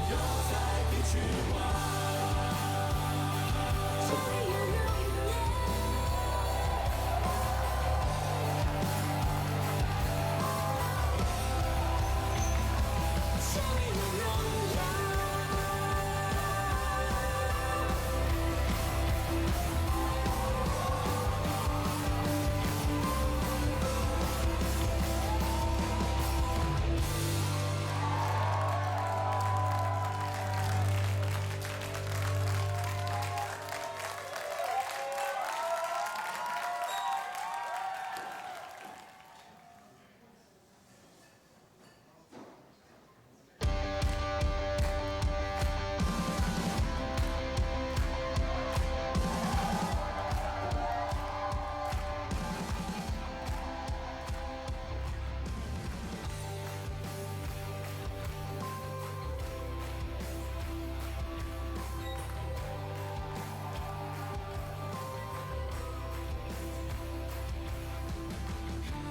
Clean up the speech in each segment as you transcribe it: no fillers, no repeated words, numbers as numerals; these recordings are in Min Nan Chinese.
永在的君王。这里有荣耀。这里有荣耀。哈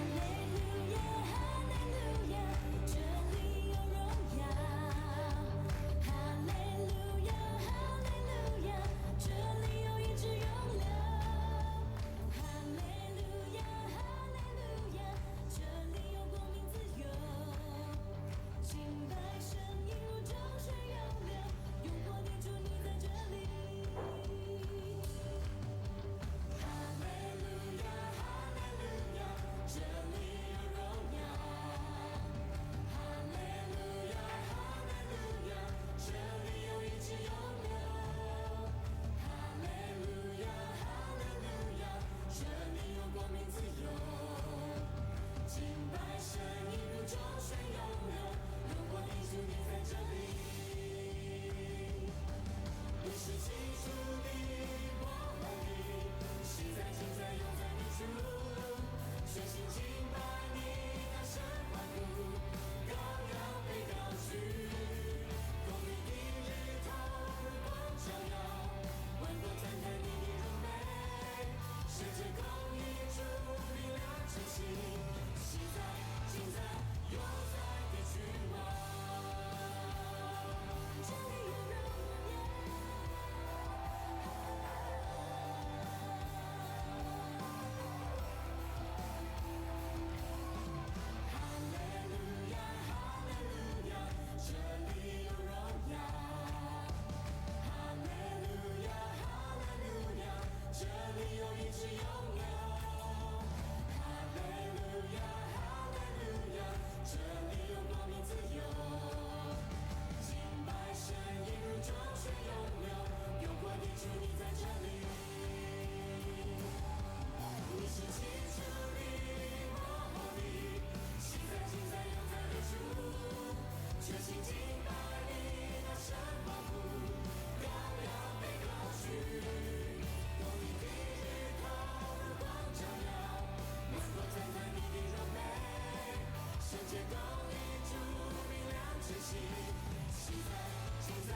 利路亞，哈利路亞，這裡有榮耀。哈利路亞，哈利路亞，這裡有醫治湧流。哈利路亞，哈利路亞，這裡有光明自由。敬拜神音如眾水湧流，永活的主你在這裡。哈利路亞，哈利路亞，這裡有榮耀。哈利路亞，哈利路亞，這裡有醫治湧流。哈利路亞，哈利路亞，這裡有光明自由。敬拜神音如眾水湧流，永活的主你在這裡。你是起初的，末後的，昔在、今在、永在的主，全心敬拜你，大聲歡呼，羔羊被高舉，公義的日頭如光照耀，萬國讚嘆你的榮美，聖潔公義主明亮晨星，昔在、今在、永在的君王。這裡有榮耀。哈利路亞，哈利路亞，這裡有榮耀。哈利路亞，哈利路亞，這裡有醫治湧流。哈利路亞，哈利路亞，這裡有光明自由。敬拜神音如眾水湧流，永活的主你在這裡。你是起初的，末後的，昔在、今在、永在的主，全心敬拜你，大聲歡呼，羔羊被高舉，公義的日頭如光照耀，萬國讚嘆你的榮美，聖潔公義主明亮晨星，昔在、今在、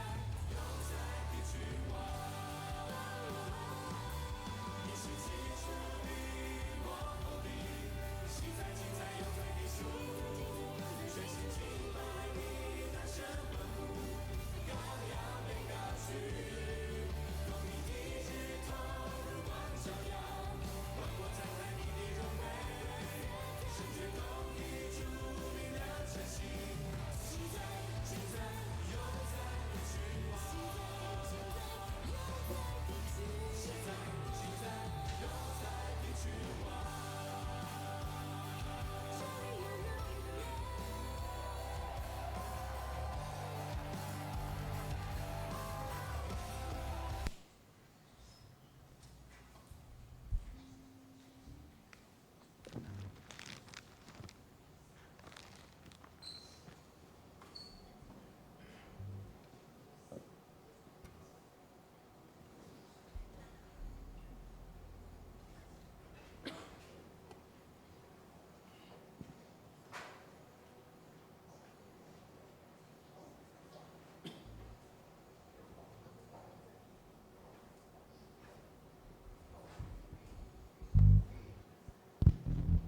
永在的君王。你是起初的，末後的，昔在、今在、永在的主，全心敬拜你，大聲歡呼，羔羊被高舉，公義的日頭如光照耀，萬國讚嘆你的榮美，聖潔公義主明亮晨星，昔在、今在、永在的君王。昔在、今在、永在的君王。這裡有榮耀。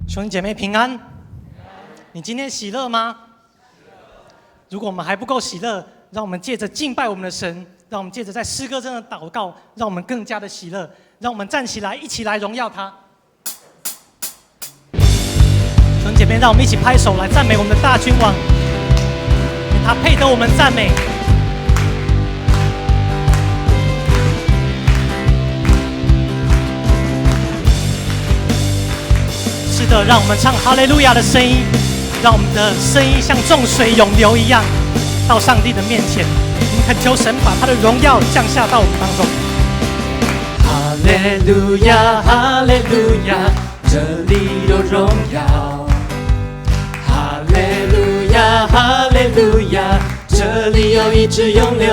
兄弟姐妹平安。你今天喜樂嗎？如果我們還不夠喜樂，讓我們借着敬拜我們的神，讓我們借着在詩歌中的禱告，讓我們更加的喜樂。讓我們站起來，一起來榮耀他。弟兄姐妹，讓我們一起拍手來讚美我們的大君王，因為他配得我們讚美。是的，讓我們唱哈利路亞的聲音，讓我們的聲音像眾水湧流一樣，到上帝的面前。我們懇求神把他的榮耀降下到我們當中。哈利路亞，哈利路亞，這裡有榮耀。哈利路亞，哈利路亞，這裡有醫治湧流。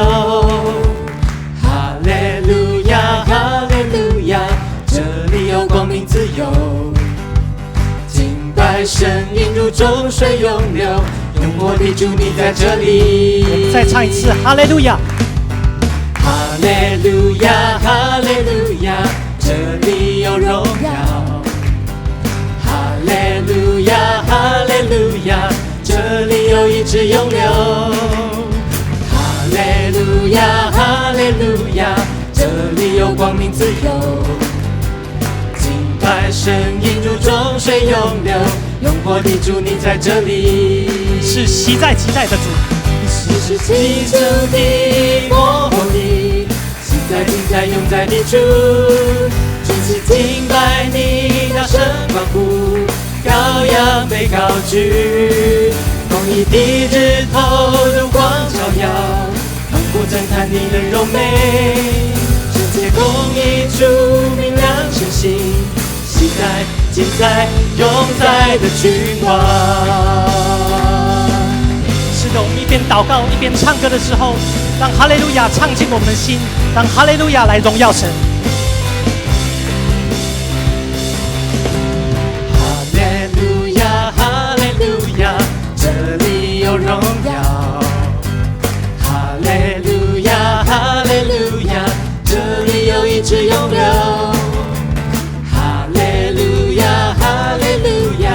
哈利路亞，哈利路亞，這裡有光明自由。敬拜聲音如眾水湧流，永活的主你在這裡。我們再唱一次哈利路亞。哈利路亞，哈利路亞，這裡有榮耀。哈利路亞，哈利路亞，這裡有醫治湧流。哈利路亞，哈利路亞，這裡有光明自由。敬拜聲音如眾水湧流，永活的主你在這裡。是昔在昔在的主，你是起初的末後的，昔在今在永在的主，全心敬拜你，大聲歡呼，羔羊被高舉，公義的日頭如光照耀，萬國讚嘆你的榮美，聖潔公義主明亮晨星，昔在今在永在的君王。是的，我們一邊禱告一邊唱歌的時候，讓哈利路亞唱進我們的心，讓哈利路亞來榮耀神。哈利路亞，哈利路亞，這裡有榮耀。哈利路亞，哈利路亞，這裡有醫治湧流。哈利路亞，哈利路亞，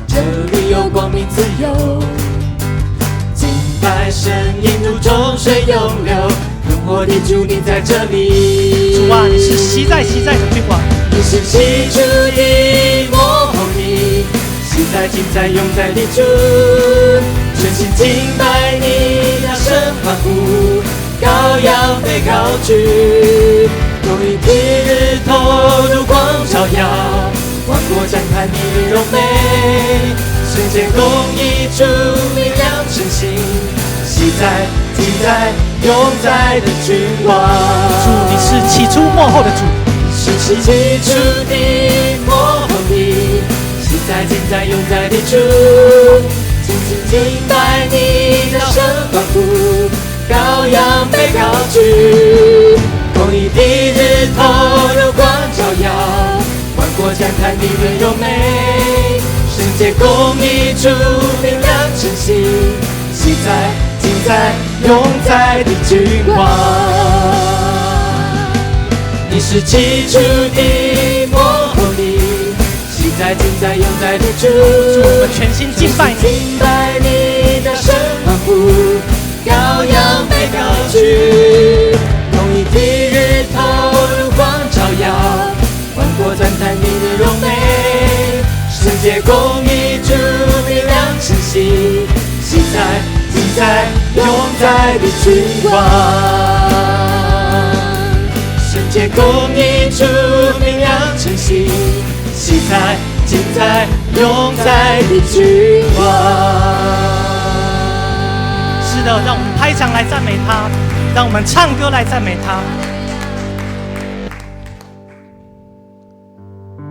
這裡有光明自由。敬拜聲音如眾水湧流，永活的主你在這裡。主啊，你是昔在昔在的君王，你是起初的末後的，昔在今在永在的主，全心敬拜你，大聲歡呼，羔羊被高舉，公義的日頭如光照耀，萬國讚嘆你的榮美，聖潔公義主明亮晨星，昔在今在永在的君王。主，你是起初末後的主，是起初的末後的，昔在今在永在的主，全心敬拜你，大聲歡呼，羔羊被高舉，公義的日頭如光照耀，萬國讚嘆你的榮美，聖潔公義主明亮晨星，昔在今在永在的君王。你是起初的末後的，昔在今在永在的主，主，我們全心敬拜你，敬拜你，大聲歡呼，羔羊被高舉，公義的日頭如光照耀，萬國讚嘆你的榮美，聖潔公義主明亮晨星，昔在今在永在的君王。聖潔公義主明亮晨星，昔在今在永在的君王。是的，讓我們拍掌來讚美他，讓我們唱歌來讚美他。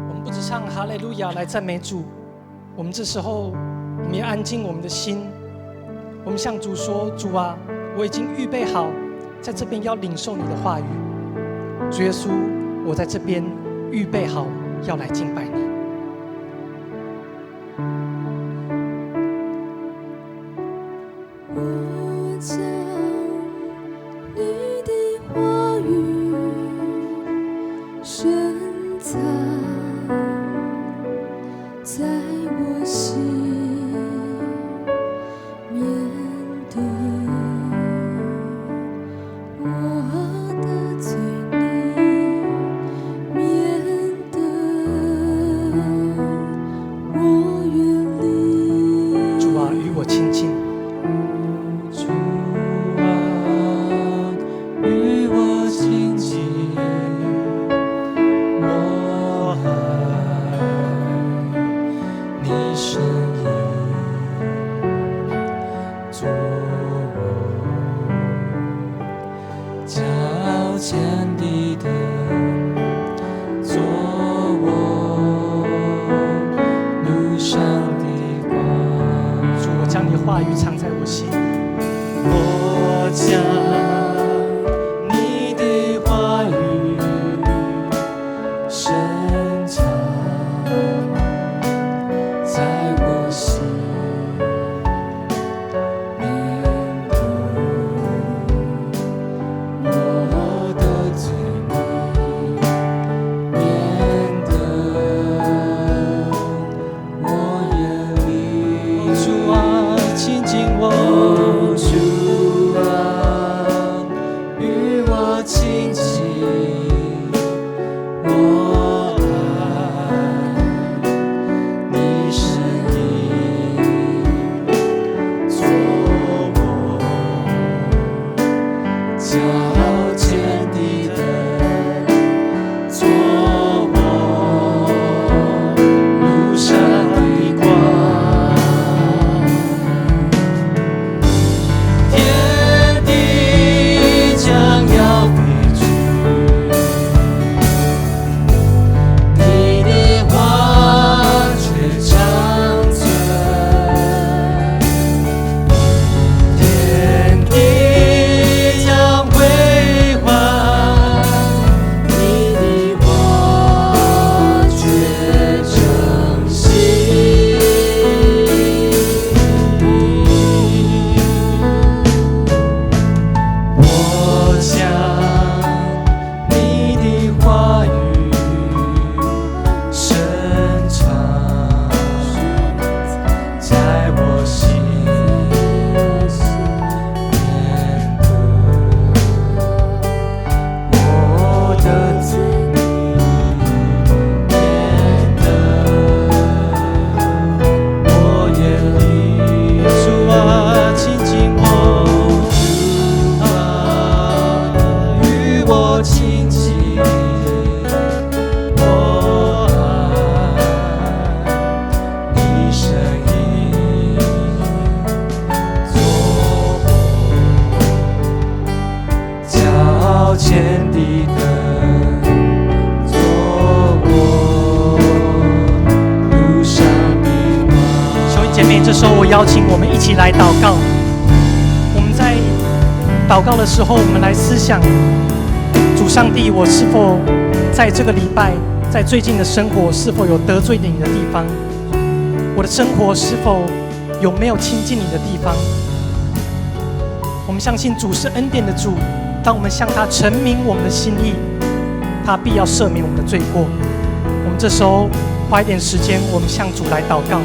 我們不只唱哈利路亞來讚美主，我們這時候我們也安靜我們的心，我們向主說：主啊，我已經預備好，在這邊要領受你的話語。主耶穌，我在這邊預備好要來敬拜你。我將你的話語深藏在我心，免得做我腳前的燈，做我路上的光。主，我將你話語藏在我心。我將你的話語深藏在我心，免得我得罪你，免得我遠離。主啊，親近我。主啊，與我親近，我愛你聲音，做我腳前的燈，做我路上的光。天地將要廢去，你的話卻長存。天地將毀壞，你的話卻長新。我將你的話語深藏在我心，免得我得罪你，免得我遠離。主啊，親近我。啊，與我親近，我愛你聲音，做我腳前的燈，做我路上的光。兄弟姐妹，這時候我邀請我們一起來禱告。我們在禱告的時候，我們來思想主上帝，我是否在這個禮拜，在最近的生活，是否有得罪你的地方？我的生活是否有沒有親近你的地方？我們相信主是恩典的主，當我們向他陳明我們的心意，他必要赦免我們的罪過。我們這時候花一點時間，我們向主來禱告。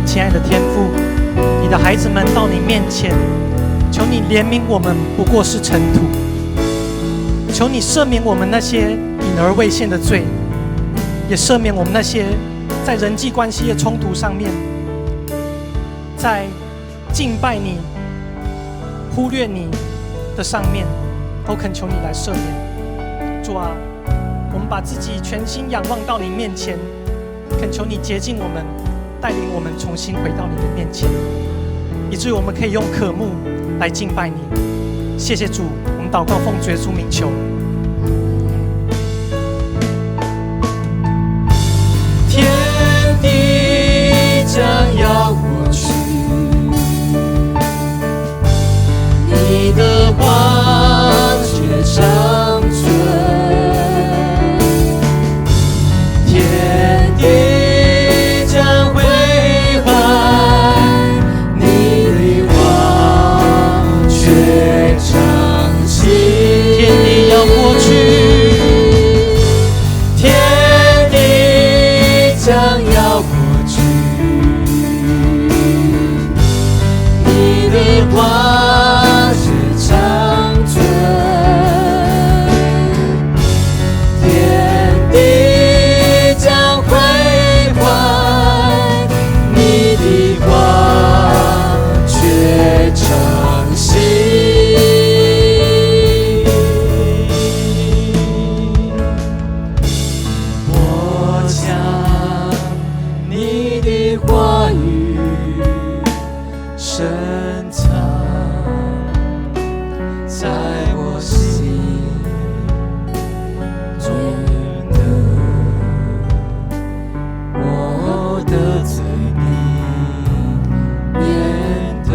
親愛的天父，你的孩子們到你面前，求你憐憫我們，不過是塵土。求你赦免我們那些隱而未現的罪，也赦免我們那些在人際關係的衝突上面，在敬拜你、忽略你的上面，都懇求你來赦免。主啊，我們把自己全心仰望到你面前，懇求你潔淨我們，帶領我們重新回到你的面前，以至於我們可以用渴慕來敬拜你。謝謝主，我們禱告奉主耶穌名求。天地將要過去，你的話卻長存。天地將毀壞，深藏在我心，免得我的罪孽，免得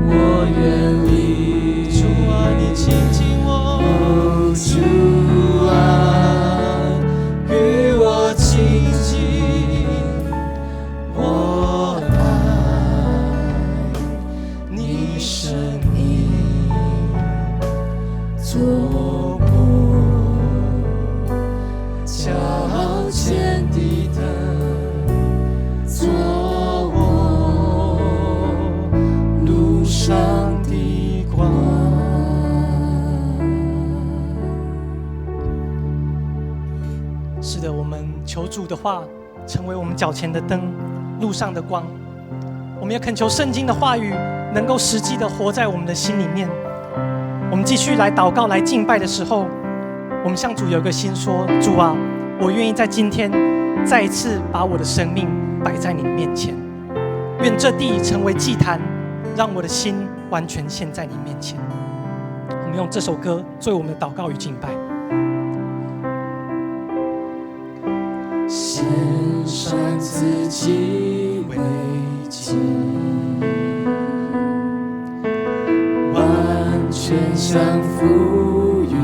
我遠離。主啊，你親近我，主啊，與我親近，我愛你聲音，做我腳前的燈，做我路上的光。是的，我們求主的話成為我們腳前的燈，路上的光。我們也懇求聖經的話語能夠實際的活在我們的心裡面。我們繼續來禱告、來敬拜的時候，我們向主有一個心說：主啊，我願意在今天再一次把我的生命擺在你面前，願這地成為祭壇，讓我的心完全獻在你面前。我們用這首歌作為我們的禱告與敬拜。獻上自己為祭，完全降服於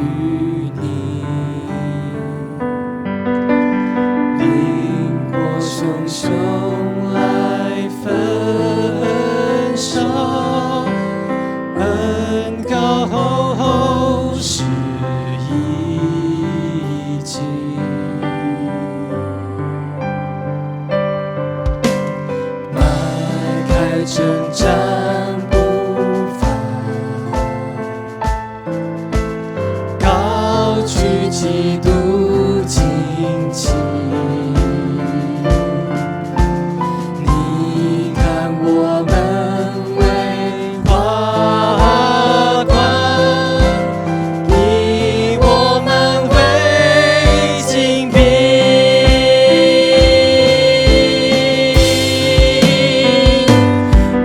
你，靈火熊熊來焚燒，恩膏是一祭。邁開征戰步伐，高舉基督旌旗。你看我們為華冠，以我們為金幣。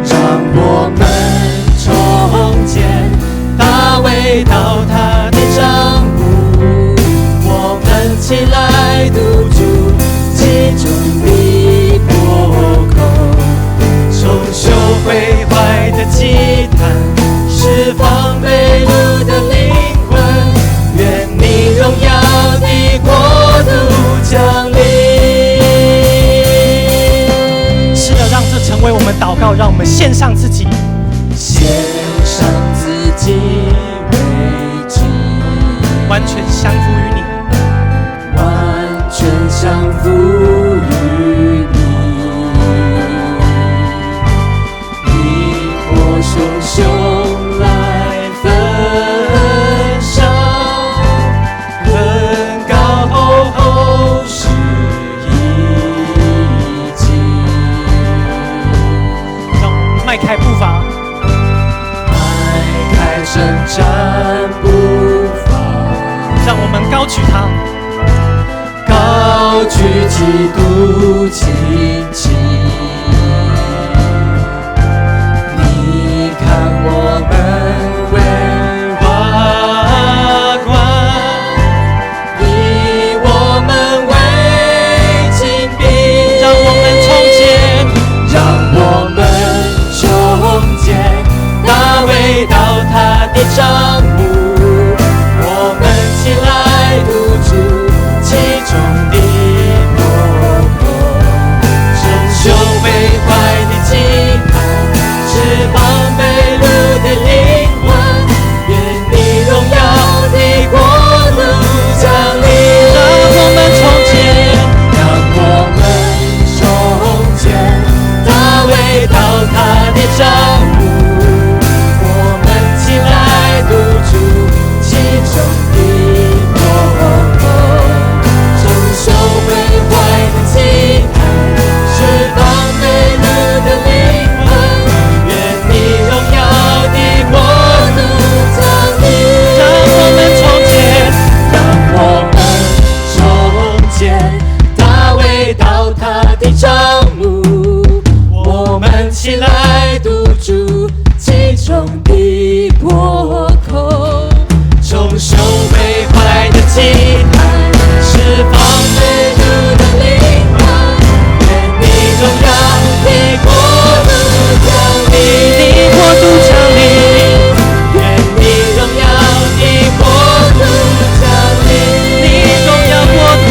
讓我們重建大衛倒塌的帳幕，我們起來堵住其中的破口，重修毀壞的祭壇，釋放被擄的靈魂，願你榮耀的國度降臨。是的，讓這成為我們禱告，讓我們獻上自己，獻上自己為祭，完全降服於你，完全降服於你，靈火熊熊來焚燒，恩膏是一祭。讓我們邁開步伐，邁開征戰步伐，讓我們高舉他，高舉基督旌旗。你看我們為華冠，以我們為金幣。讓我們重建，讓我們重建大衛倒塌的帳幕，我們起來堵住其中的破口，重修毀壞的祭壇，釋放被擄的靈魂，願你榮耀的國度降臨。讓我們重建，讓我們重建大衛倒塌的帳幕，我們起來堵住其中的破口，重修毀壞的祭壇，釋放被擄的靈魂，願你榮起來堵住這種的破口，從手背壞的祭壇，釋放被擄的靈魂，願你榮耀的國度降臨，的國度降臨，願你榮耀的國度降臨，你榮耀國度，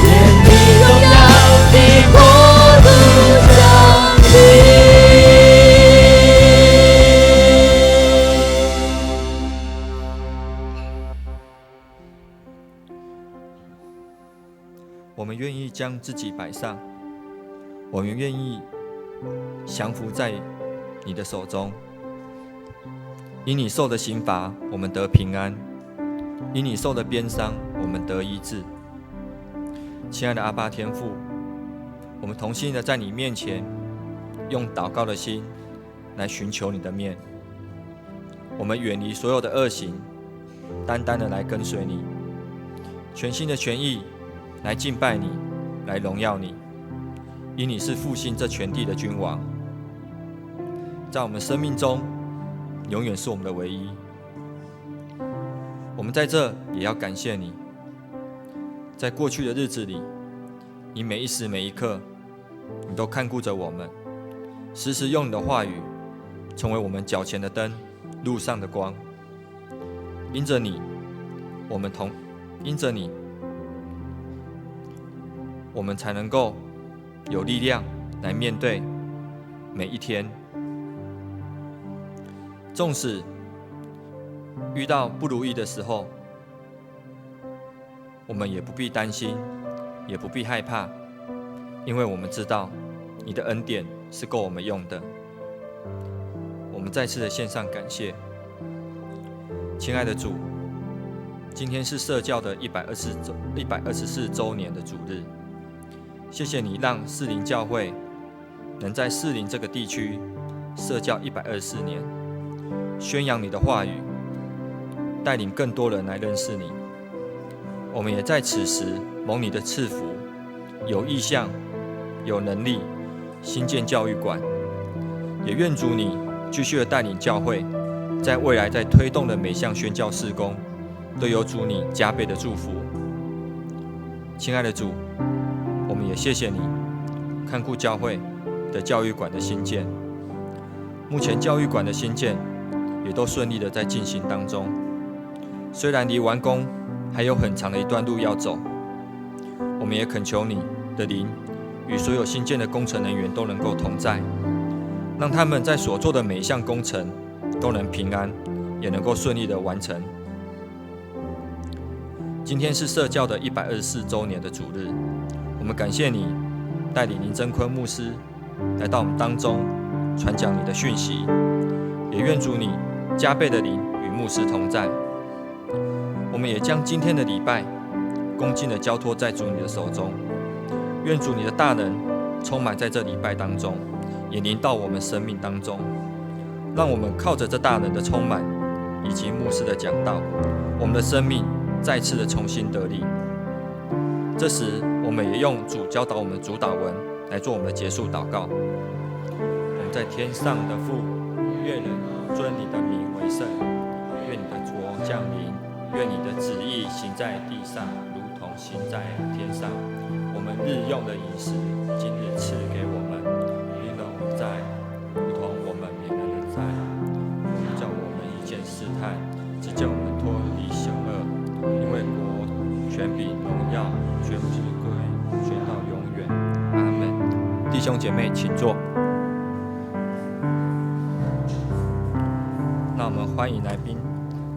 願你榮耀的國度降臨。我們願意將自己擺上，我們願意降服在你的手中。因你受的刑罰，我們得平安；因你受的鞭傷，我們得醫治。親愛的阿爸天父，我們同心的在你面前，用禱告的心來尋求你的面。我們遠離所有的惡行，單單的來跟隨你，全心的全意來敬拜你，來榮耀你，因你是復興這全地的君王，在我們生命中永遠是我們的唯一。我們在這也要感謝你，在過去的日子裡，你每一時每一刻，你都看顧着我們，時時用你的話語成為我們腳前的燈，路上的光。因着你，我們同因着你，我們才能夠有力量來面對每一天。縱使遇到不如意的時候，我們也不必擔心，也不必害怕，因為我們知道你的恩典是夠我們用的。我們再次的獻上感謝，親愛的主，今天是社教的124週年的主日，謝謝你讓士林教會能在士林這個地區設教124年，宣揚你的話語，帶領更多人來認識你。我們也在此時蒙你的賜福，有意向、有能力興建教育館，也願主你繼續的帶領教會，在未來在推動的每項宣教事工，都有主你加倍的祝福。親愛的主，我們也謝謝你看顧教會的教育館的興建。目前教育館的興建也都順利的在進行當中，雖然離完工還有很長的一段路要走，我們也懇求你的靈與所有新建的工程人員都能夠同在，讓他們在所做的每一項工程都能平安，也能夠順利的完成。今天是社教的124週年的主日，我們感謝你帶領林真坤牧師來到我們當中傳講你的訊息，也願主你加倍的靈與牧師同在。我們也將今天的禮拜恭敬的交託在主你的手中，願主你的大能充滿在這禮拜當中，也臨到我們生命當中，讓我們靠着這大能的充滿以及牧師的講道，我們的生命再次的重新得力。這時，我們也用主教導我們的主禱文來做我們的結束禱告。我們在天上的父，願人尊你的名為聖，願你的國降臨，願你的旨意行在地上，如同行在天上。我們日用的飲食，今日賜給我們，免了我們債，如同我們免人的債。不叫我們遇見試探，只叫我們脫離兇惡。因為國、權柄、榮耀，全部歸全到永遠。阿門。弟兄姐妹，請坐。那我們歡迎來賓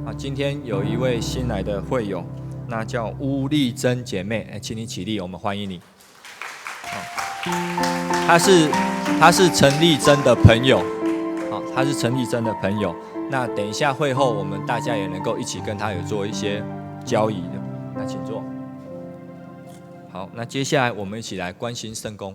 啊！今天有一位新來的會友，那叫巫麗珍姐妹，請你起立，我們歡迎你。她是陳麗珍的朋友，好，她是陳麗珍的朋友。那等一下會後，我們大家也能夠一起跟她有做一些交易的。那請坐。好，那接下來我們一起來關心聖工。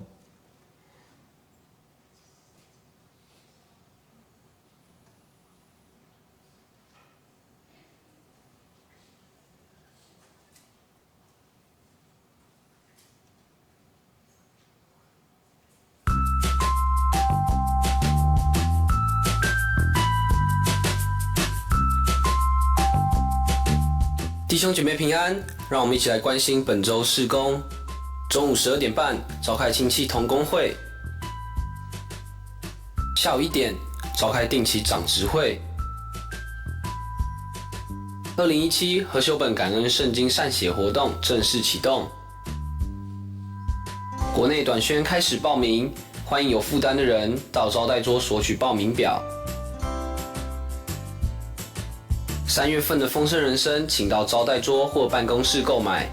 弟兄姐妹平安，让我们一起来关心本周事工。中午12点半召开亲戚同工会，下午1点召开定期长执会。2017和修本感恩圣经善写活动正式启动，国内短宣开始报名，欢迎有负担的人到招待桌索取报名表。3月份的丰盛人生，请到招待桌或办公室购买。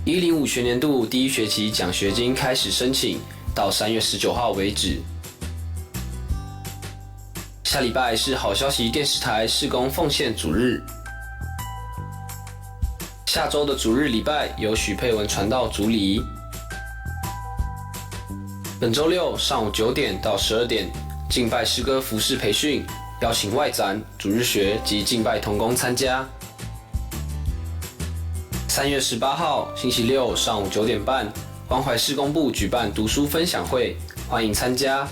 105学年度第一学期奖学金开始申请，到3月19号为止。下礼拜是好消息电视台事工奉献主日。下周的主日礼拜由许佩文传道主礼。本周六上午9点到12点，敬拜诗歌服事培训，邀请外展、主日学及敬拜同工参加。3月18号星期六上午9点半，关怀事工部举办读书分享会，欢迎参加。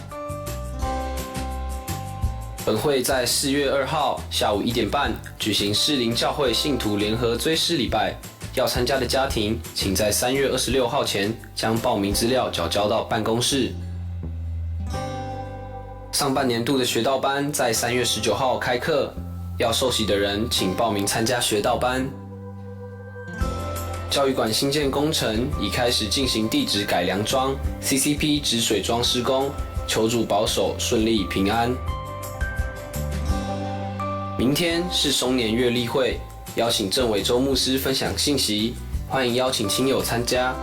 本会在4月2号下午1点半举行士林教会信徒联合追思礼拜，要参加的家庭，请在3月26号前将报名资料缴交到办公室。上半年度的学道班在3月19号开课，要受洗的人请报名参加学道班。教育馆新建工程已开始进行地质改良桩、CCP 止水桩施工，求主保守顺利平安。明天是松年月例会，邀请郑伟洲牧师分享信息，欢迎邀请亲友参加。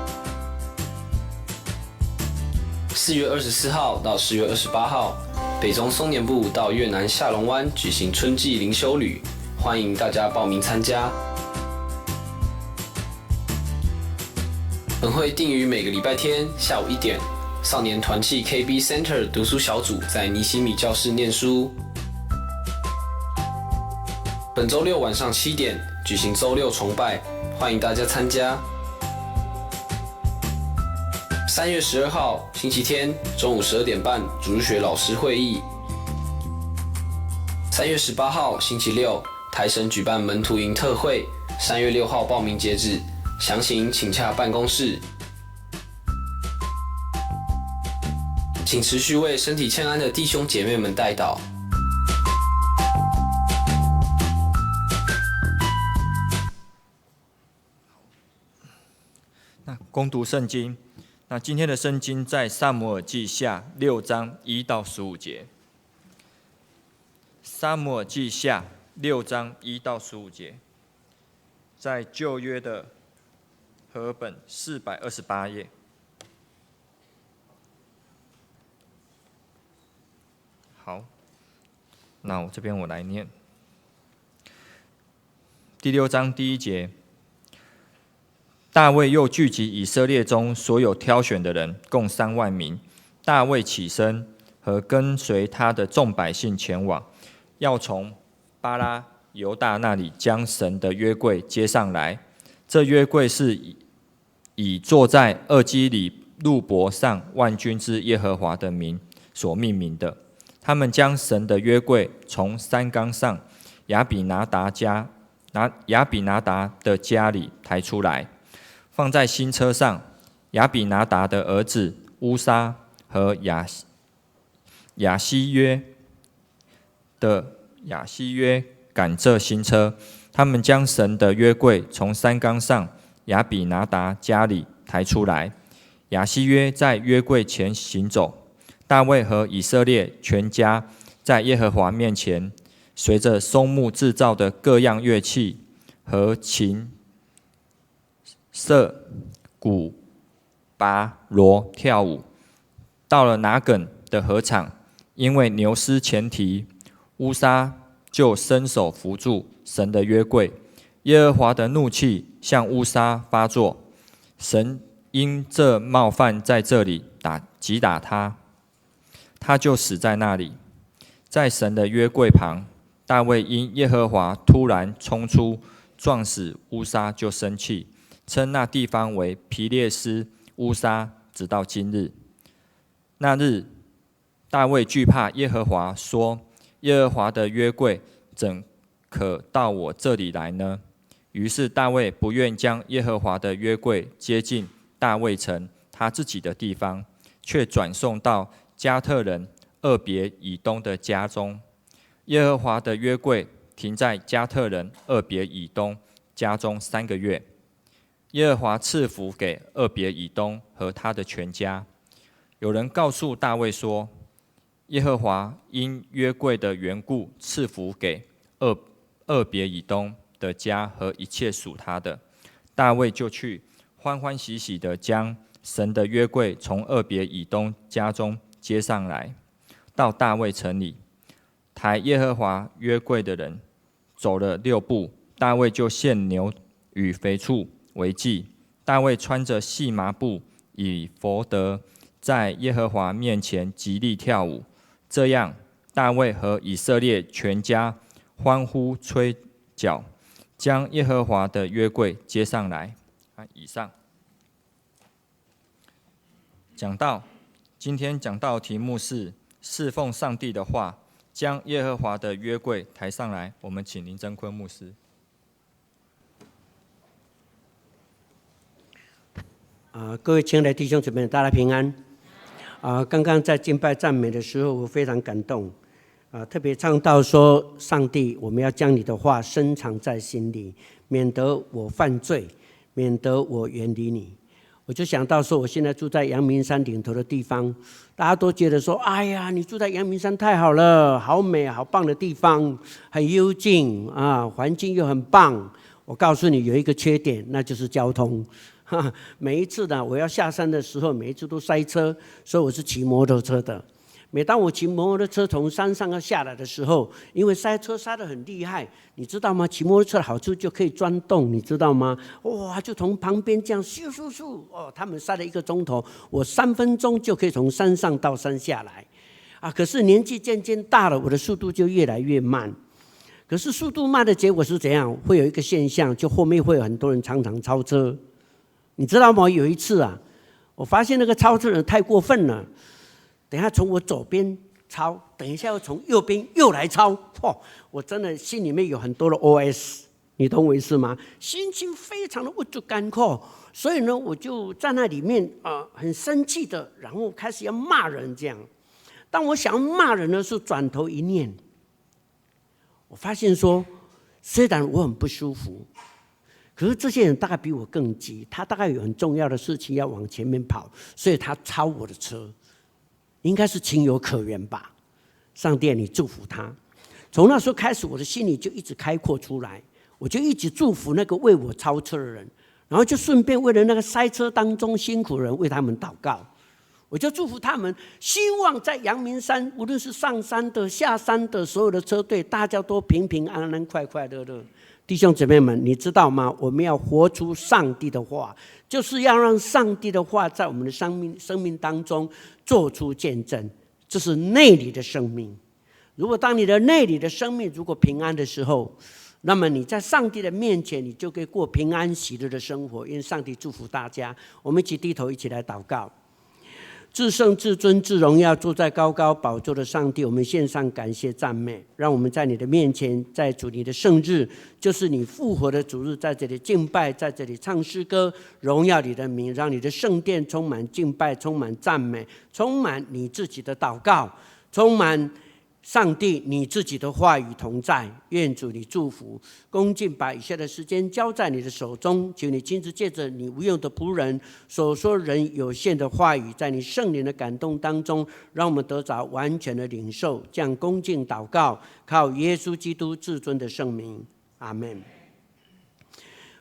4月24号到4月28号，北中松年部到越南下龙湾举行春季灵修旅，欢迎大家报名参加。本会定于每个礼拜天下午1点，少年团契 KB Center 读书小组在尼西米教室念书。本周六晚上7点举行周六崇拜，欢迎大家参加。3月12号星期天中午12点半主日学老师会议。3月18号星期六台神举办门徒营特会，3月6号报名截止，详情请洽办公室。请持续为身体欠安的弟兄姐妹们代祷。那恭读圣经，那今天的圣经在撒母耳记下6章1到15节。撒母耳记下六章一到十五节，在旧约的和本428页。好，那我这边我来念第六章第一节。大卫又聚集以色列中所有挑选的人，共3万名。大卫起身和跟随他的众百姓前往，要从巴拉犹大那里将神的约柜接上来。这约柜是以坐在二基里路伯上万军之耶和华的名所命名的。他们将神的约柜从山冈上亚比拿达家拿亚比拿达的家里抬出来，放在新车上。亚比拿达的儿子乌撒和亚希约赶这新车。他们将神的约柜从山冈上亚比拿达家里抬出来。亚希约在约柜前行走。大卫和以色列全家在耶和华面前，随着松木制造的各样乐器和琴、瑟、鼓、拔、锣跳舞。到了拿梗的禾场，因为牛失前蹄，乌撒就伸手扶住神的约柜。耶和华的怒气向乌撒发作，神因这冒犯在这里击打他，他就死在那里，在神的约柜旁。大卫因耶和华突然冲出撞死乌撒，就生气，称那地方为皮列斯乌撒，直到今日。那日，大卫惧怕耶和华，说：“耶和华的约柜怎可到我這裡來呢？於是大衛不願將耶和華的約櫃接進大衛城他自己的地方，卻轉送到迦特人俄別以東的家中。耶和華的約櫃停在迦特人俄別以東家中3個月。耶和華賜福給俄別以東和他的全家。有人告訴大衛說：耶和華因約櫃的緣故賜福給俄別以東的家和一切屬他的。大衛就去歡歡喜喜地將神的約櫃從俄別以東家中接上來，到大衛城裡。抬耶和華約櫃的人走了六步，大衛就獻牛與肥畜為祭。大衛穿着細麻布以弗得，在耶和華面前極力跳舞。這樣，大衛和以色列全家歡呼吹角，將耶和華的約櫃接上來。啊，以上講道，今天講道題目是侍奉上帝的話，將耶和華的約櫃抬上來。我們請林真坤牧師。啊，各位親愛的弟兄姊妹，大家平安。啊，剛剛在敬拜讚美的時候，我非常感動。啊，特別唱到說，上帝，我們要將你的話深藏在心裡，免得我犯罪，免得我遠離你。我就想到說，我現在住在陽明山頂頭的地方，大家都覺得說，哎呀，你住在陽明山太好了，好美，好棒的地方，很幽靜啊，環境又很棒。我告訴你，有一個缺點，那就是交通。哈，每一次呢，我要下山的時候，每一次都塞車，所以我是騎摩托車的。每當我騎摩托車從山上要下來的時候，因為塞車塞得很厲害，你知道嗎？騎摩托車的好處就可以鑽洞，你知道嗎？哇，就從旁邊這樣咻咻咻，哦，他們塞了一個鐘頭，我3分鐘就可以從山上到山下來。啊，可是年紀漸漸大了，我的速度就越來越慢。可是速度慢的結果是怎樣？會有一個現象，就後面會有很多人常常超車。你知道嗎？有一次啊，我發現那個超車人太過分了。等一下從我左邊超，等一下又從右邊又來超，嚯！我真的心裡面有很多的 OS，你懂我意思嗎？心情非常的鬱卒乾枯，所以呢，我就在那裡面啊，很生氣的，然後開始要罵人這樣。當我想要罵人的時候，轉頭一念，我發現說，雖然我很不舒服，可是這些人大概比我更急，他大概有很重要的事情要往前面跑，所以他超我的車。應該是情有可原吧，上帝，你祝福他。從那時候開始，我的心裡就一直開闊出來，我就一直祝福那個為我超車的人，然後就順便為了那個塞車當中辛苦的人為他們禱告。我就祝福他們，希望在陽明山，無論是上山的、下山的，所有的車隊，大家都平平安安、快快樂樂。弟兄姊妹們，你知道嗎？我們要活出上帝的話，就是要讓上帝的話在我們的生命當中做出見證。這是內裡的生命。如果當你的內裡的生命如果平安的時候，那麼你在上帝的面前，你就可以過平安喜樂的生活。願上帝祝福大家。我們一起低頭，一起來禱告。至聖、至尊、至榮耀，坐在高高寶座的上帝，我們獻上感謝讚美。讓我們在你的面前，在主你的聖日，就是你復活的主日，在這裡敬拜，在這裡唱詩歌，榮耀你的名，讓你的聖殿充滿敬拜，充滿讚美，充滿你自己的禱告，充滿上帝你自己的話語同在。願主你祝福，恭敬把以下的時間交在你的手中，求你親自借着你無用的僕人所說人有限的話語，在你聖靈的感動當中，讓我們得着完全的領受。這樣恭敬禱告，靠耶穌基督至尊的聖名，阿門。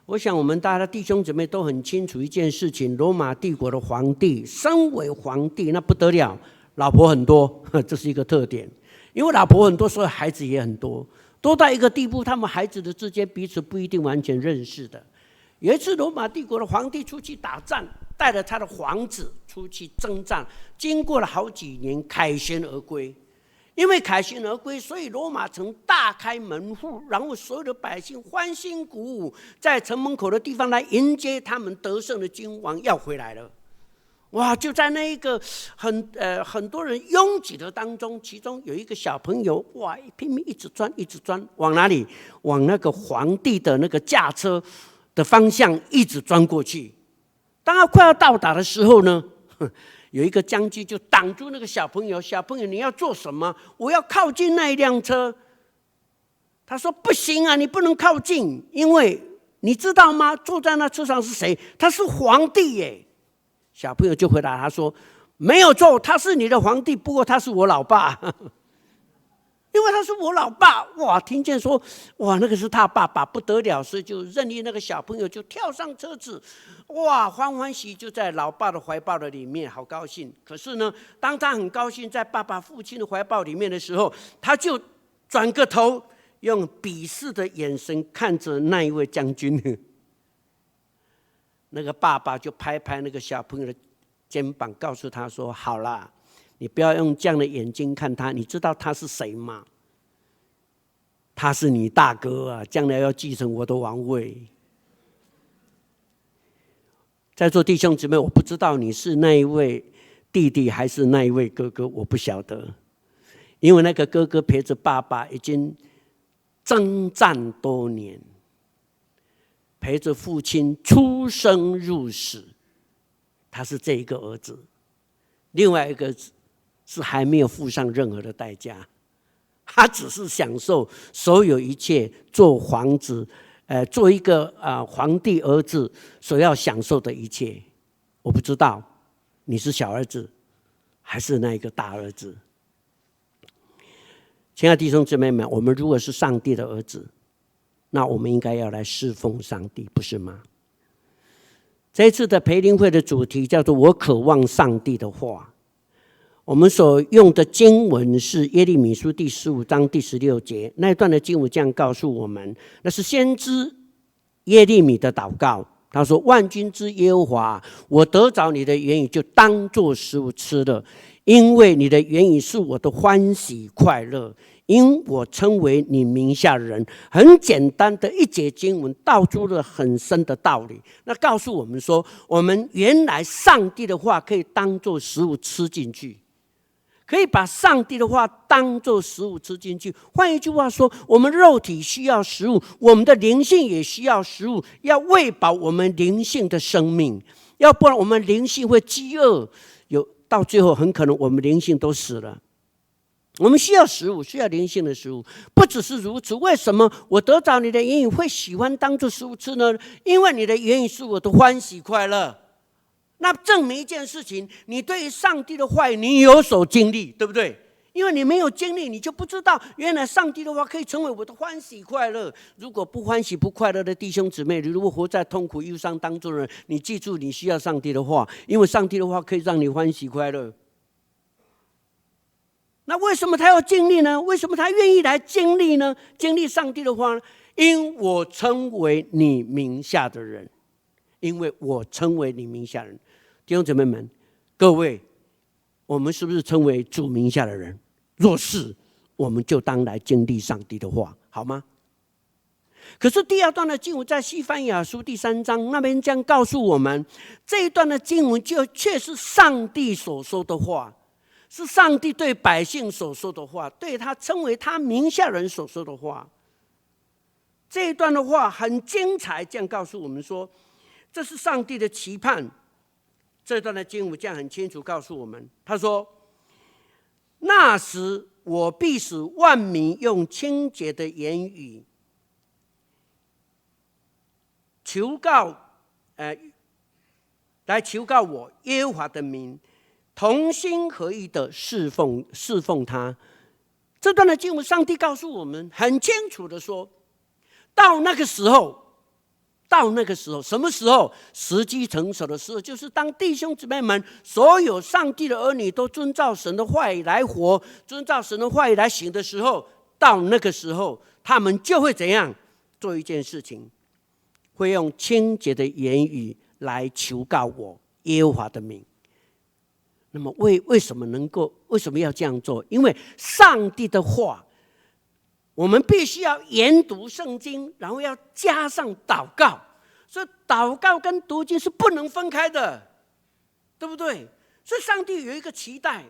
我想我們大家弟兄姊妹都很清楚一件事情：羅馬帝國的皇帝，身為皇帝那不得了，老婆很多，這是一個特點。因為老婆很多，所以孩子也很多，多到一個地步，他們孩子的之間彼此不一定完全認識的。有一次，羅馬帝國的皇帝出去打仗，帶着他的皇子出去征戰，經過了好幾年，凱旋而歸。因為凱旋而歸，所以羅馬城大開門戶，然後所有的百姓歡欣鼓舞，在城門口的地方來迎接他們得勝的君王要回來了。哇！就在那一个很多人拥挤的当中，其中有一个小朋友，哇，拼命一直钻，一直钻，往哪里？往那个皇帝的那个驾车的方向一直钻过去。当他快要到达的时候呢，有一个将军就挡住那个小朋友：“小朋友，你要做什么？”“我要靠近那一辆车。”他说：“不行啊，你不能靠近，因为你知道吗？坐在那车上是谁？他是皇帝耶。”小朋友就回答他说：“没有错，他是你的皇帝，不过他是我老爸，因为他是我老爸。”哇，听见说哇，那个是他爸爸，不得了，所以就任意那个小朋友就跳上车子，哇，欢欢喜就在老爸的怀抱的里面，好高兴。可是呢，当他很高兴在爸爸父亲的怀抱里面的时候，他就转个头，用鄙视的眼神看着那一位将军。那个爸爸就拍拍那个小朋友的肩膀，告诉他说：“好啦，你不要用这样的眼睛看他，你知道他是谁吗？他是你大哥啊，将来要继承我的王位。”在座弟兄姊妹，我不知道你是那一位弟弟还是那一位哥哥，我不晓得，因为那个哥哥陪着爸爸已经征战多年，陪着父亲出生入死，他是这一个儿子；另外一个是还没有付上任何的代价，他只是享受所有一切做皇子，做一个皇帝儿子所要享受的一切。我不知道你是小儿子还是那一个大儿子。亲爱的弟兄姊妹们，我们如果是上帝的儿子，那我们应该要来侍奉上帝，不是吗？这一次的培灵会的主题叫做“我渴望上帝的话”。我们所用的经文是耶利米书第15章第16节那一段的经文，这样告诉我们：那是先知耶利米的祷告。他说：“万军之耶和华，我得着你的言语，就当作食物吃了，因为你的言语是我的欢喜快乐。因我称为你名下的人。”很简单的一节经文，道出了很深的道理。那告诉我们说，我们原来上帝的话可以当作食物吃进去，可以把上帝的话当作食物吃进去。换一句话说，我们肉体需要食物，我们的灵性也需要食物，要喂饱我们灵性的生命。要不然我们灵性会饥饿，有到最后很可能我们灵性都死了。我们需要食物，需要灵性的食物。不只是如此，为什么我得着你的言语会喜欢当作食物吃呢？因为你的言语是我的欢喜快乐。那证明一件事情，你对于上帝的话语你有所经历，对不对？因为你没有经历，你就不知道原来上帝的话可以成为我的欢喜快乐。如果不欢喜不快乐的弟兄姊妹，你如果活在痛苦忧伤当中的人，你记住，你需要上帝的话，因为上帝的话可以让你欢喜快乐。那为什么他要经历呢？为什么他愿意来经历呢？经历上帝的话呢？因我称为你名下的人，因为我称为你名下人。弟兄姊妹们，各位，我们是不是称为主名下的人？若是，我们就当来经历上帝的话，好吗？可是第二段的经文在西番雅书第三章那边将告诉我们，这一段的经文就却是上帝所说的话，是上帝对百姓所说的话，对他称为他名下人所说的话。这一段的话很精彩，这样告诉我们说，这是上帝的期盼。这段的经文这样很清楚告诉我们，他说：“那时我必使万民用清洁的言语来求告我耶和华的名，同心合意的侍奉他。”这段的经文，上帝告诉我们很清楚的说，到那个时候，到那个时候，什么时候？时机成熟的时候，就是当弟兄姊妹们所有上帝的儿女都遵照神的话语来活，遵照神的话语来行的时候，到那个时候，他们就会怎样做一件事情？会用清洁的言语来求告我耶和华的名。那么为什么要这样做？因为上帝的话，我们必须要研读圣经，然后要加上祷告，所以祷告跟读经是不能分开的。对不对？所以上帝有一个期待，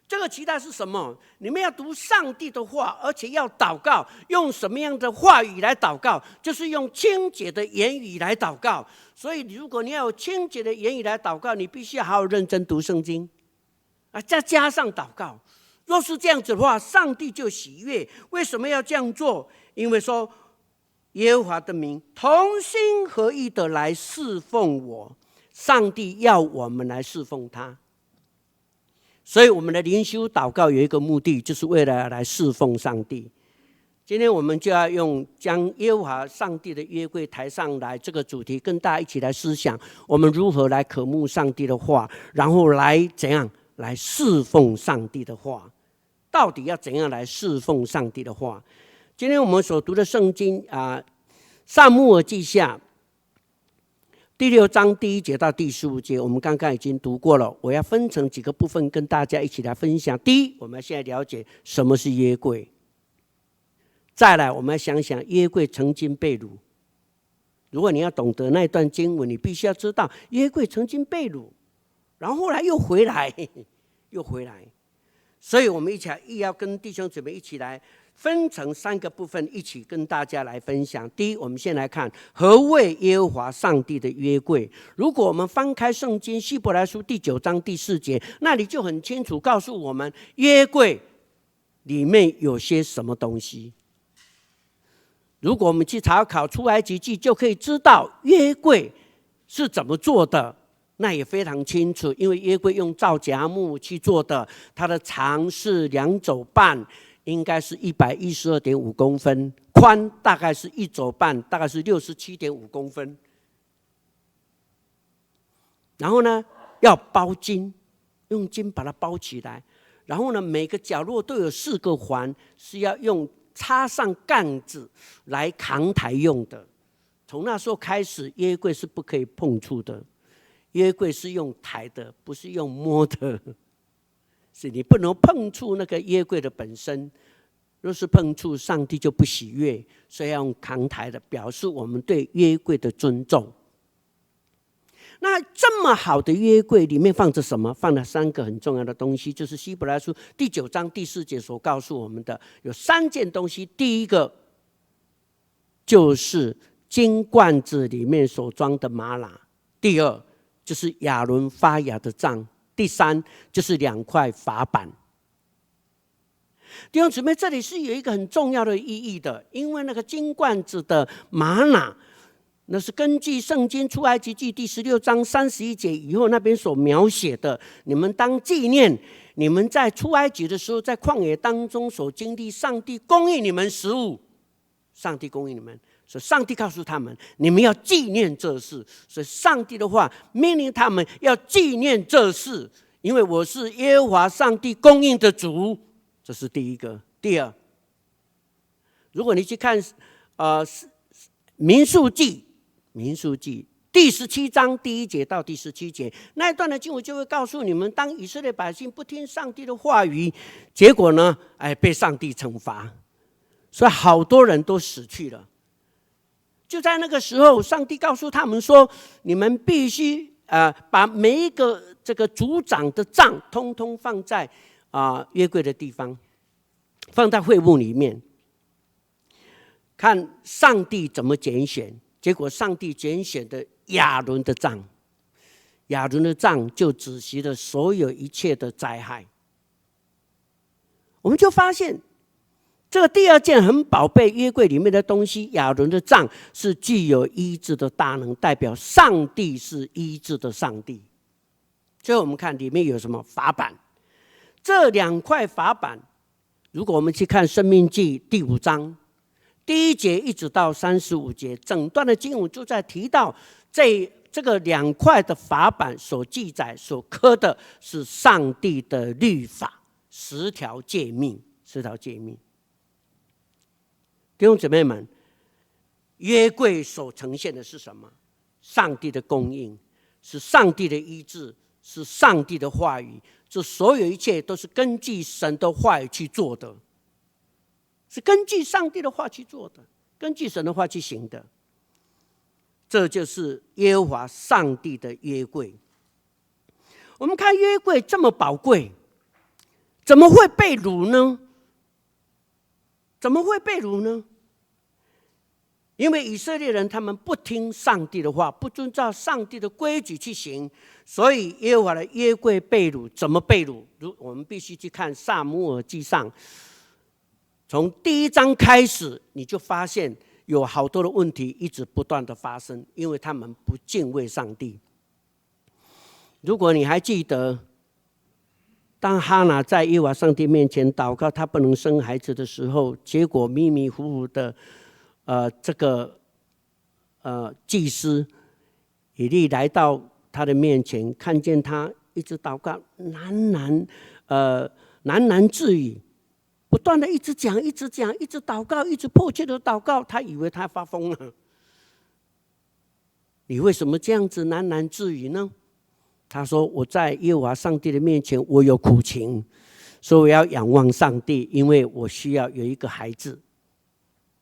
这个期待是什么？你们要读上帝的话，而且要祷告。用什么样的话语来祷告？就是用清洁的言语来祷告。所以，如果你要有清洁的言语来祷告，你必须要好好认真读圣经，啊，再加上祷告。若是这样子的话，上帝就喜悦。为什么要这样做？因为说耶和华的民同心合意的来侍奉我，上帝要我们来侍奉他。所以我们的灵修祷告有一个目的，就是为了来侍奉上帝。今天我们就要用将耶和华上帝的约柜抬上来这个主题，跟大家一起来思想，我们如何来渴慕上帝的话，然后来怎样来侍奉上帝的话，到底要怎样来侍奉上帝的话？今天我们所读的圣经啊，《撒母耳记下》第六章第一节到第十五节，我们刚刚已经读过了。我要分成几个部分跟大家一起来分享。第一，我们现在了解什么是约柜。再来，我们要想想约柜曾经被掳。如果你要懂得那段经文，你必须要知道约柜曾经被掳，然后后来又回来，又回来。所以，我们一起来，亦要跟弟兄姊妹一起来分成三个部分，一起跟大家来分享。第一，我们先来看何谓耶和华上帝的约柜。如果我们翻开圣经希伯来书第九章第四节，那里就很清楚告诉我们约柜里面有些什么东西。如果我们去查考出埃及记，就可以知道约柜是怎么做的。那也非常清楚，因为约柜用皂荚木去做的，它的长是2肘半，应该是112.5公分，宽大概是1肘半，大概是67.5公分。然后呢，要包金，用金把它包起来。然后呢，每个角落都有四个环，是要用插上杠子来扛抬用的。从那时候开始，约柜是不可以碰触的。约柜是用抬的，不是用摸的。是你不能碰触那个约柜的本身。若是碰触，上帝就不喜悦，所以要用扛抬的，表示我们对约柜的尊重。那这么好的约柜里面放着什么？放了三个很重要的东西，就是希伯来书第九章第四节所告诉我们的，有三件东西。第一个就是金罐子里面所装的吗哪；第二就是亚伦发芽的杖；第三就是两块法版。弟兄姊妹，这里是有一个很重要的意义的，因为那个金罐子的吗哪，那是根据圣经出埃及记第16章31节以后那边所描写的。你们当纪念你们在出埃及的时候，在旷野当中所经历上帝供应你们食物，上帝供应你们，所以上帝告诉他们，你们要纪念这事。所以上帝的话命令他们要纪念这事，因为我是耶和华上帝供应的主。这是第一个。第二，如果你去看，民数记，民数记第十七章第一节到第十七节那一段的经文，就会告诉你们，当以色列百姓不听上帝的话语，结果呢，哎，被上帝惩罚，所以好多人都死去了。就在那个时候，上帝告诉他们说：“你们必须把每一个这个族长的杖，通通放在约柜的地方，放在会幕里面，看上帝怎么拣选。结果上帝拣选的亚伦的杖，亚伦的杖就止息了所有一切的灾害。我们就发现，这个第二件很宝贝约柜里面的东西，亚伦的杖是具有医治的大能，代表上帝是医治的上帝。最后我们看里面有什么法版。这两块法版，如果我们去看《申命记》第五章第一节一直到35节，整段的经文就在提到这个两块的法版所记载、所刻的是上帝的律法，十条诫命，十条诫命。弟兄姊妹们，约柜所呈现的是什么？上帝的供应，是上帝的医治，是上帝的话语。这所有一切都是根据神的话语去做的，是根据上帝的话去做的，根据神的话去行的。这就是耶和华上帝的约柜。我们看约柜这么宝贵，怎么会被掳呢？怎么会被掳呢？因为以色列人他们不听上帝的话，不遵照上帝的规矩去行，所以耶和华的约柜被掳。怎么被掳？如我们必须去看撒母耳记上，从第一章开始，你就发现有好多的问题一直不断的发生，因为他们不敬畏上帝。如果你还记得，当哈拿在耶和华上帝面前祷告，他不能生孩子的时候，结果迷迷糊糊的，这个祭司以利来到他的面前，看见他一直祷告，喃喃自语，不断的一直讲，一直讲，一直祷告，一直迫切的祷告，他以为他发疯了。你为什么这样子喃喃自语呢？他说：“我在耶和华上帝的面前，我有苦情，所以我要仰望上帝，因为我需要有一个孩子。”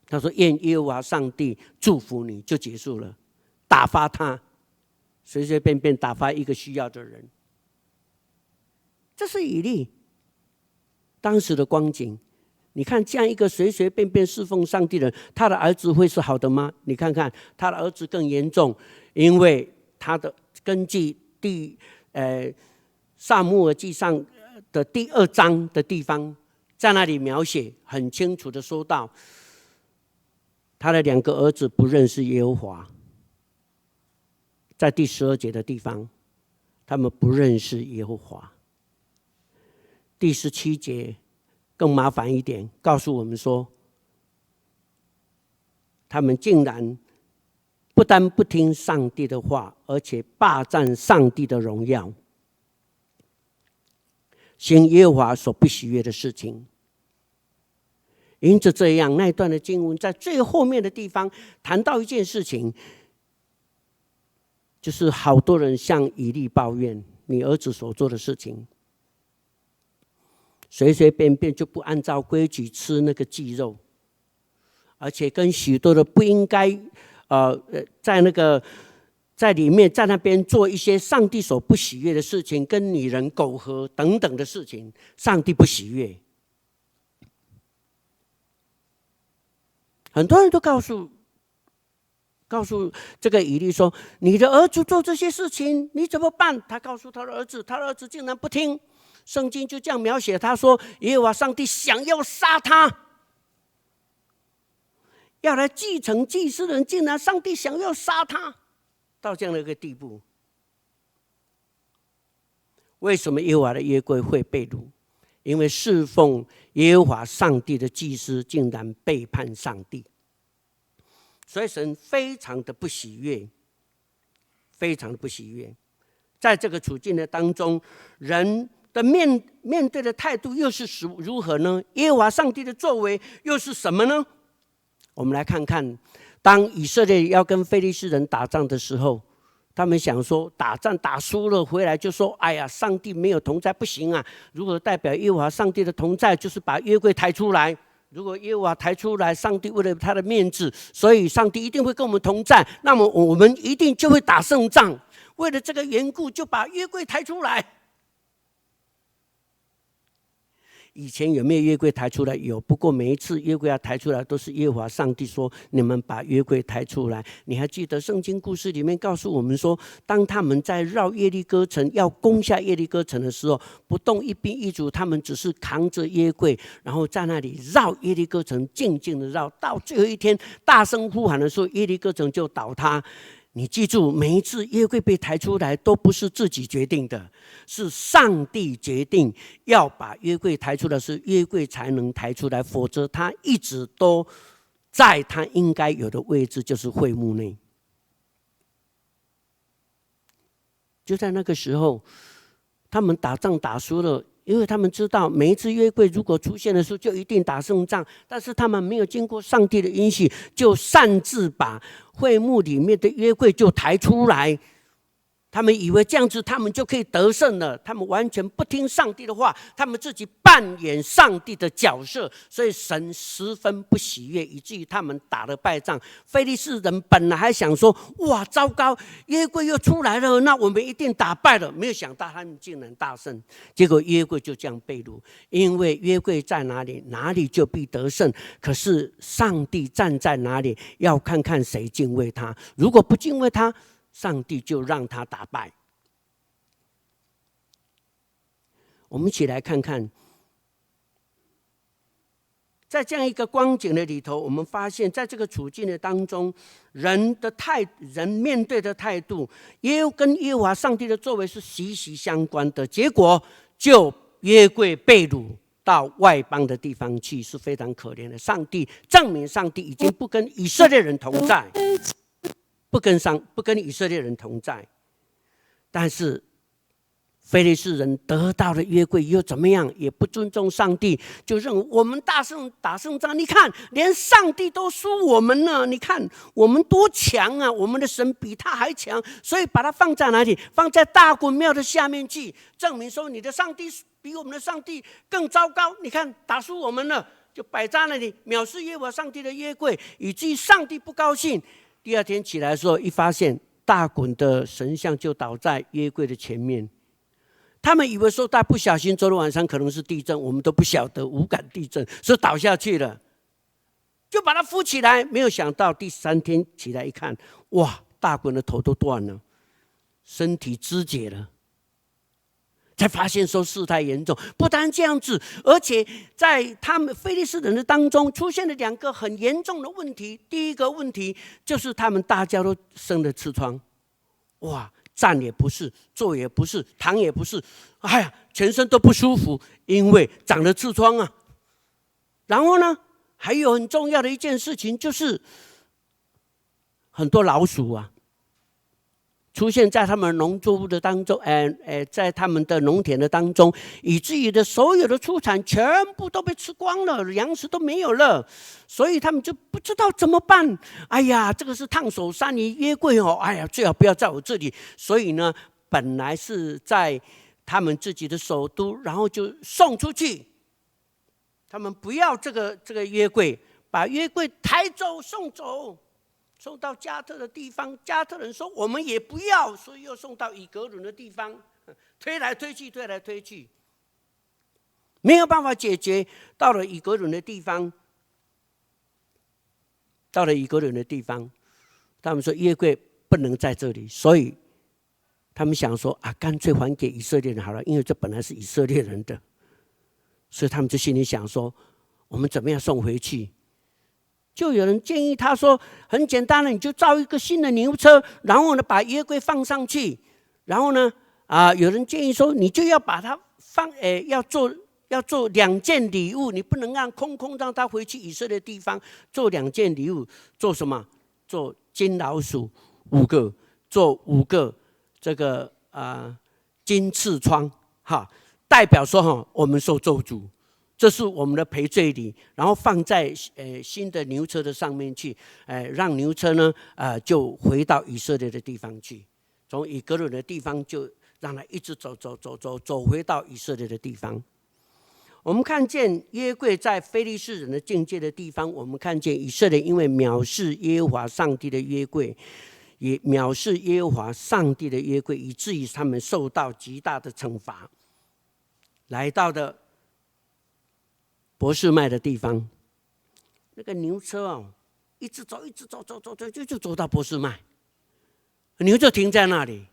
他说：“愿耶和华上帝祝福你。”就结束了。打发他，随随便便打发一个需要的人。这是以利当时的光景。你看，这样一个随随便便侍奉上帝的人，他的儿子会是好的吗？你看看他的儿子更严重，因为他的根据撒母耳记上的第二章的地方，在那里描写很清楚的说到，他的两个儿子不认识耶和华，在第12节的地方，他们不认识耶和华。第17节更麻烦一点，告诉我们说，他们竟然不但不听上帝的话，而且霸占上帝的荣耀，行耶和华所不喜悦的事情。因此这样，那一段的经文在最后面的地方谈到一件事情，就是好多人向以利抱怨你儿子所做的事情，随随便便就不按照规矩吃那个祭肉，而且跟许多的不应该，在里面在那边做一些上帝所不喜悦的事情，跟女人苟合等等的事情，上帝不喜悦。很多人都告诉这个以利说：“你的儿子做这些事情，你怎么办？”他告诉他的儿子，他的儿子竟然不听。圣经就这样描写，他说：“耶和华上帝想要杀他，要来继承祭司的人，竟然上帝想要杀他，到这样的一个地步。”为什么耶和华的约柜会被掳？因为侍奉耶和华上帝的祭司竟然背叛上帝，所以神非常的不喜悦，非常的不喜悦。在这个处境的当中，人的面对的态度又是如何呢？耶和华上帝的作为又是什么呢？我们来看看，当以色列要跟非利士人打仗的时候，他们想说打仗打输了回来就说：“哎呀，上帝没有同在，不行啊！如果代表耶和华上帝的同在，就是把约柜抬出来。如果耶和华抬出来，上帝为了他的面子，所以上帝一定会跟我们同在。那么我们一定就会打胜仗。为了这个缘故，就把约柜抬出来。”以前有没有约柜抬出来？有，不过每一次约柜要抬出来，都是耶和华上帝说：“你们把约柜抬出来。”你还记得圣经故事里面告诉我们说，当他们在绕耶利哥城要攻下耶利哥城的时候，不动一兵一卒，他们只是扛着约柜，然后在那里绕耶利哥城，静静的绕，到最后一天大声呼喊的时候，耶利哥城就倒塌。你记住，每一次约柜被抬出来，都不是自己决定的，是上帝决定要把约柜抬出来，是约柜才能抬出来，否则他一直都在他应该有的位置，就是会幕内。就在那个时候，他们打仗打输了。因为他们知道，每一次约柜如果出现的时候，就一定打胜仗。但是他们没有经过上帝的允许，就擅自把会幕里面的约柜就抬出来。他們以為這樣子他們就可以得勝了，他們完全不聽上帝的話，他們自己扮演上帝的角色，所以神十分不喜悅，以至於他們打了敗仗。非利士人本來還想說：哇，糟糕，約櫃又出來了，那我們一定打敗了。沒有想到他們竟然大勝，結果約櫃就這樣被擄。因為約櫃在哪裡，哪裡就必得勝。可是上帝站在哪裡，要看看誰敬畏他。如果不敬畏他，上帝就讓他打敗。我們一起來看看，在這樣一個光景的裡頭，我們發現，在這個處境的當中，人面對的態度，也跟耶和華上帝的作為是息息相關的。結果就約櫃被擄到外邦的地方去，是非常可憐的。上帝證明，上帝已經不跟以色列人同在。不跟以色列人同在，但是非利士人得到了約櫃又怎麼樣？也不尊重上帝，就認為我們大勝打勝仗。你看，連上帝都輸我們了。你看我們多強啊！我們的神比他還強，所以把它放在哪裡？放在大袞廟的下面去，證明說你的上帝比我們的上帝更糟糕。你看打輸我們了，就擺在那裡，藐視耶和華上帝的約櫃，以至於上帝不高興。第二天起來的時候，一發現大袞的神像就倒在約櫃的前面。他們以為說他不小心，昨天晚上可能是地震，我們都不曉得，無感地震，所以倒下去了，就把它扶起來。沒有想到第三天起來一看，哇，大袞的頭都斷了，身體肢解了。才發現說事態嚴重，不單這樣子，而且在他們非利士人的當中出現了兩個很嚴重的問題。第一個問題就是他們大家都生了痔瘡，哇，站也不是，坐也不是，躺也不是，哎呀，全身都不舒服，因為長了痔瘡啊。然後呢，還有很重要的一件事情就是很多老鼠啊，出現在他們農作物的當中，在他們的農田的當中，以至於的所有的出產全部都被吃光了，糧食都沒有了，所以他們就不知道怎麼辦。哎呀，這個是燙手山芋約櫃哦，哎呀，最好不要在我這裡。所以呢，本來是在他們自己的首都，然後就送出去。他們不要這個約櫃，把約櫃抬走送走。送到迦特的地方，迦特人說我們也不要，所以又送到以革倫的地方，推來推去，推來推去，沒有辦法解決。到了以革倫的地方，到了以革倫的地方，他們說約櫃不能在這裡，所以他們想說啊，乾脆還給以色列人好了，因為這本來是以色列人的，所以他們就心裡想說，我們怎麼樣送回去？就有人建議他說：“很簡單的，你就造一個新的牛車，然後呢，把約櫃放上去，然後呢，啊，有人建議說，你就要把它放，要做兩件禮物，你不能讓空空讓他回去以色列地方。做兩件禮物，做什麼？做金老鼠五個，做五個這個啊金痔瘡，哈，代表說哈，我們受咒詛。”這是我們的賠罪禮，然後放在新的牛車的上面去，讓牛車呢，就回到以色列的地方去，從以革倫的地方就讓他一直走走走走走回到以色列的地方。我們看見約櫃在非利士人的境界的地方，我們看見以色列因為藐視耶和華上帝的約櫃，也藐視耶和華上帝的約櫃，以至於他們受到極大的懲罰。來到的伯示麥的地方，那個牛車哦，一直走，一直走，走走走，就走到伯示麥，牛就停在那裡。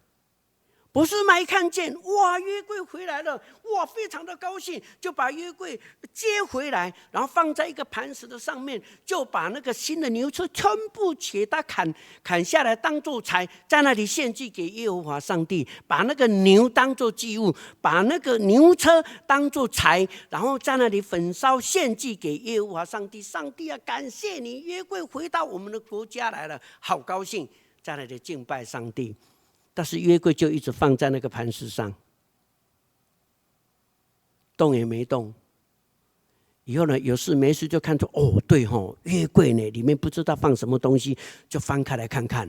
伯示麥一看見，哇，約櫃回來了，哇，非常的高興，就把約櫃接回來，然後放在一個磐石的上面，就把那個新的牛車全部給它砍砍下來當做柴，在那裡獻祭給耶和華上帝，把那個牛當做祭物，把那個牛車當做柴，然後在那裡焚燒獻祭給耶和華上帝。上帝啊，感謝你，約櫃回到我們的國家來了，好高興，在那裡敬拜上帝。但是約櫃就一直放在那個磐石上，動也沒動。以後呢，有事沒事就看出哦，對吼，約櫃呢裡面不知道放什麼東西，就翻開來看看。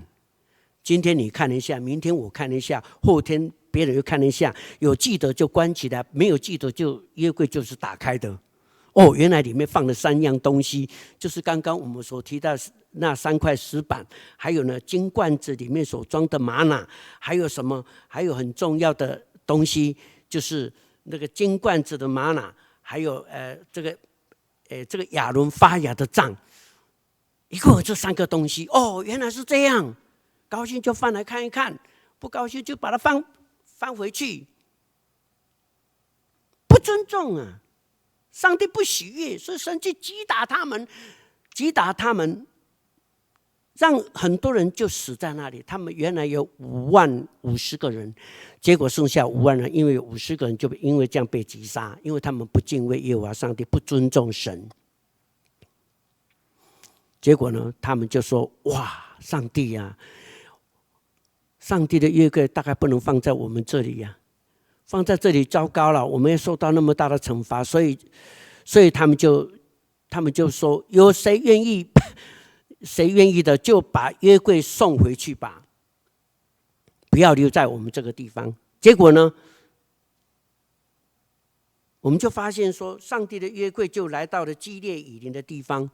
今天你看一下，明天我看一下，后天别人又看一下，有记得就关起来，没有记得就约柜就是打开的。哦，原来里面放了三样东西，就是刚刚我们所提到那三块石板，还有呢金罐子里面所装的吗哪，还有什么？还有很重要的东西，就是那个金罐子的吗哪，还有这个亚伦发芽的杖，一共有这三个东西。哦，原来是这样，高兴就翻来看一看，不高兴就把它翻翻回去，不尊重啊！上帝不喜悦，所以神去击打他们，击打他们，让很多人就死在那里。他们原来有5万50个人，结果剩下5万人，因为50个人就因为这样被击杀，因为他们不敬畏耶和华上帝，不尊重神。结果呢，他们就说：“哇，上帝呀，上帝的约柜大概不能放在我们这里呀。”放在这里糟糕了，我们要受到那么大的惩罚，所以他们就说，有谁愿意，谁愿意的就把约柜送回去吧，不要留在我们这个地方。结果呢，我们就发现说，上帝的约柜就来到了基列以琳的地方，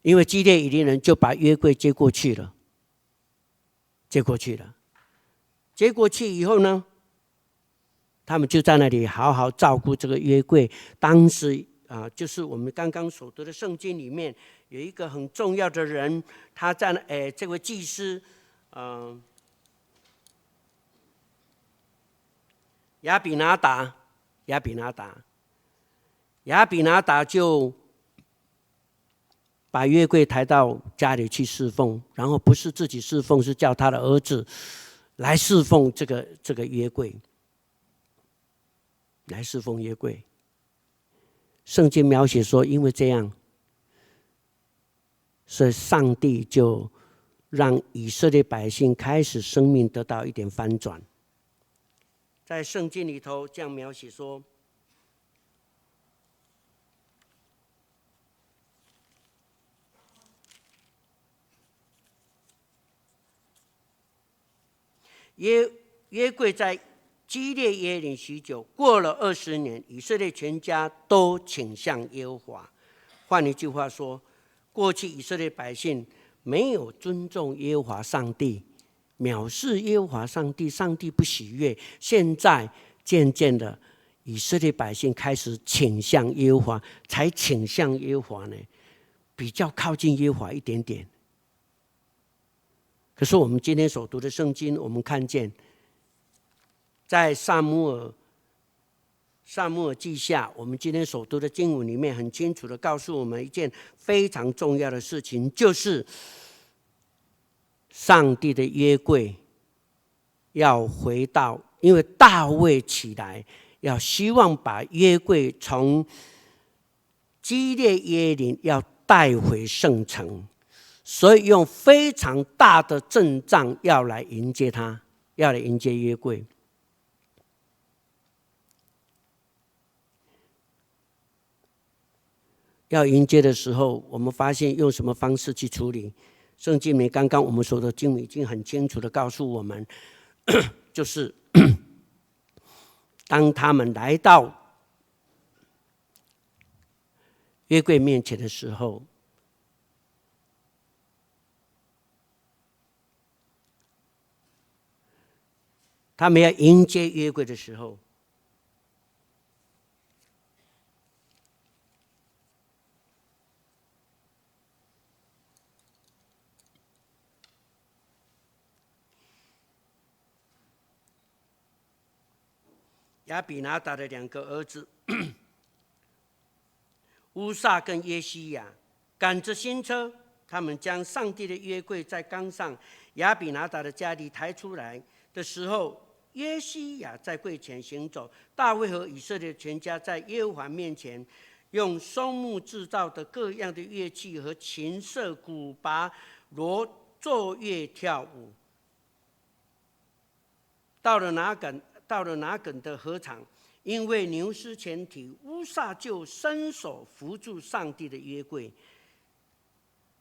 因为基列以琳人就把约柜接过去了，接过去了，接过去以后呢，他们就在那里好好照顾这个约柜。当时啊，就是我们刚刚所读的圣经里面有一个很重要的人，他在哎，这位祭司，亚比拿达，亚比拿达，亚比拿达就把约柜抬到家里去侍奉，然后不是自己侍奉，是叫他的儿子来侍奉这个约柜。来侍奉约柜。圣经描写说，因为这样，所以上帝就让以色列百姓开始生命得到一点翻转。在圣经里头这样描写说：约柜在基列耶琳许久，过了20年，以色列全家都倾向耶和华。换一句话说，过去以色列百姓没有尊重耶和华上帝，藐视耶和华上帝，上帝不喜悦。现在渐渐的，以色列百姓开始倾向耶和华，才倾向耶和华呢，比较靠近耶和华一点点。可是我们今天所读的圣经，我们看见，在撒母耳记下，我们今天所读的经文里面，很清楚的告诉我们一件非常重要的事情，就是上帝的约柜要回到，因为大卫起来，要希望把约柜从基列耶琳要带回圣城，所以用非常大的阵仗要来迎接他，要来迎接约柜。要迎接的时候，我们发现用什么方式去处理？圣经里面刚刚我们说的经文已经很清楚的告诉我们，就是当他们来到约柜面前的时候，他们要迎接约柜的时候，亚比拿达的两个儿子乌撒跟约西亚赶着新车，他们将上帝的约柜在冈上亚比拿达的家里抬出来的时候，约西亚在柜前行走。大卫和以色列全家在耶和华面前，用松木制造的各样的乐器和琴瑟、鼓、鈸、锣奏乐跳舞。到了拿艮的禾场，因为牛失前蹄，乌撒就伸手扶住上帝的约柜。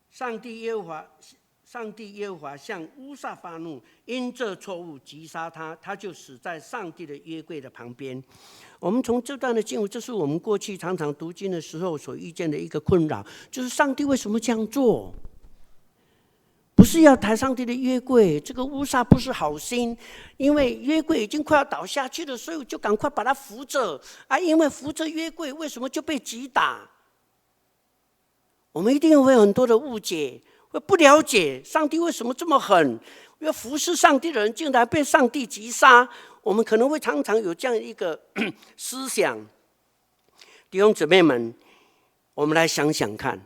上帝耶和华，上帝耶和華向烏撒發怒，因這錯誤擊殺他，他就死在上帝的約櫃的旁邊。我們從這段的經文，這是我們過去常常讀經的時候所遇見的一個困擾，就是上帝為什麼這樣做？不是要抬上帝的約櫃，這個烏撒不是好心，因為約櫃已經快要倒下去了，所以就趕快把它扶着啊！因為扶着約櫃，為什麼就被擊打？我們一定會有很多的誤解，會不了解上帝為什麼這麼狠，要服侍上帝的人竟然被上帝擊殺，我們可能會常常有這樣一個思想。弟兄姊妹們，我們來想想看，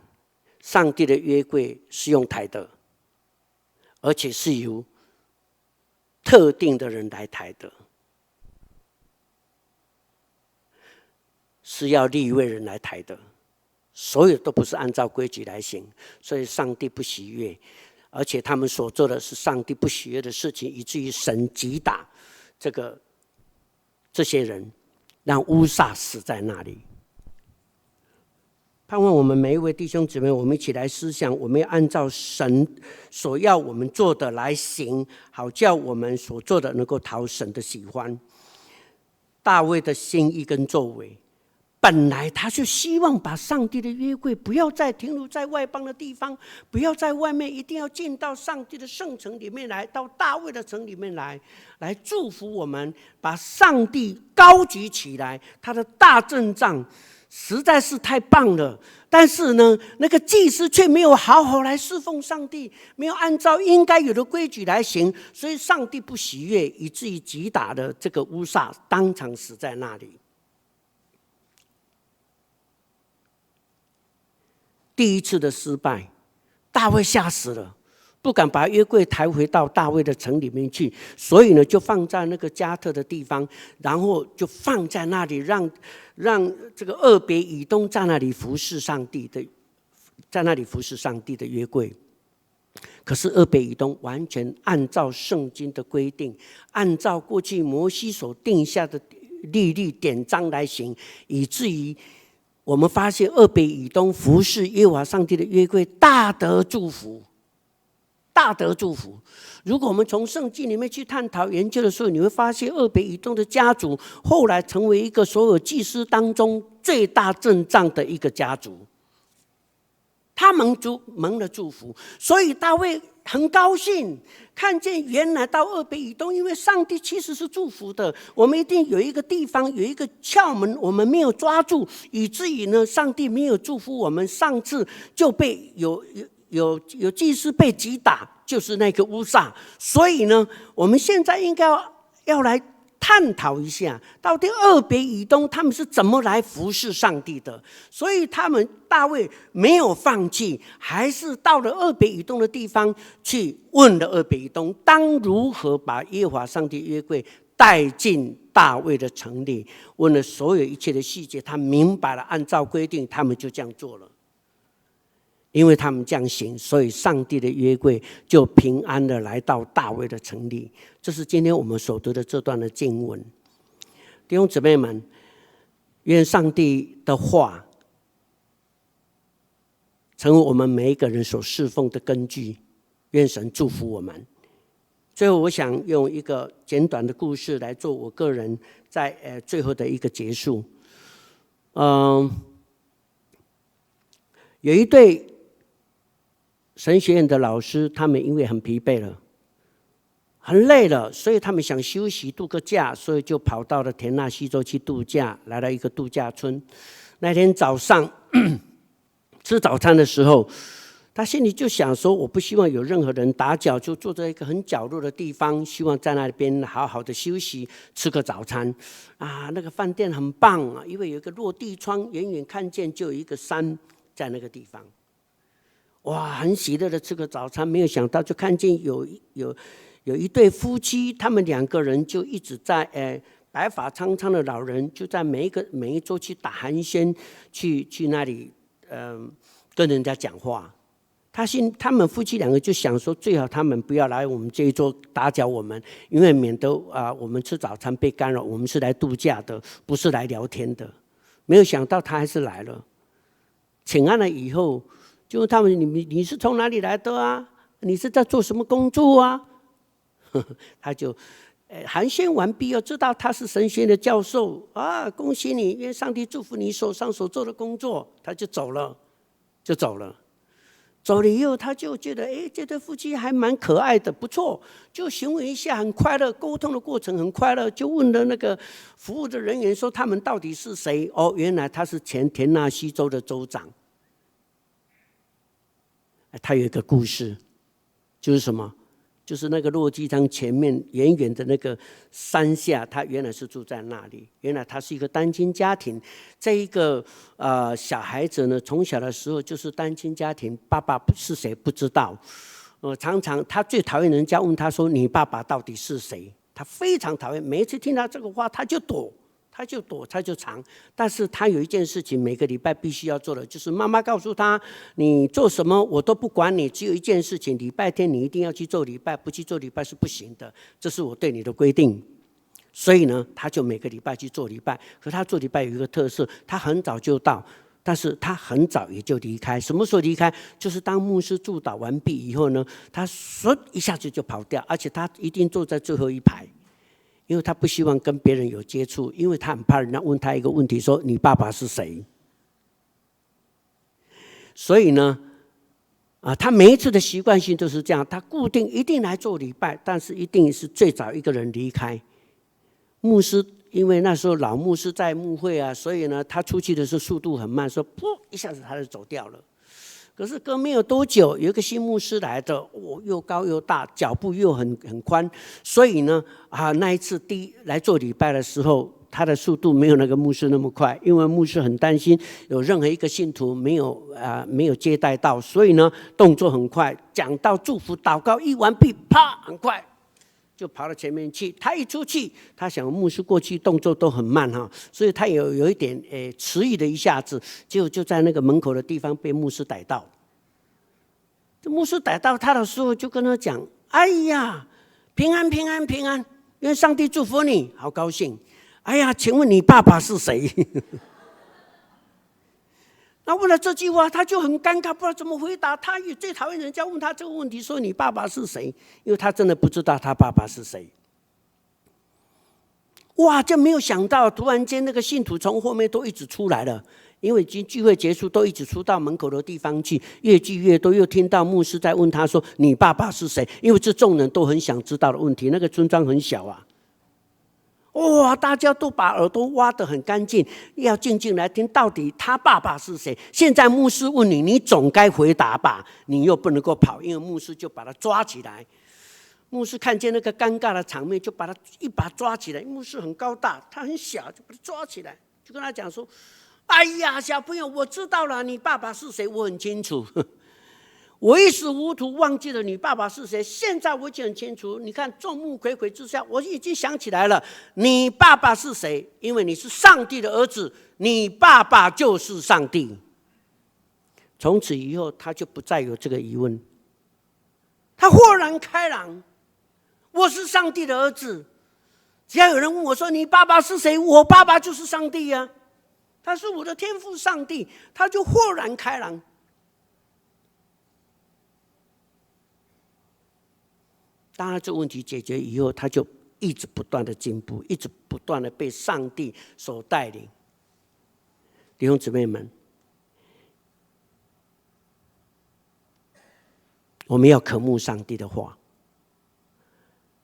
上帝的約櫃是用抬的，而且是由特定的人來抬的，是要利未人來抬的，所有都不是按照規矩來行，所以上帝不喜悅，而且他們所做的是上帝不喜悅的事情，以至於神擊打這些人，讓烏撒死在那裡。盼望我們每一位弟兄姊妹，我們一起來思想，我們要按照神所要我們做的來行，好叫我們所做的能夠討神的喜歡。大衛的心意跟作為，本來他就希望把上帝的約櫃不要再停留在外邦的地方，不要在外面，一定要進到上帝的聖城裡面來，到大衛的城裡面來，來祝福我們，把上帝高舉起來，他的大陣仗實在是太棒了。但是呢，那個祭司卻沒有好好來侍奉上帝，沒有按照應該有的規矩來行，所以上帝不喜悅，以至於擊打的這個烏撒當場死在那裡。第一次的失敗，大衛嚇死了，不敢把約櫃抬回到大衛的城裡面去，所以呢，就放在那個加特的地方，然後就放在那裡，讓這個俄別以東在那裡服侍上帝的，在那裡服侍上帝的約櫃。可是俄別以東完全按照聖經的規定，按照過去摩西所定下的律例典章來行，以至於我們發現俄別以東服侍耶和華上帝的約櫃大得祝福。大得祝福。如果我們從聖經裡面去探討研究的時候，你會發現俄別以東的家族後來成為一個所有祭司當中最大陣仗的一個家族。他蒙了祝福，所以大衛很高興看見原來到俄別以東，因為上帝其實是祝福的。我們一定有一個地方有一個竅門，我們沒有抓住，以至於呢，上帝沒有祝福我們。上次就被有祭司被擊打，就是那個烏撒。所以呢，我們現在應該要來探討一下，到底俄別以東他們是怎麼來服侍上帝的？所以他們大衛沒有放棄，還是到了俄別以東的地方去問了俄別以東，當如何把耶和華上帝約櫃帶進大衛的城裡？問了所有一切的細節，他明白了，按照規定，他們就這樣做了。因為他們這樣行，所以上帝的約櫃就平安的來到大衛的城裡。這是今天我們所讀的這段的經文。弟兄姊妹們，願上帝的話成為我們每一個人所侍奉的根據。願神祝福我們。最後，我想用一個簡短的故事來做我個人在最後的一個結束。有一對神學院的老師，他們因為很疲憊了，很累了，所以他們想休息度個假，所以就跑到了田納西州去度假，來到一個度假村。那天早上吃早餐的時候，他心裡就想說：“我不希望有任何人打攪，就坐在一個很角落的地方，希望在那邊好好的休息，吃個早餐。”啊，那個飯店很棒啊，因為有一個落地窗，遠遠看見就有一個山在那個地方。哇，很喜樂的吃個早餐，沒有想到就看見有一對夫妻，他們兩個人就一直在白髮蒼蒼的老人就在每一桌去打寒暄，去那裡跟人家講話。他們夫妻兩個就想說，最好他們不要來我們這一桌打攪我們，因為免得啊我們吃早餐被干擾。我們是來度假的，不是來聊天的。沒有想到他還是來了，請安了以後，就問他們：你是從哪裡來的啊？你是在做什么工作啊？”他就寒暄完毕，又知道他是神学院的教授啊，恭喜你，愿上帝祝福你手上所做的工作。他就走了，就走了。走了以后，他就觉得，哎，这对夫妻还蛮可爱的，不错，就询问一下，很快乐，沟通的过程很快乐，就问了那个服务的人员说，他们到底是谁？哦，原来他是前田纳西州的州长。他有一个故事，就是什么？就是那个落基山前面远远的那个山下，他原来是住在那里。原来他是一个单亲家庭，这一个小孩子呢，从小的时候就是单亲家庭，爸爸是谁不知道。常常他最讨厌人家问他说：“你爸爸到底是谁？”他非常讨厌，每一次听到这个话他就躲。他就躲，他就藏。但是他有一件事情，每个礼拜必须要做的，就是妈妈告诉他：“你做什么我都不管你，只有一件事情，礼拜天你一定要去做礼拜，不去做礼拜是不行的，这是我对你的规定。”所以呢，他就每个礼拜去做礼拜。可他做礼拜有一个特色，他很早就到，但是他很早也就离开。什么时候离开？就是当牧师祝祷完毕以后呢，他唰一下子就跑掉，而且他一定坐在最后一排。因为他不希望跟别人有接触，因为他很怕人家问他一个问题，说你爸爸是谁？所以呢，啊，他每一次的习惯性都是这样，他固定一定来做礼拜，但是一定是最早一个人离开。牧师因为那时候老牧师在牧会啊，所以呢，他出去的时候速度很慢，说噗一下子他就走掉了。可是隔没有多久，有一个新牧师来的，哦，又高又大，脚步又很宽，所以呢，啊，那一次第一来做礼拜的时候，他的速度没有那个牧师那么快，因为牧师很担心有任何一个信徒没有接待到，所以呢，动作很快，讲到祝福祷告一完毕，啪，很快就跑到前面去。他一出去，他想牧师过去动作都很慢哈，所以他有一点迟疑的一下子，结果就在那个门口的地方被牧师逮到。这牧师逮到他的时候，就跟他讲：“哎呀，平安平安平安，愿上帝祝福你，好高兴。哎呀，请问你爸爸是谁？”那问了这句话，他就很尴尬，不知道怎么回答。他也最讨厌人家问他这个问题，说你爸爸是谁？因为他真的不知道他爸爸是谁。哇，就没有想到，突然间那个信徒从后面都一直出来了，因为已经聚会结束，都一直出到门口的地方去，越聚越多，又听到牧师在问他说：“你爸爸是谁？”因为这众人都很想知道的问题。那个村庄很小啊。哇！大家都把耳朵挖得很干净，要静静来听，到底他爸爸是谁？现在牧师问你，你总该回答吧？你又不能够跑，因为牧师就把他抓起来。牧师看见那个尴尬的场面，就把他一把抓起来。牧师很高大，他很小，就把他抓起来，就跟他讲说：“哎呀，小朋友，我知道了，你爸爸是谁，我很清楚。我一时糊涂忘记了你爸爸是谁，现在我已经很清楚。你看众目睽睽之下，我已经想起来了，你爸爸是谁？因为你是上帝的儿子，你爸爸就是上帝。”从此以后，他就不再有这个疑问。他豁然开朗，我是上帝的儿子。只要有人问我说：“你爸爸是谁？”我爸爸就是上帝呀，他是我的天父上帝，他就豁然开朗。当他这个问题解决以后，他就一直不断的进步，一直不断的被上帝所带领。弟兄姊妹们，我们要渴慕上帝的话，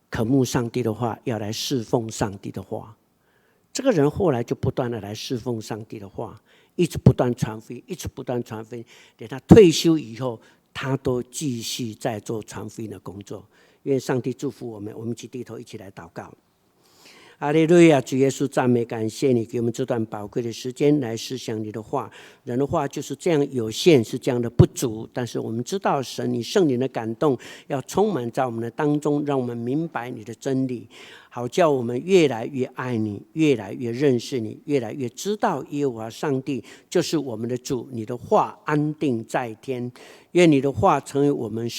渴慕上帝的话，要来侍奉上帝的话。这个人后来就不断的来侍奉上帝的话，一直不断传福音，一直不断传福音。等他退休以后，他都继续在做传福音的工作。愿上帝祝福我们，我们一起低头一起来祷告。哈利路亚，主耶稣赞美感谢你给我们这段宝贵的时间来思想你的话。人的话就是这样有限，是这样的不足。但是我们知道神，你圣灵的感动要充满在我们的当中，让我们明白你的真理，好叫我们越来越爱你，越来越认识你，越来越知道耶和华上帝就是我们的主。你的话安定在天，愿你的话成为我们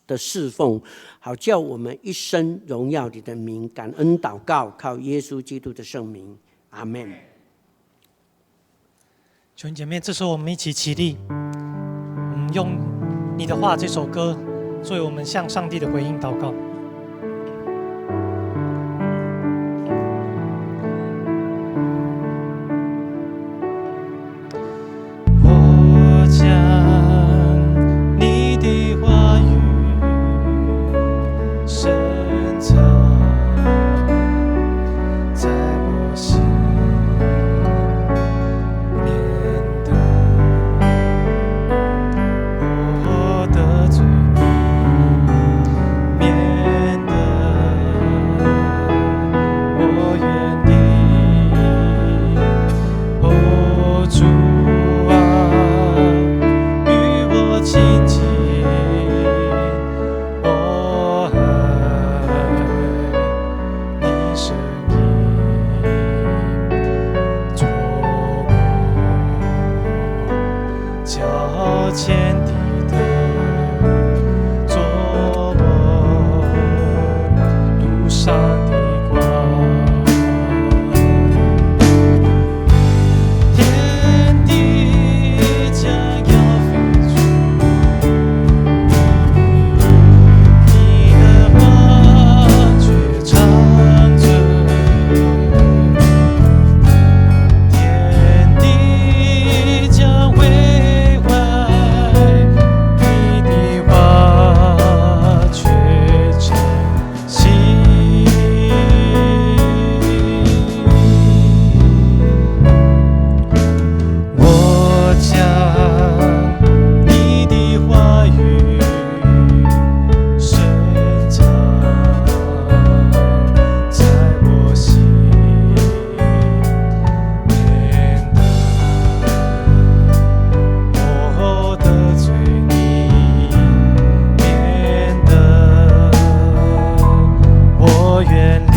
的侍奉，好叫我们一生荣耀你的名。感恩祷告，靠耶稣基督的圣名，阿门。兄弟姐妹，这时候我们一起起立，我们用《你的话》这首歌，作為我們向上帝的回應禱告。我將你的話語深藏在我心，免得我得罪你，免得我遠離。哦，主啊，與我親近，我愛你聲音，做我腳前的燈，做我路上的光。天地將要廢去，你的話卻長存。天地將毀壞，你的話卻長新。我將你的話語深藏在我心，免得我得罪你，免得我遠離。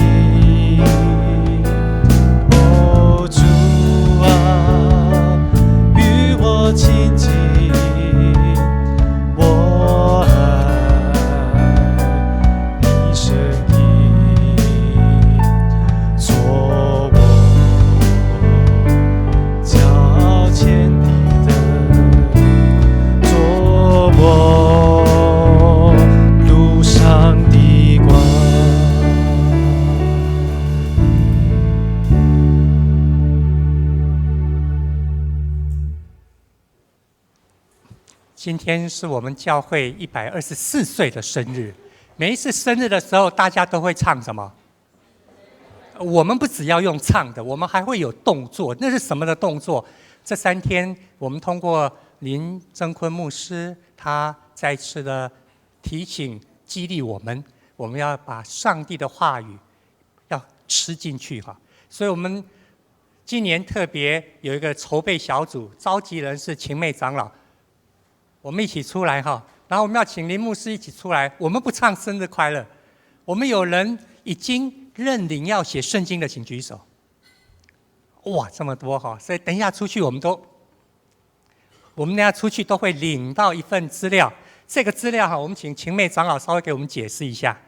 哦，主啊，與我親近，我愛你聲音，做我腳前的燈，做我路上的光。今天是我們教會124歲的生日。每一次生日的時候，大家都會唱什麼？我們不只要用唱的，我們還會有動作。那是什麼的動作？這3天，我們通過林正坤牧師，他再次的提醒、激勵我們，我們要把上帝的話語要吃進去哈。所以，我們今年特別有一個籌備小組，召集人是秦妹長老。我們一起出來哈，然後我們要請林牧師一起出來。我們不唱生日快樂，我們有人已經認領要寫聖經的，請舉手。哇，這麼多哈！所以等一下出去，我們等下出去都會領到一份資料。這個資料哈，我們請秦妹長老稍微給我們解釋一下。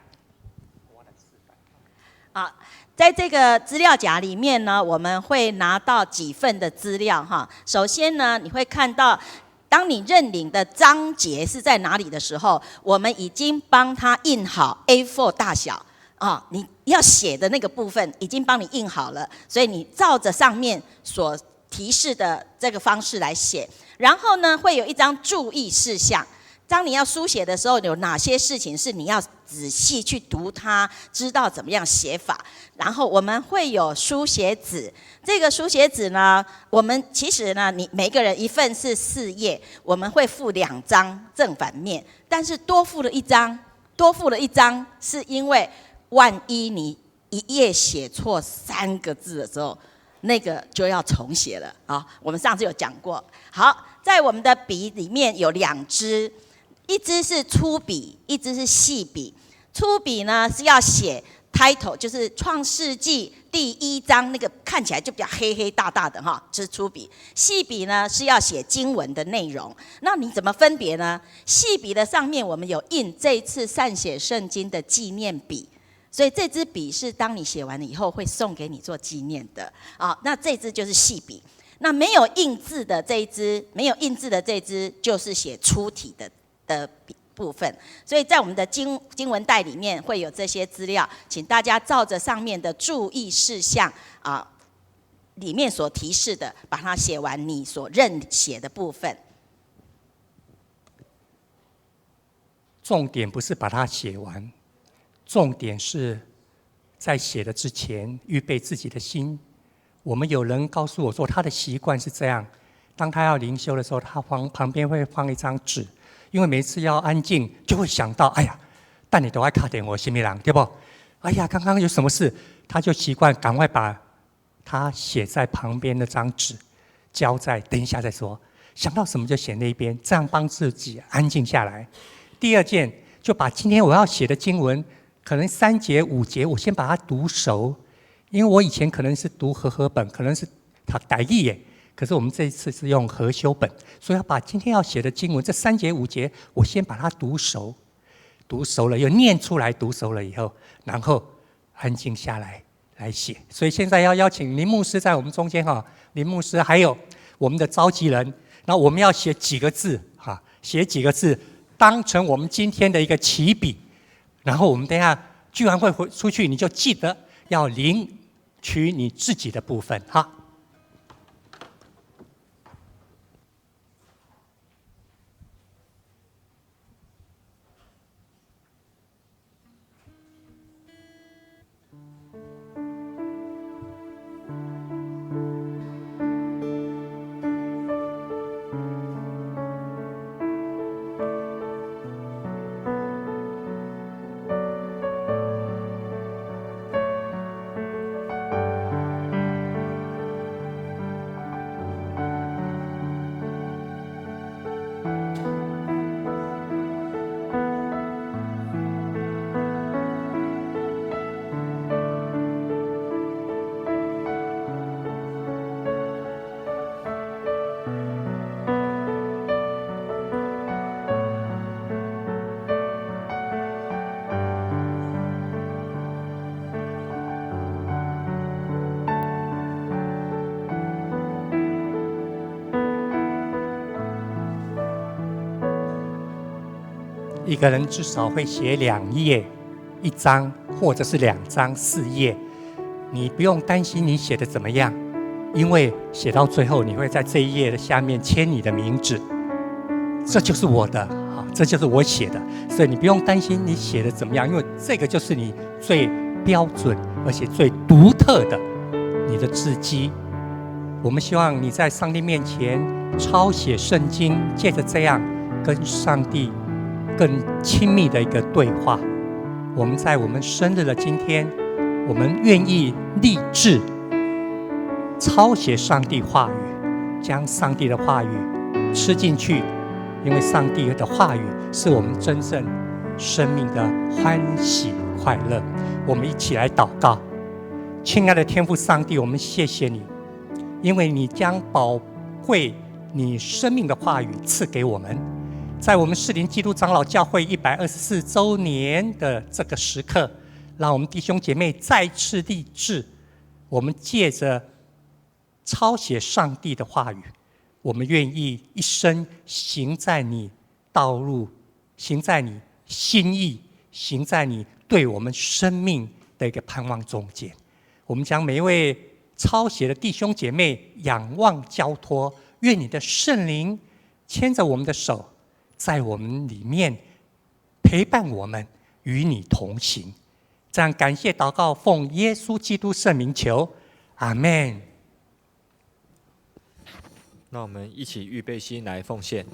啊，在這個資料夾裡面呢，我們會拿到幾份的資料哈。首先呢，你會看到，當你認領的章節是在哪裡的時候，我們已經幫他印好 A4 大小啊，你要寫的那個部分已經幫你印好了，所以你照着上面所提示的這個方式來寫。然後呢，會有一張注意事項。當你要書寫的時候，有哪些事情是你要仔細去讀它，知道怎麼樣寫法。然後我們會有書寫紙，這個書寫紙呢，我們其實呢，你每個人一份是4頁，我們會附2張正反面，但是多附了一張，多附了一張，是因為萬一你一頁寫錯3個字的時候，那個就要重寫了啊。我們上次有講過。好，在我們的筆裡面有2支。一支是粗筆，一支是細筆。粗筆呢是要寫 title，就是創世紀第一章那個看起來就比較黑黑大大的哈，這是粗筆。細筆呢是要寫經文的內容。那你怎麼分別呢？細筆的上面我們有印這一次缮寫聖經的紀念筆，所以這支筆是當你寫完了以後會送給你做紀念的啊。那這支就是細筆。那沒有印字的這一支，沒有印字的這支就是寫粗體的。的筆部分。所以在我们的经文袋里面会有这些资料，请大家照着上面的注意事项啊，里面所提示的，把它写完你所认写的部分。重点不是把它写完，重点是在写的之前预备自己的心。我们有人告诉我说，他的习惯是这样：当他要灵修的时候，他旁边会放一张纸，因为每次要安静，就会想到，哎呀，等下都爱敲电话啥物人，对不？哎呀，刚刚有什么事，他就习惯赶快把他写在旁边那张纸交在，等一下再说。想到什么就写那边，这样帮自己安静下来。第二件，就把今天我要写的经文，可能三节五节，我先把它读熟，因为我以前可能是读和合本，可能是读台语耶，可是我们这一次是用和修本，所以要把今天要写的经文这三节五节，我先把它读熟，读熟了又念出来，读熟了以后，然后安静下来来写。所以现在要邀请林牧师在我们中间哈，林牧师还有我们的召集人，那我们要写几个字哈，写几个字。当成我们今天的一个起笔，然后我们等一下聚完会回出去，你就记得要领取你自己的部分哈。一个人至少会写2页，一张或者是2张4页。你不用担心你写的怎么样，因为写到最后你会在这一页的下面签你的名字，这就是我的，啊，这就是我写的，所以你不用担心你写的怎么样，因为这个就是你最标准而且最独特的你的字迹。我们希望你在上帝面前抄写圣经，借着这样跟上帝更亲密的一个对话。我们在我们生日的今天，我们愿意立志抄写上帝话语，将上帝的话语吃进去，因为上帝的话语是我们真正生命的欢喜快乐。我们一起来祷告，亲爱的天父上帝，我们谢谢你，因为你将宝贵你生命的话语赐给我们。在我们士林基督长老教会124周年的这个时刻，让我们弟兄姐妹再次立志，我们借着抄写上帝的话语，我们愿意一生行在你道路，行在你心意，行在你对我们生命的一个盼望中间。我们将每一位抄写的弟兄姐妹仰望交托，愿你的圣灵牵着我们的手，在我们里面陪伴我们，与你同行。这样感谢祷告，奉耶稣基督圣名求，阿门。那我们一起预备心来奉献。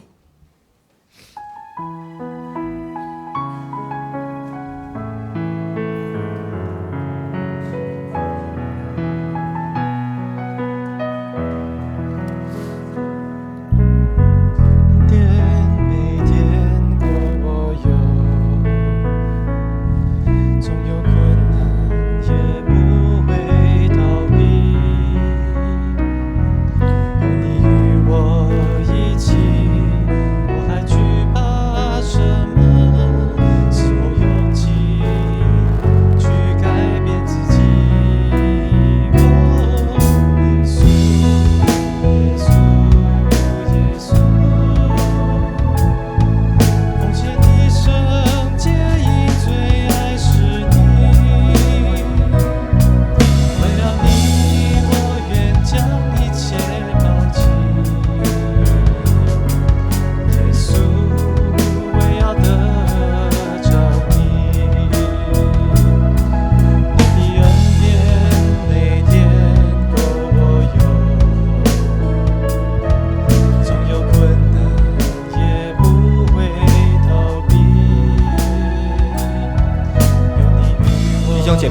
电没电过我有，纵有困难也不会逃避。有你与我一起，我还惧怕什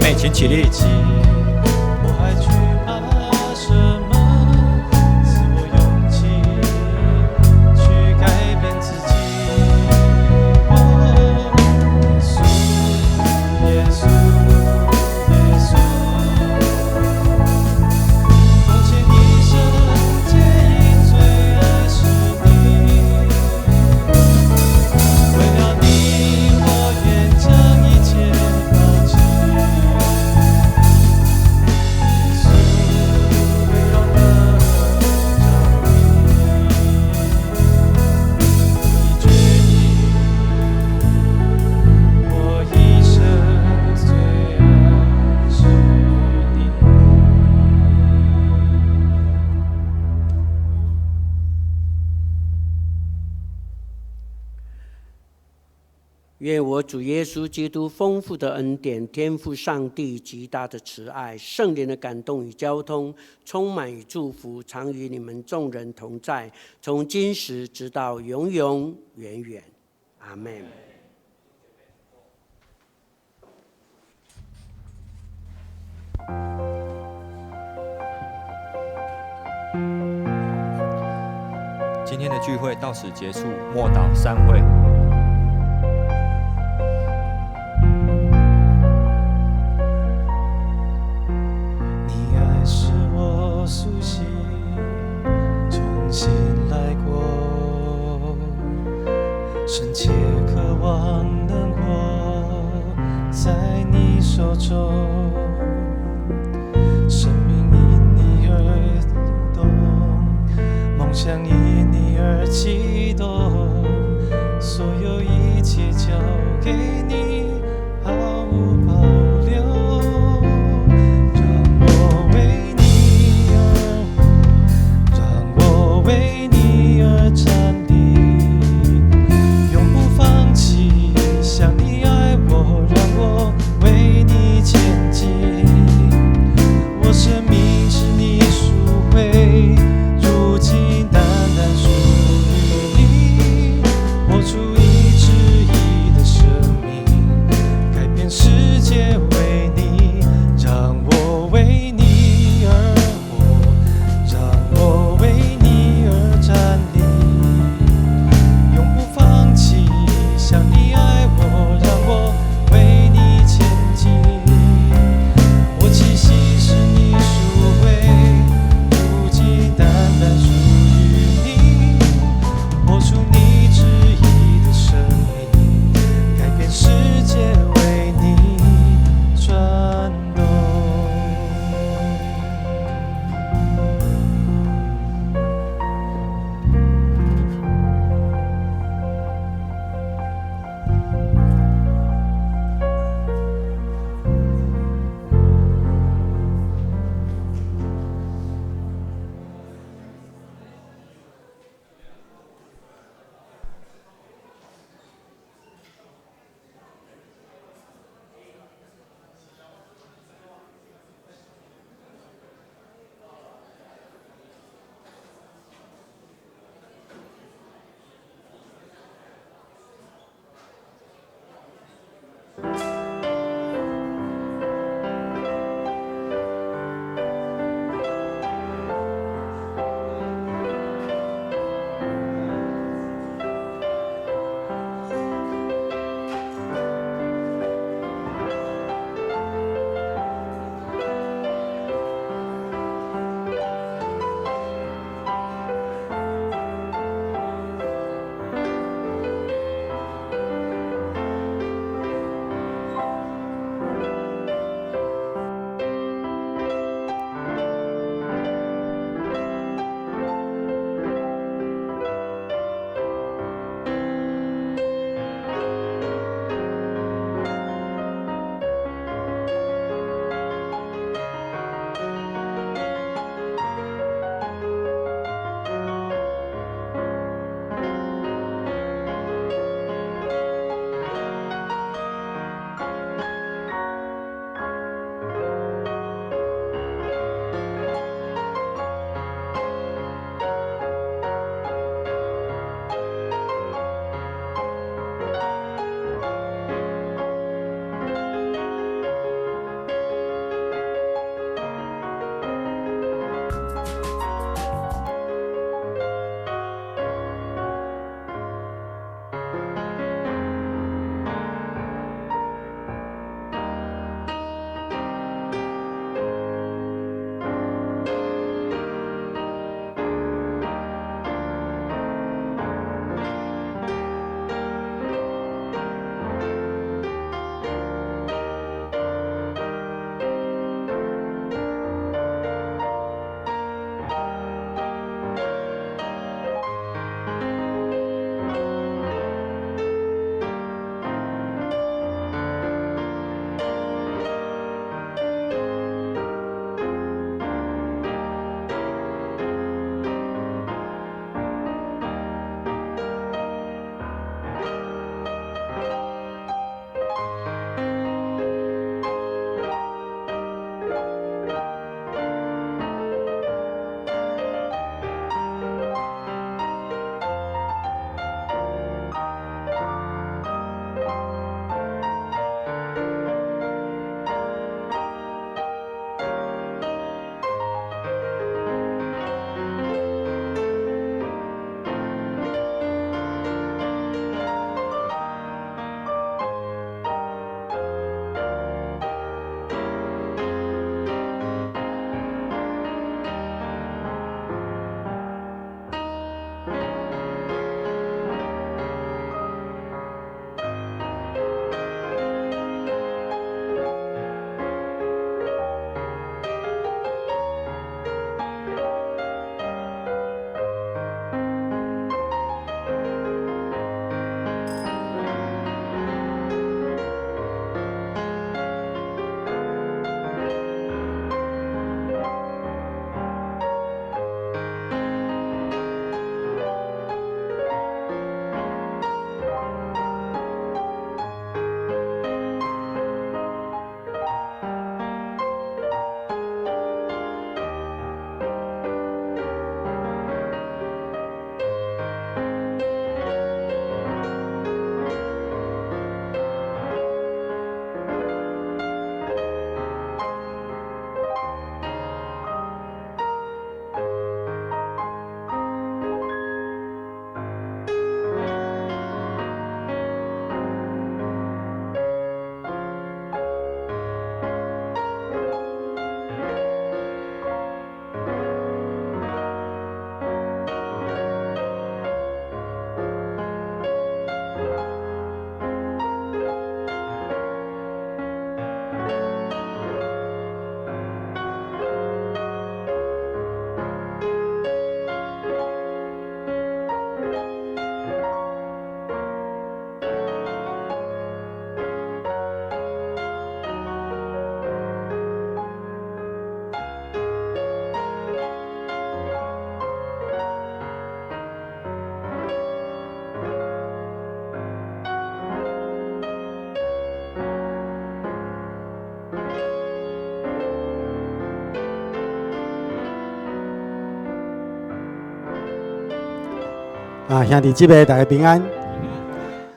妹，請起立。我還懼怕什麼？賜我勇氣去改變自己。哦，耶穌，耶穌，耶穌，奉獻一生皆因最愛是你。為了你，我願將一切拋棄。耶穌，為要得著你，我已決定，我一生最愛是你。願我主耶穌基督豐富的恩典、天父上帝極大的慈愛、聖靈的感動與交通，充滿與祝福，常與你們眾人同在，從今時直到永永遠遠。阿門。今天的聚會到此結束，默禱散會。你愛使我蘇醒，重新來過，深切渴望能握在你手中，生命因你而動，夢想因你而啟動，所有一切交給你，毫無保留。讓我為你而活，讓我為你而戰栗，永不放棄。像你愛我，讓我為你前進。我生命是你贖回，如今單單屬於你，活出一旨意的生命，改變世界為你，讓我為你而活，讓我為你而戰栗，啊，兄弟姊妹，大家平安。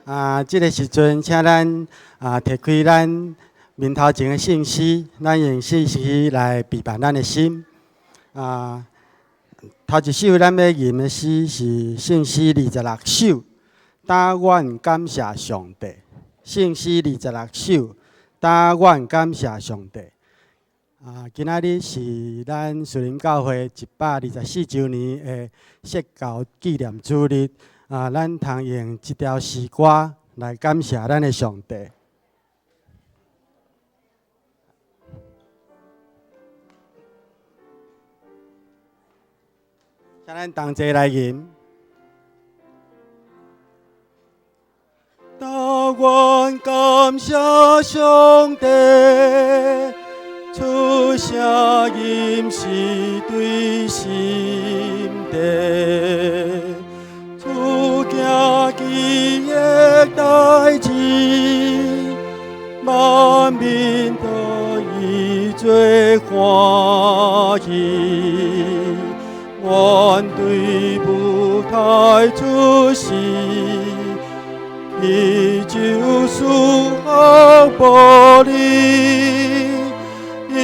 啊，這个時陣，請咱啊提開咱面頭前的聖詩，咱用聖詩來備辦咱的心。啊，頭一首咱欲吟的詩是聖詩26首，但願感謝上帝。聖詩二十六首，但願感謝上帝。啊，今仔日是咱樹林教會124週年的設教紀念主日。啊，咱通用這條詩歌來感謝咱的上帝。請咱同齊來吟。但願感謝上帝，出聲音是對心底，主行奇異代誌，萬民都以做歡喜，願對舞台出世。伊就是福玻璃，因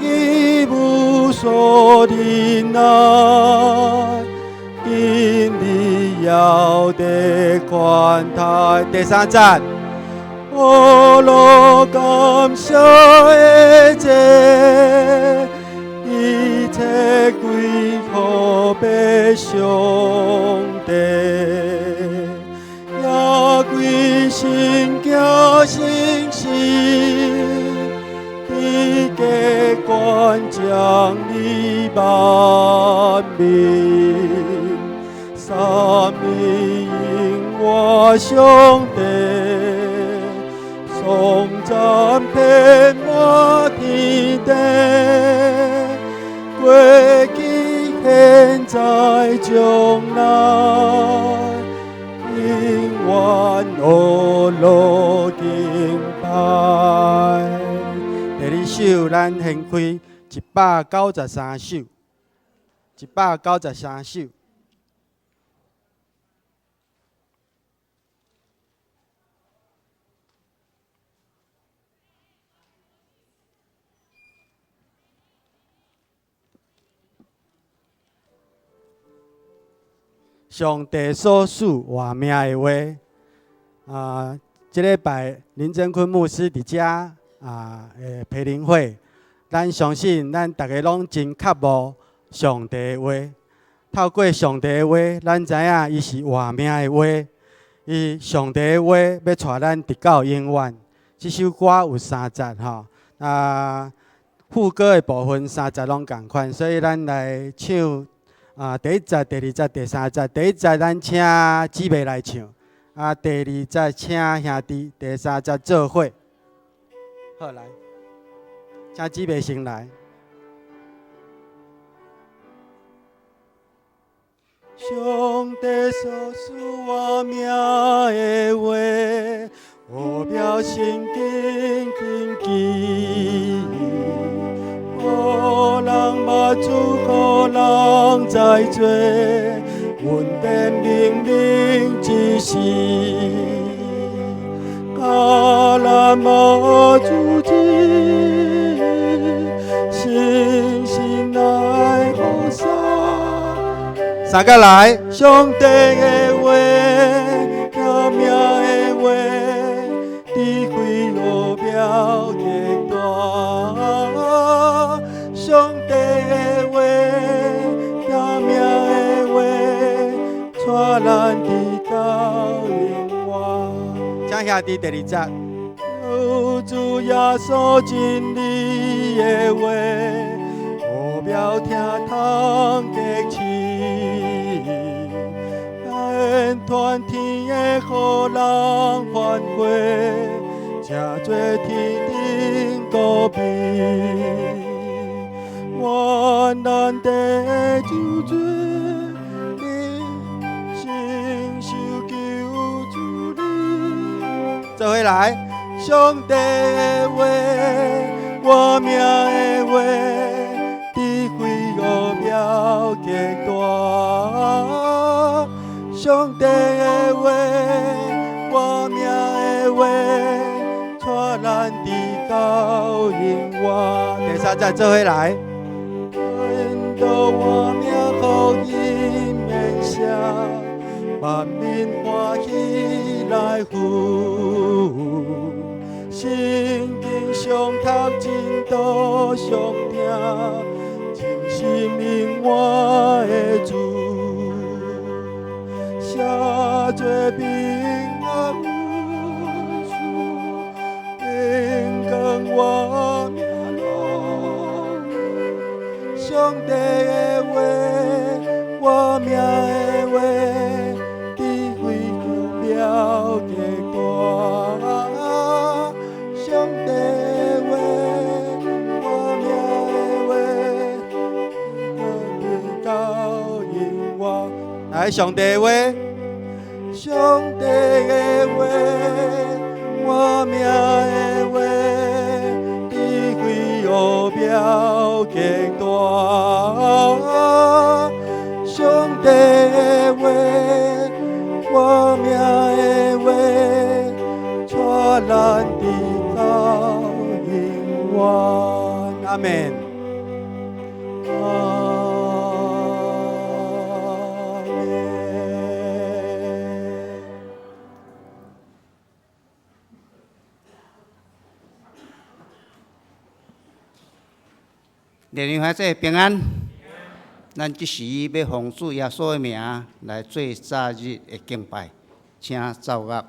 伊無所忍耐，今日要得寬待。第三節，我若感謝的這，一切歸予欲上帝。歸心行誠實，伫加懸獎勵萬民，三位永活上帝，頌讚遍滿天地，過去現在將來。永遠呵樂敬拜。第二首，咱掀開193首，193首。上帝所賜活命的話，啊，這禮拜林真坤牧師佇遮啊，的培靈會，咱相信咱逐家攏真渴慕上帝的話。透過上帝的話，咱知影伊是活命的話，伊上帝的話欲帶咱直到永遠。這首歌有三節吼，啊，副歌的部分三節攏仝款，所以咱來唱。啊，第一節、第二節、第三節。第一節咱請姊妹來唱，啊，第二節請兄弟，第三節做伙。好，來，請姊妹先來。上帝所賜活命的話，奧妙聖經謹記。予人捌主，予人知罪，恩典明明之時，迦南馬主旨，信心來予啥？三個來，上帝的話，聽命的話，智慧奧妙極大。上帝的話，聽命的話，帶咱直到永遠。請兄弟第二節。有主耶穌真理的話，奧妙聽通激起，咱團天的予人歡呼，成做天頂高美。願咱得救主，你承受救主你。做伙來，上帝的話，活命的話，智慧奧妙極大。上上帝的话，活命的话，带咱直到永远。第三节做伙来。引导活命福音的声，万民欢喜来赴。圣经上读真道上听，真是永远的主。写做平安文书，平光活命路。上帝的话，活命的话，智慧巧妙极大。上帝的话，活命的话，直到永远。来，上帝的话，上帝的话，活命的话，智慧奥妙极大。上帝的话，活命的话，带咱直到永远。阿们。阿们。连云孩子平安。咱这时欲奉主耶稣的名来做早日的敬拜，请奏乐。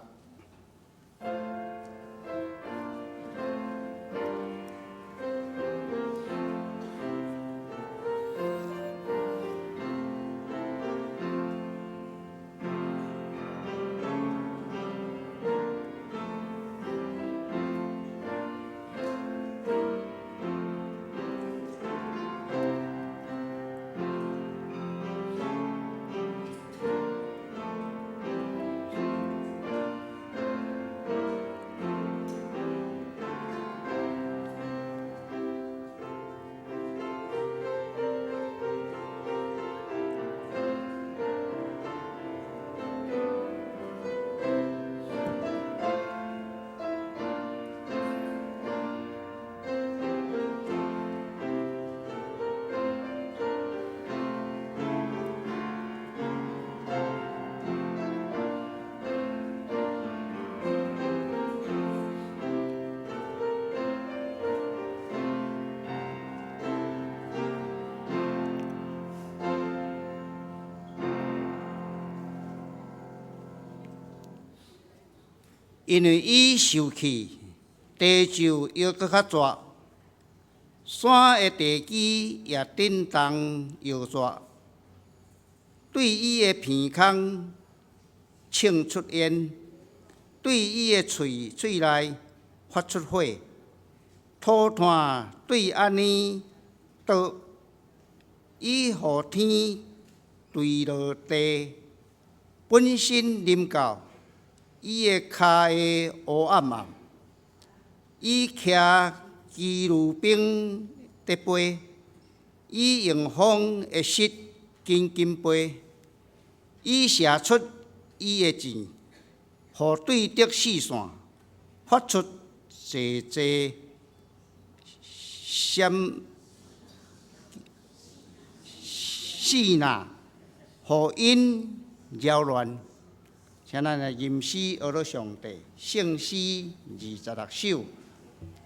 因为伊受气，地就犹阁较逝，山的地基也震动摇逝，对伊的鼻孔呛出烟，对伊的喙喙内发出火，涂炭对按呢倒，伊予天坠落地，本身临到。伊的跤会乌暗暗，伊骑基路兵伫飞，伊用风的翼紧紧飞，伊射出伊的箭，予对敌四散，发出济济闪四呐，予𪜶扰乱。请咱来吟诗学乐上帝，圣诗26首。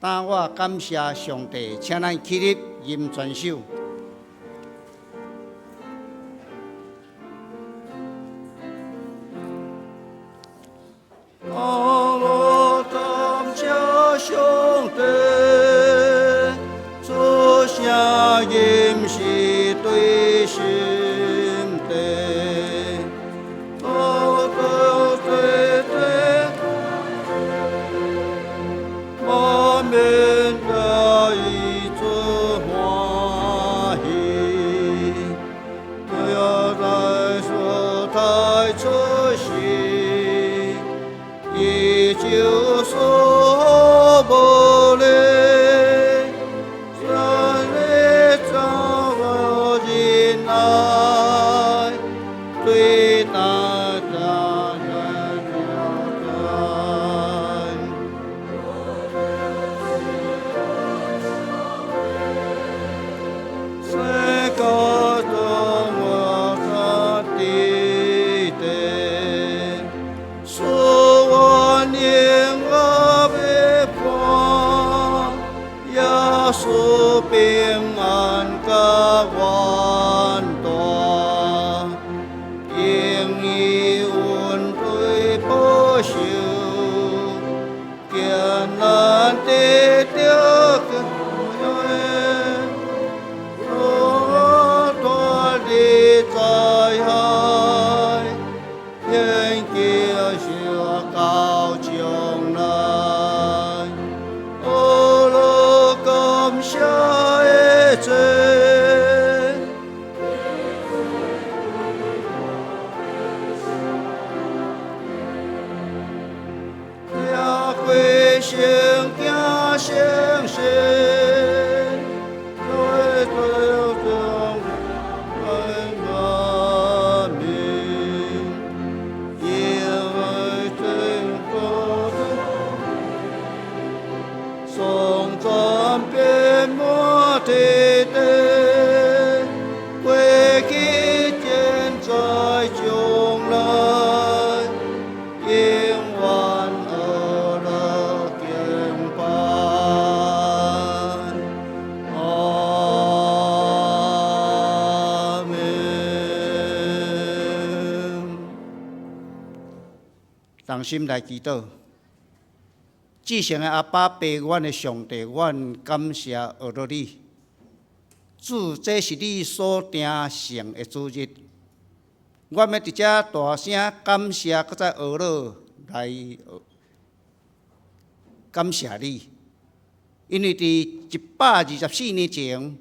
当我感谢上帝，请咱起立吟全首。当我感谢上帝，出声吟诗对心底。義恩對保守，艱難得著脫離災害，天橋上到將來，阿樂感謝的祭。聽過聖經聖神，做做中阿門，因為真國頌讚遍滿天地，過去現在將來，永遠阿樂敬拜。阿門。同心來祈禱，至聖的阿爸父，阮的上帝，阮感謝阿樂你。主，這是你所定成的主日，阮欲佇遮大聲感謝，閣再阿樂來感謝你，因為佇124年前，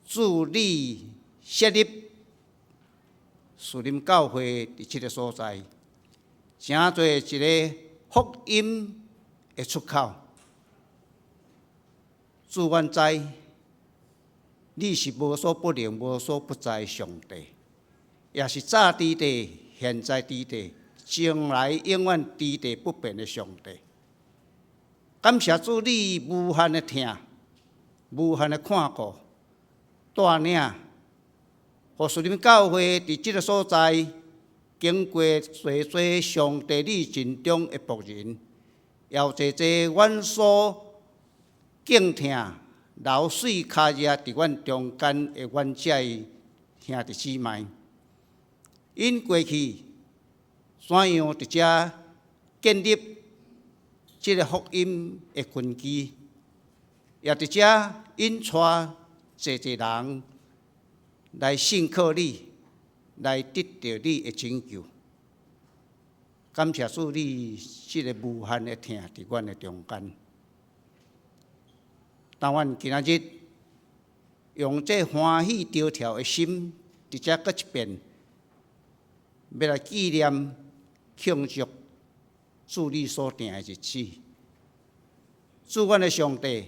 主你設立樹林教會佇這个所在，成做一个福音的出口。主，阮知你是無所不能、無所不在的上帝，也是早佇地、現在佇地、將來永遠佇地不變的上帝。感謝主，你無限的疼、無限的看顧、帶領，予樹林教會佇這个所在，經過濟濟上帝你盡忠的僕人，也有濟濟阮所敬疼、流水跤跡佇阮中間的阮遮的兄弟姊妹，𪜶過去怎樣佇遮建立這个福音的根基，也佇遮引帶濟濟人來信靠你，來得著你的拯救。感謝主，你這个無限的疼佇阮的中間。當阮今仔日用這歡喜著跳的心，佇遮閣一遍，欲來紀念慶祝主你所定的日子。主，阮的上帝，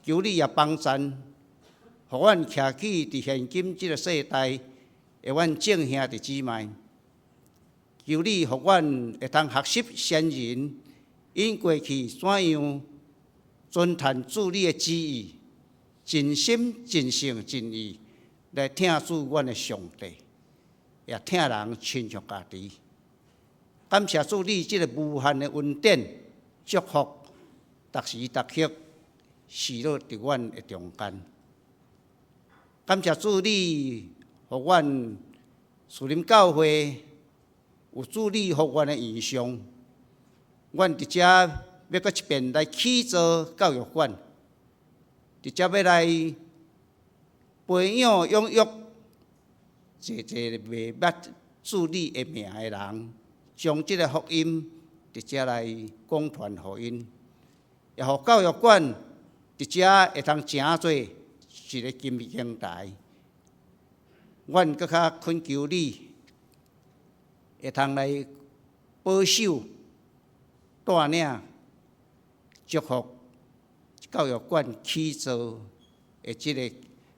求你也幫贊，予阮徛起佇現今這个世代的阮眾兄弟姊妹。求你予阮會當學習先人，𪜶過去怎樣遵趁主你的旨意，盡心盡性盡意來疼主阮的上帝，也疼人親像家己。感謝主你這个無限的恩典祝福，逐時逐刻賜落佇阮的中間。感謝主你，予阮樹林教會有主你予阮的異象，阮佇遮欲閣一遍來起造教育館，佇遮欲來培養養育濟濟袂捌主你的名的人，將這个福音佇遮來廣傳予𪜶，也予教育館佇遮會通成做一个金平台。阮閣較懇求你，會通來保守、帶領、祝福教育館起造的這个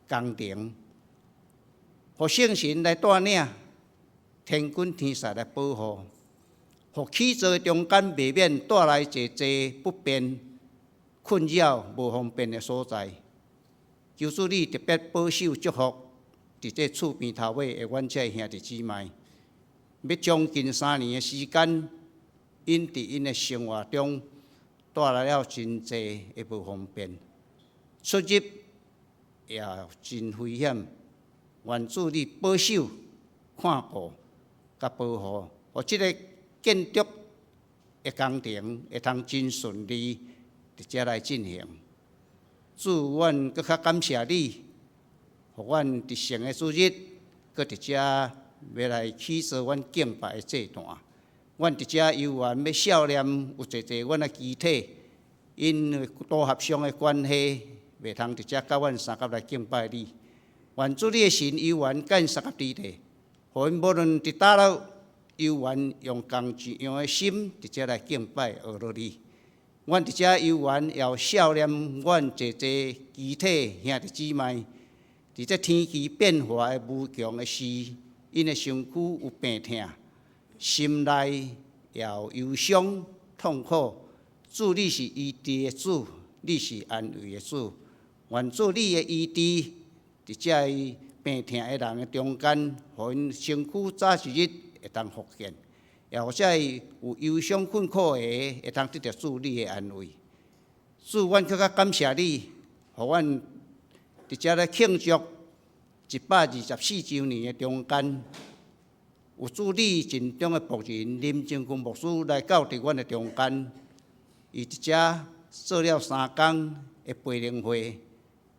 工程，予聖神來帶領，天軍天使來保護，予起造的中間袂免帶來濟濟不便、困擾、無方便的所在。求主你特別保守祝福，佇這厝邊頭尾的阮這兄弟姊妹，欲將近3年的時間，𪜶佇𪜶的生活中帶來了真濟的無方便，出入也真危險。願主你保守、看顧佮保護，予這个建築的工程會通真順利佇遮來進行。主，阮閣較感謝你，予阮佇聖的主日，閣佇遮欲來起做阮敬拜的祭壇。阮佇遮猶原欲數念有濟濟阮的肢體，因為組合上的關係，袂通佇遮佮阮相佮來敬拜你。願主你的神猶原佮𪜶相佮佇咧，予𪜶無論佇佗落，猶原用仝一樣的心佇遮來敬拜阿羅你。阮佇遮猶原也數念阮濟濟肢體兄弟姊妹，佇這天氣變化的無常的時，𪜶的身軀有病疼，心內也有憂傷痛苦。主，你是醫治的主，你是安慰的主。願主你的醫治，佇這病疼的人的中間，予𪜶身軀早一日會當復健，也予這有憂傷困苦的，會當得著主你的安慰。主，阮閣較感謝你，予阮佇遮咧慶祝124週年的中間，有主你盡忠的僕人林正坤牧師來到佇阮的中間，伊佇遮做了3工的培靈會，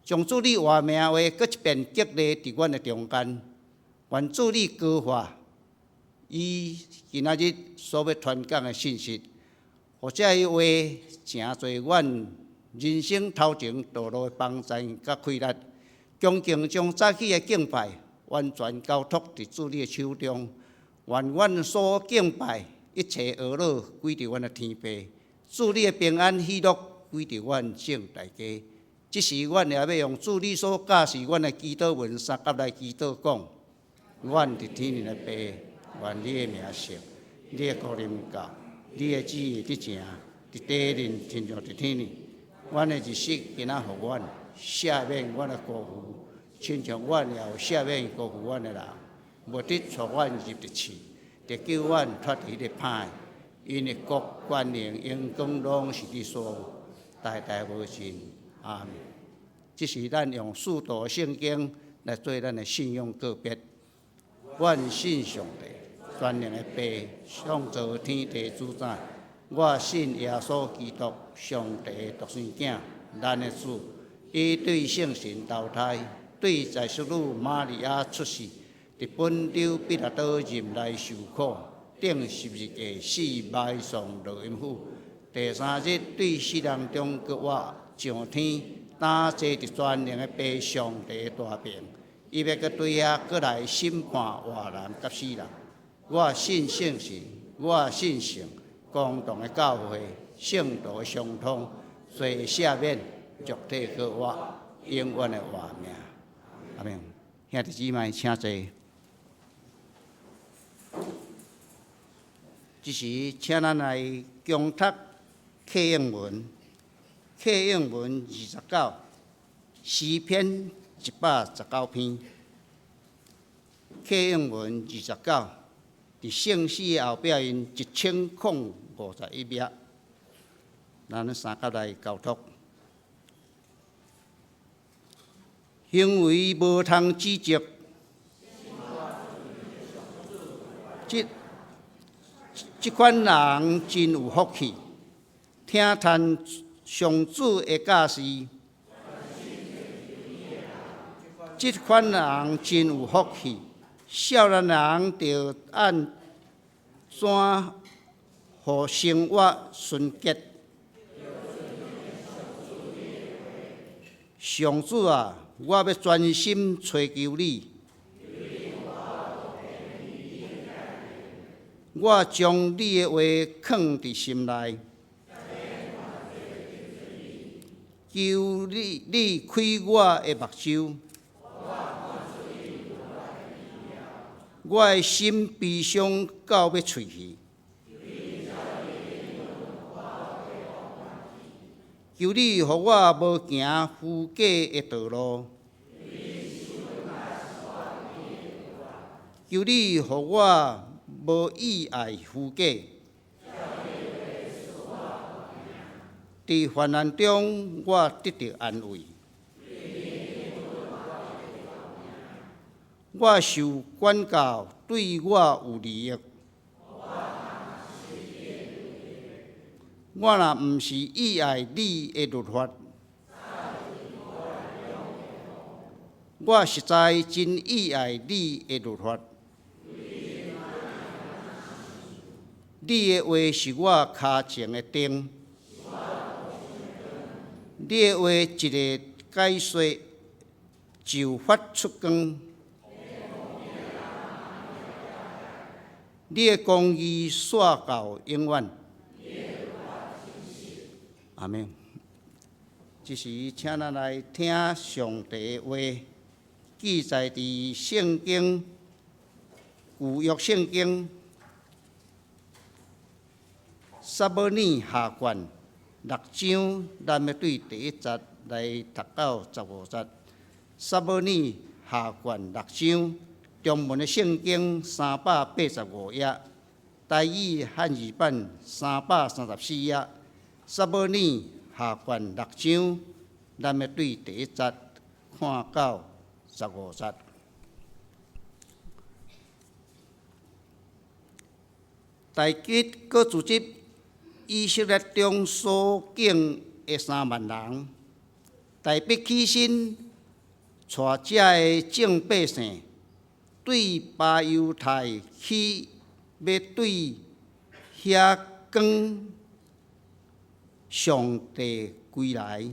將主你活命話閣一遍激勵佇阮的中間。願主你膏化伊今仔日所欲傳講的信息，予這个話成做阮人生頭前道路的幫助佮氣力，恭敬將早起的敬拜完全交託佇主你的手中。願阮所敬拜一切呵咾歸佇阮的天父，主你的平安喜樂歸佇阮眾大家。這時，阮也欲用主你所教示阮的祈禱文相佮來祈禱講：阮佇天頂的父，願你的名聖，你的國臨到，你的旨意得成，佇地面親像佇天頂。阮的日食今仔予阮，赦免阮的過犯，親像阮也有赦免過犯阮的人。毋得帶阮入佇試，得救阮脫離彼个歹的。因為國權能榮光攏是你所有，代代無盡。阿們。這是咱用使徒聖經來做咱的信仰告別。阮信上帝，全能的父，創造天地主宰。我信耶穌基督，上帝的獨生囝，咱的主。伊對聖神投胎，對在淑女瑪利亞出世，佇本丟彼拉多任內受苦，釘十字架死埋葬落陰府。第三日對死人中復活上天，擔坐佇全能的父上帝大爿。伊欲閣對遐閣來審判活人佮死人。我信聖神，我信聖公同的教會，聖徒的相通，罪赦免，肉體復活，永遠的活命。阿們。兄弟姊妹，請坐。這時，請咱來恭讀課英文，課英文29，詩篇119篇。課英文二十九，佇聖詩的後壁𪜶1051頁，咱相佮來交託。行為無通指責，這這款人真有福氣，聽從上主的教示。這款人真有福氣，少年人著按怎予生活純潔？上主啊，我欲專心揣求你。我將你的話囥佇心內。求你，你開我的目睭。我的心悲傷到欲碎去。求你予我無行虛假的道路。求你予我無意愛虛假。佇患難中，我得著安慰。我受管教，對我有利益。我若毋是意愛你的律法，我實在真意愛你的律法。你的話是我跤前的燈，你的話一个解說就發出光。你的公義煞到永遠。阿們。這時，請咱來聽上帝的話，記載佇聖經舊約聖經撒母耳下卷六章，咱欲對第一節來讀到15節。撒母耳下卷六章，中文的聖經385頁，台語漢字版334頁。撒母耳下卷六章，咱欲對第一節看到15節。大衛閣組織以色列中所揀的3萬人，大衛起身，帶遮的眾百姓，對巴猶太去，欲對遐扛上帝櫃來。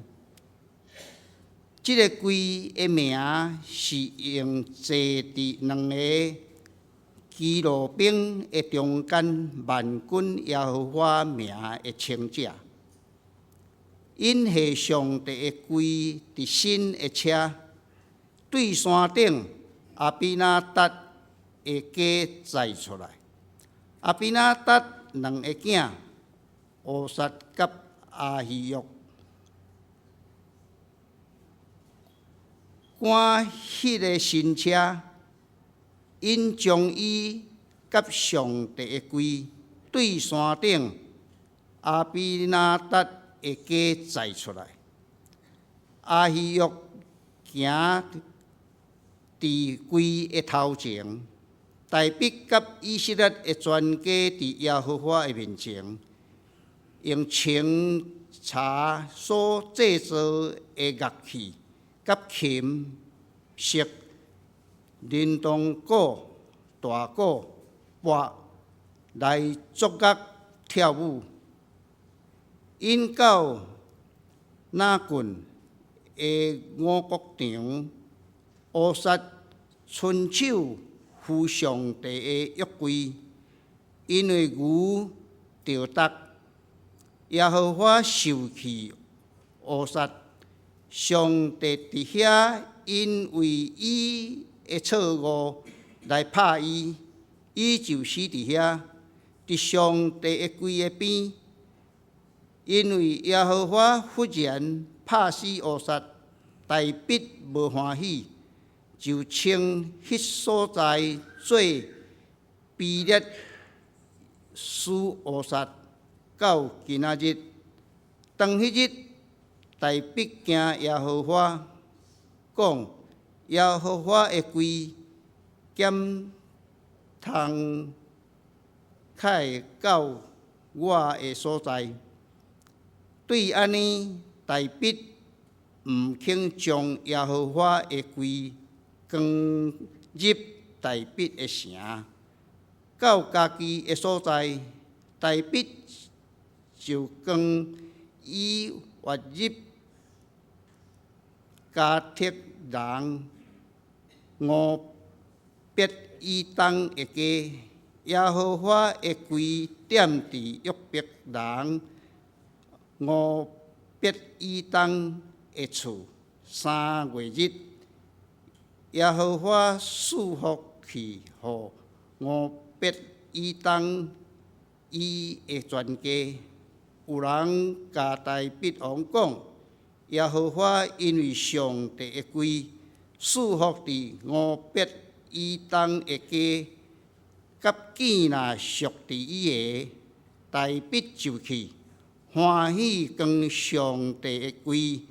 這个櫃的名是用坐佇兩個基路伯的中間萬軍耶和華名的稱者。𪜶繫上帝的櫃佇新的車，對山頂亞比拿達的家載出來。亞比拿達兩個囝烏撒佮亞希約，趕彼个新車，𪜶將伊佮上帝的櫃對山頂亞比拿達的家載出來。亞希約行佇櫃的頭前，大衛佮以色列的全家佇耶和華的面前，用清茶所製造的樂器佮琴、瑟、琳琅鼓、大鼓、鈸來作樂跳舞。𪜶到拿艮的五穀場，烏撒伸手扶上帝的約櫃，因為牛著觸，耶和華受氣烏撒，上帝佇遐因為伊的錯誤來拍伊，伊就死佇遐，佇上帝的櫃的邊。因為耶和華忽然拍死烏撒，大衛無歡喜，就稱彼所在做比列斯烏撒，到今仔日。當彼日，大衛驚耶和華，講：耶和華的櫃敢通帶到我的所在？對按呢，大衛毋肯將耶和華的櫃扛入大衛的城，到家己的所在，大衛就扛伊躍入迦特人俄別以東的家。耶和華的櫃踮佇約伯人俄別以東的厝3月日，耶和華賜福氣予俄別以東伊的全家。有人共大衛王講，耶和華因為上帝的櫃賜福佇俄別以東的家，佮囝若屬佇伊的，大衛就去歡喜扛上帝的櫃，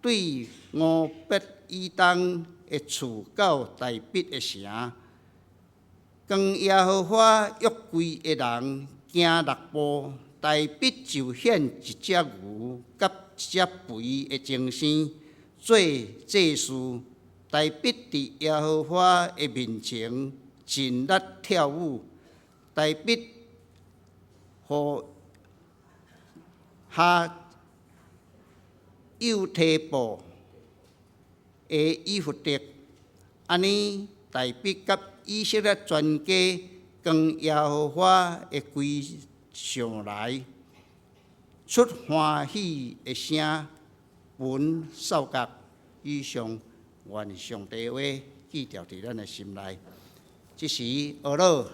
對俄別以東的厝到大衛的城。扛耶和華約櫃的人行六步，大衛就獻一隻牛佮一隻肥的精牲做祭司。大衛佇耶和華的面前盡力跳舞。大衛予哈幼提布的以弗得，按呢，大衛佮以色列全家扛耶和華的櫃上來，出歡喜的聲，分掃角。以上，願上帝話記牢佇咱的心內。這時，學老，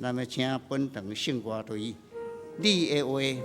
咱欲請本堂聖歌隊，你的話。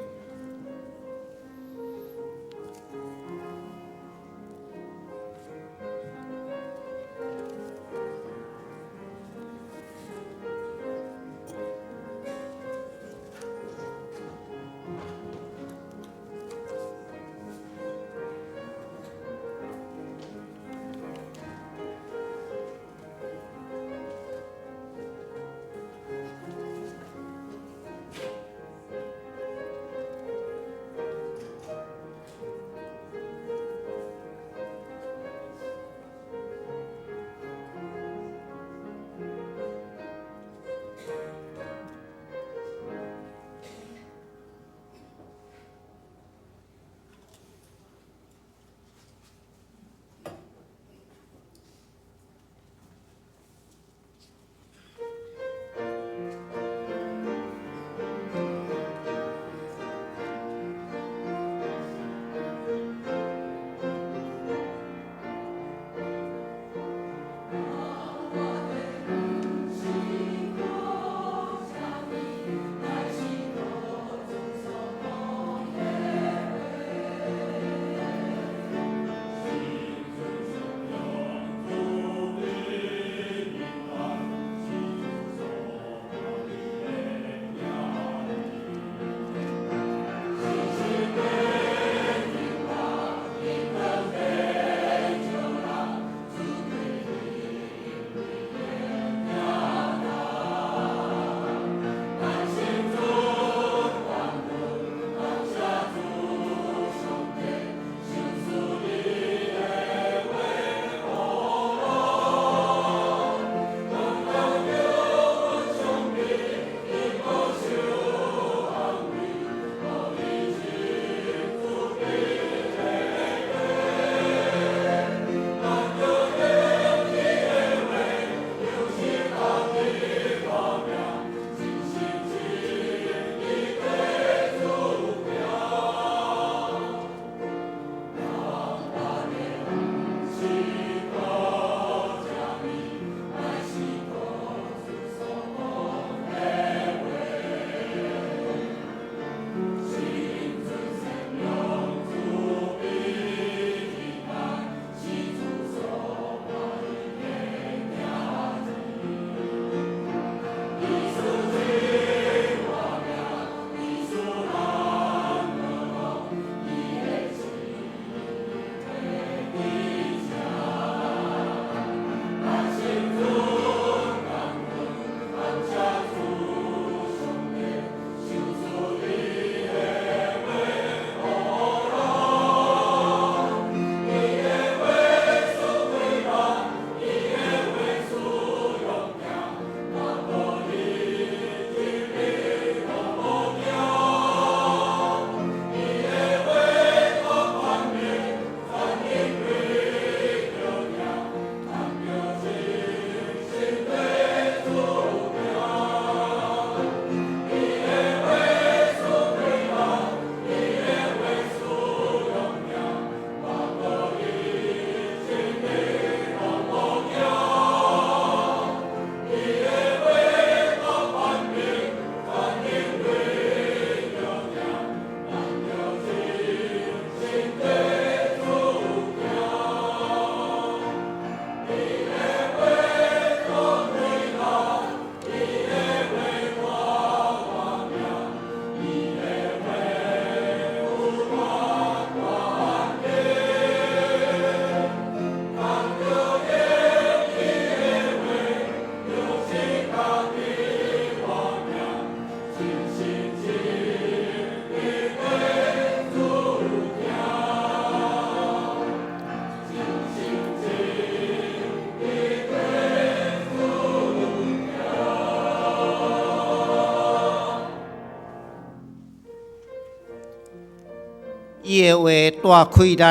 伊的話帶氣力，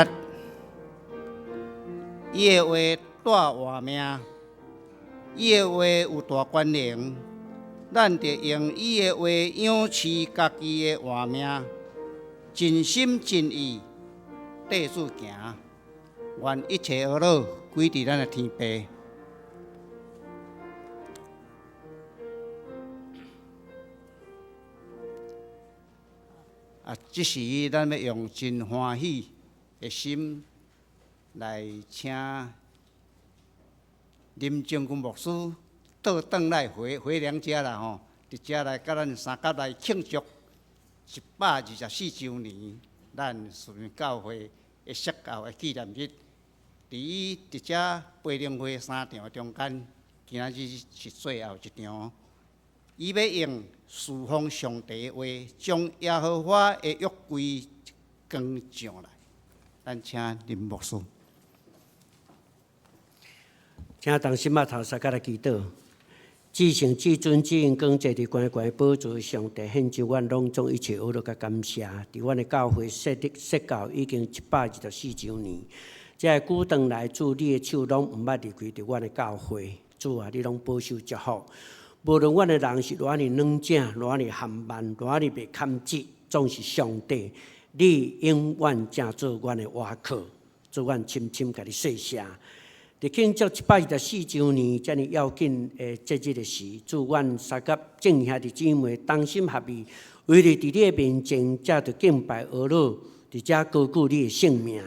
伊的話帶活命，伊的話有大權能。咱著用伊的話養飼家己的活命，盡心盡意綴主行。願一切惡惱歸佇咱的天父。啊，這時咱欲用真歡喜的心來請林將軍牧師倒轉來回回娘家啦吼，佇遮來佮咱相佮來慶祝124週年，咱士林教會的設教的紀念日。佇伊佇遮培靈會三場的中間，今仔日是最後一場。伊欲用事奉上帝的話，將耶和華的約櫃扛上來。咱請林牧師。請同心囥頭相佮來祈禱。至聖至尊至榮光坐佇懸懸寶座的上帝，獻上阮攏總一切呵咾佮感謝。佇阮的教會設立設教已經124週年，這个久長來主你的手攏毋捌離開佇阮的教會。主啊，你攏保守祝福。無論阮的人是偌爾軟正，偌爾含慢，偌爾袂堪折，總是上帝，你永遠正做阮的倚靠，主阮深深共你說謝。佇慶祝124週年遮爾要緊的節日的時，主阮相佮眾兄弟姊妹同心合意，為著佇你的面前，藉著敬拜呵咾，佇遮高舉你的聖名。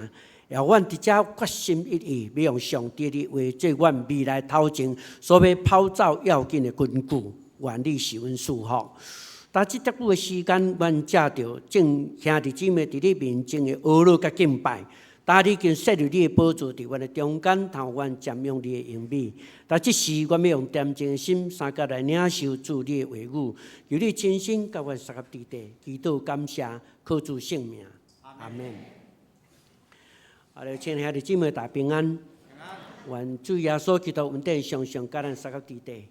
也阮佇遮決心一意，欲用上帝的話做阮未來頭前所欲跑走要緊的根據。願你賜阮賜福。但這遮久的時間，阮藉著眾兄弟姊妹佇你面前的呵咾佮敬拜。但你已經設立你的寶座佇阮的中間，通予阮瞻仰你的榮美。但這時，阮欲用恬靜的心，相佮來領受主你的話語，求你親身佮阮相佮佇地，祈禱感謝，靠主聖名，阿們。啊，親愛兄弟姊妹大平安，願主耶穌基督恩典常常佮咱相佮佇地。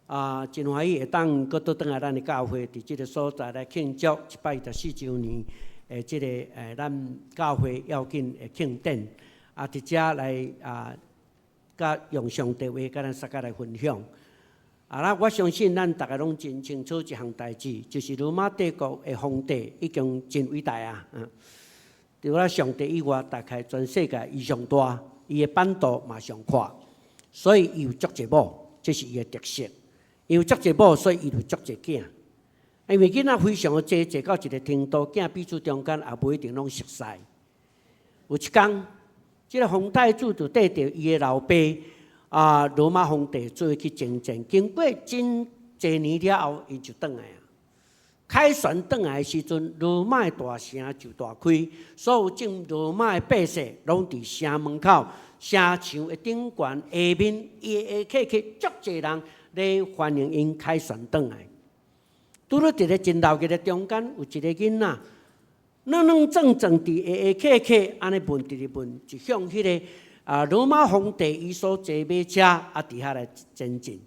啊，真歡喜會當閣倒轉來咱的教會，佇這个所在來慶祝124週年。的這个咱教會要緊的慶典，啊，佇遮來啊，佮用上帝話佮咱相佮來分享。啊，那我相信咱逐个攏真清楚一項代誌，就是羅馬帝國的皇帝已經真偉大啊。除了上帝以外，大概全世界伊上大，伊的版圖嘛上闊，所以伊有足濟某，這是伊的特色。因為足濟某，所以伊有足濟囝。因為囡仔非常的濟，濟到一個程度，囝彼此中間也無一定攏熟似。有一工，這个皇太子就綴著伊的老爸啊，羅馬皇帝做伙去征戰。經過真濟年了後，𪜶就轉來啊。凱旋轉來的時陣，羅馬的大城就大開，所有眾羅馬的百姓攏佇城門口、城牆的頂懸下面，下下客客足濟人咧歡迎𪜶凱旋轉來。拄著佇咧真鬧熱的中間，有一个囡仔，軟軟壯壯佇下下客客按呢問，直直問，就向彼个啊羅馬皇帝伊所坐馬車啊，佇遐來前進。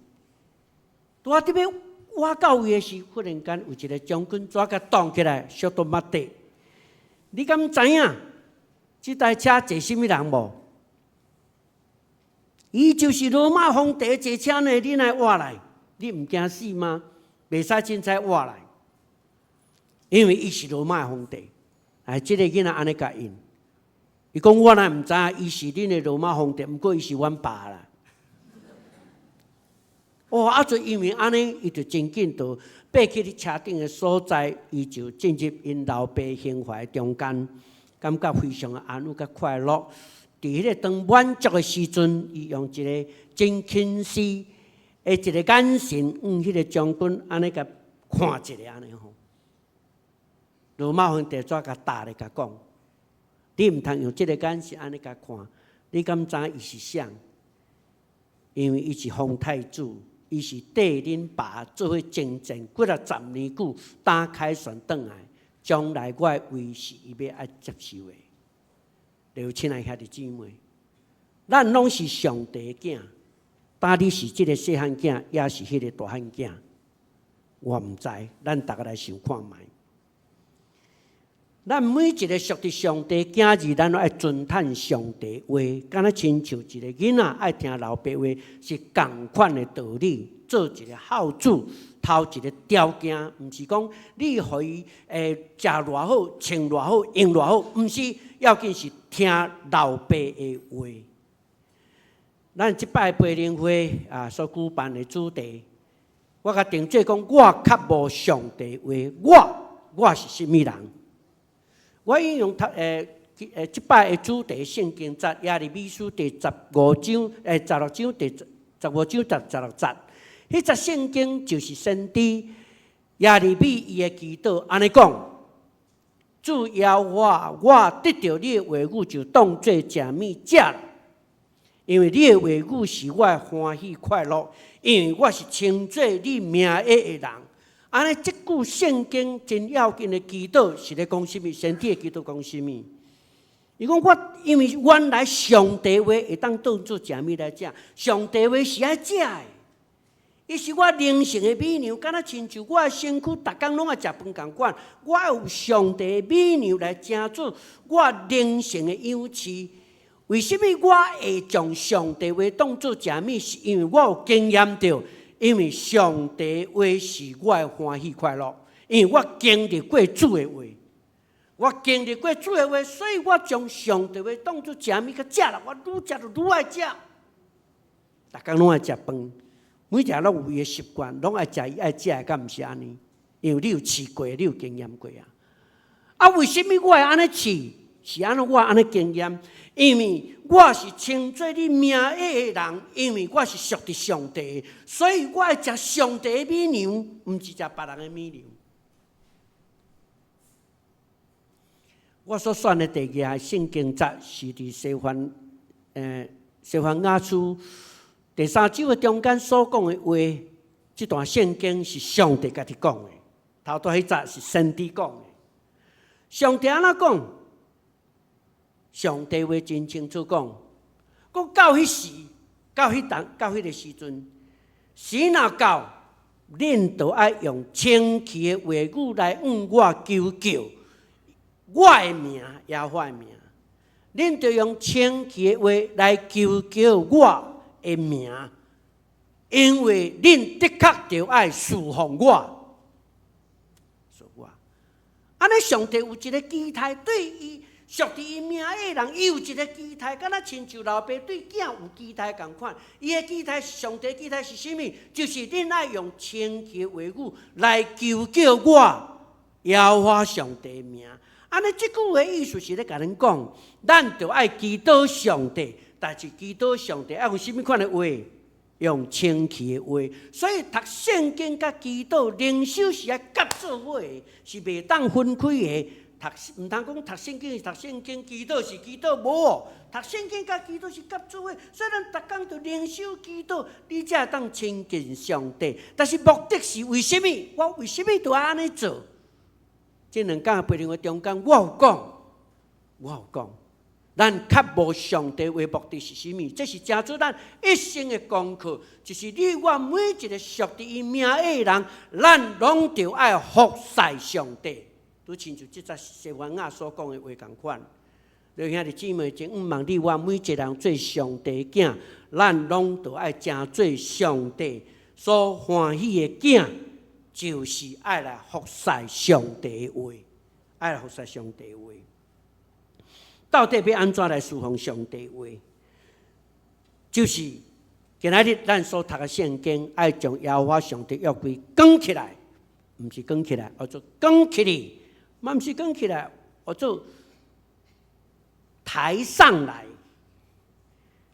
拄仔佇欲倚到位的時，忽然間有一个將軍怎共擋起來，小都抹地。你敢知影？這台車坐啥物人無？伊就是羅馬皇帝坐車呢，你來倚來，你毋驚死嗎？袂使凊彩倚來，因為伊是羅馬皇帝。哎，這个囡仔按呢共應，伊講我若毋知影伊是恁的羅馬皇帝，毋過伊是阮爸啦。哦，啊，就因為按呢，伊就真緊就爬去咧車頂的所在，伊就進入𪜶老爸胸懷中間，感覺非常的安穩佮快樂。佇彼个當滿足的時陣，伊用一个真輕視的一个眼神，向彼个將軍按呢共看一下按呢吼。羅馬皇帝怎共答咧？共講，你毋通用這个眼神按呢共看，你敢知伊是啥？因為伊是皇太子，伊是綴恁爸做伙征戰幾若十年久，打凱旋轉來，將來我的位是伊欲愛接受的。著親愛兄弟姊妹，咱攏是上帝的囝，到底是這个細漢囝，抑是彼个大漢囝？我毋知，咱逐个來想看覓。咱每一个屬佇上帝囝兒，咱攏愛尊嘆上帝話，敢若親像一个囡仔愛聽老爸話，是仝款的道理。做一个孝子，頭一个條件，毋是講你予伊食偌好、穿偌好、用偌好，毋是，要緊是聽老爸的話。咱這擺培靈會啊所舉辦的主題，我共定做講，我較無上帝話，我是啥物人？我引用頭這擺的主題聖經節耶利米書第十五章十六章第十五章十六節，彼節聖經就是先知耶利米伊的祈禱，按呢講：主耶和華，我得著你的話語就當做食物食啦，因為你的話語是我的歡喜快樂，因為我是稱做你名下的人。按呢，這句聖經真要緊的祈禱是咧講啥物？先知的祈禱講啥物？伊講我因為原來上帝話會當當做食物來食，上帝話是愛食的，伊是我靈性的美糧，敢若親像我的身軀，逐工攏愛食飯仝款，我有上帝的美糧來成做我靈性的養飼。為什麼我會將上帝話當做食物？是因為我有經驗著。因為上帝話是我的歡喜快樂，因為我經歷過主的話，我經歷過主的話，所以我將上帝話當做食物去食啦。我愈食就愈愛食，逐工攏愛食飯，每一个攏有伊的習慣，攏愛食伊愛食的，敢毋是按呢？因為你有試過，你有經驗過啊。啊，為什麼我會按呢試？是按怎我按呢經驗？因為我是稱做你名下的人，因為我是屬佇上帝，所以我愛食上帝的美糧，毋是食別人的美糧。我所選的第二個聖經節是佇西番雅書第三章的中間所講的話，這段聖經是上帝家己講的，頭拄彼節是先知講的。上帝按怎講？上帝話真清楚講，講到彼時，到彼當，到彼个時陣，時若到，恁就愛用清氣的話語來向我求叫我的名，耶和華的名。恁就用清氣的話來求叫我的名，因為恁的確著愛事奉我，事奉我。按呢，上帝有一个期待對伊。屬佇伊名下的人，伊有一个期待，敢若親像老爸對囝有期待仝款。伊的期待，上帝期待是啥物？就是恁愛用清氣的話語來求叫我耶和華上帝的名。按呢，這句話意思是咧共恁講，咱著愛祈禱上帝，但是祈禱上帝愛用啥物款的話？用清氣的話。所以讀聖經佮祈禱靈修是愛結做伙的，是袂當分開的。讀毋通講讀聖經是讀聖經，祈禱是祈禱，無哦。讀聖經佮祈禱是結做伙，所以咱逐工著靈修祈禱，你才會當親近上帝。但是目的是為啥物？我為啥物著愛按呢做？這兩工培靈會中間，我有講，我有講，咱較無上帝話目的是啥物？這是成做咱一生的功課，就是你我每一個屬佇伊名下的人，咱攏著愛服侍上帝。拄親像這節西番雅所講的話仝款，你兄弟姊妹，真向望你我每一個人做上帝囝，咱攏著愛成做上帝所歡喜的囝，就是愛來服侍上帝的話，愛來服侍上帝的話。到底欲按怎來事奉上帝話？就是今仔日咱所讀的聖經，愛將耶和華上帝約櫃扛起來，毋是扛起來，叫做扛起來。嘛毋是扛起來，叫做抬上來，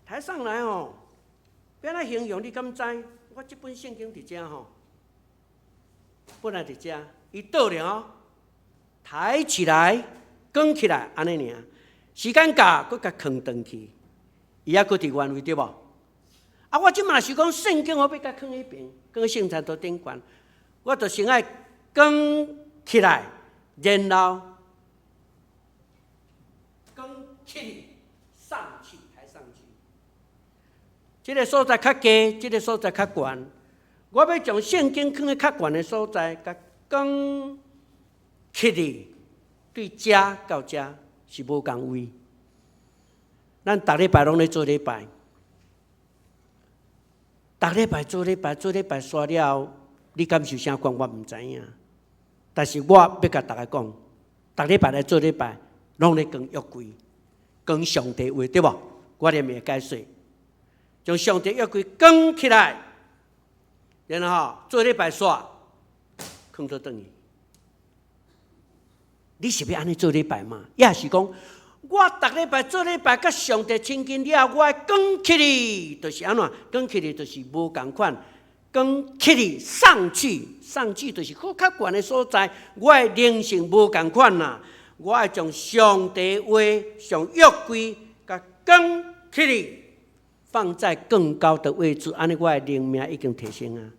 抬上來吼，欲按怎形容？你敢知？我這本聖經佇遮吼，本來佇遮，伊倒了吼，抬起來，扛起來，按呢爾。時間到，閣共囥轉去，伊猶閣佇原位對無？啊，我這馬若是講聖經，我欲共囥彼邊，囥聖餐桌頂懸，我就先愛扛起來。然後，扛起上去，抬上去。這个所在較低，這个所在較懸。我欲將聖經囥佇較懸的所在，共扛起來。對遮到遮是無仝位。咱逐禮拜攏咧做禮拜，逐禮拜做禮拜，做禮拜煞了後，你感受啥款？我毋知影。但是我欲共大家講，逐禮拜來做禮拜，攏咧扛約櫃，扛上帝話，對無？我連會解說，將上帝約櫃扛起來，然後做禮拜煞，囥倒轉去。你是欲按呢做禮拜嗎？抑是講，我逐禮拜做禮拜，佮上帝親近了後，我愛扛起來，就是按怎？扛起來就是無仝款，扛起來上去，上去就是閣較懸的所在。我的靈性無仝款啦，我愛將上帝話、上約櫃共扛起來，放在更高的位置，按呢我的靈命已經提升啊！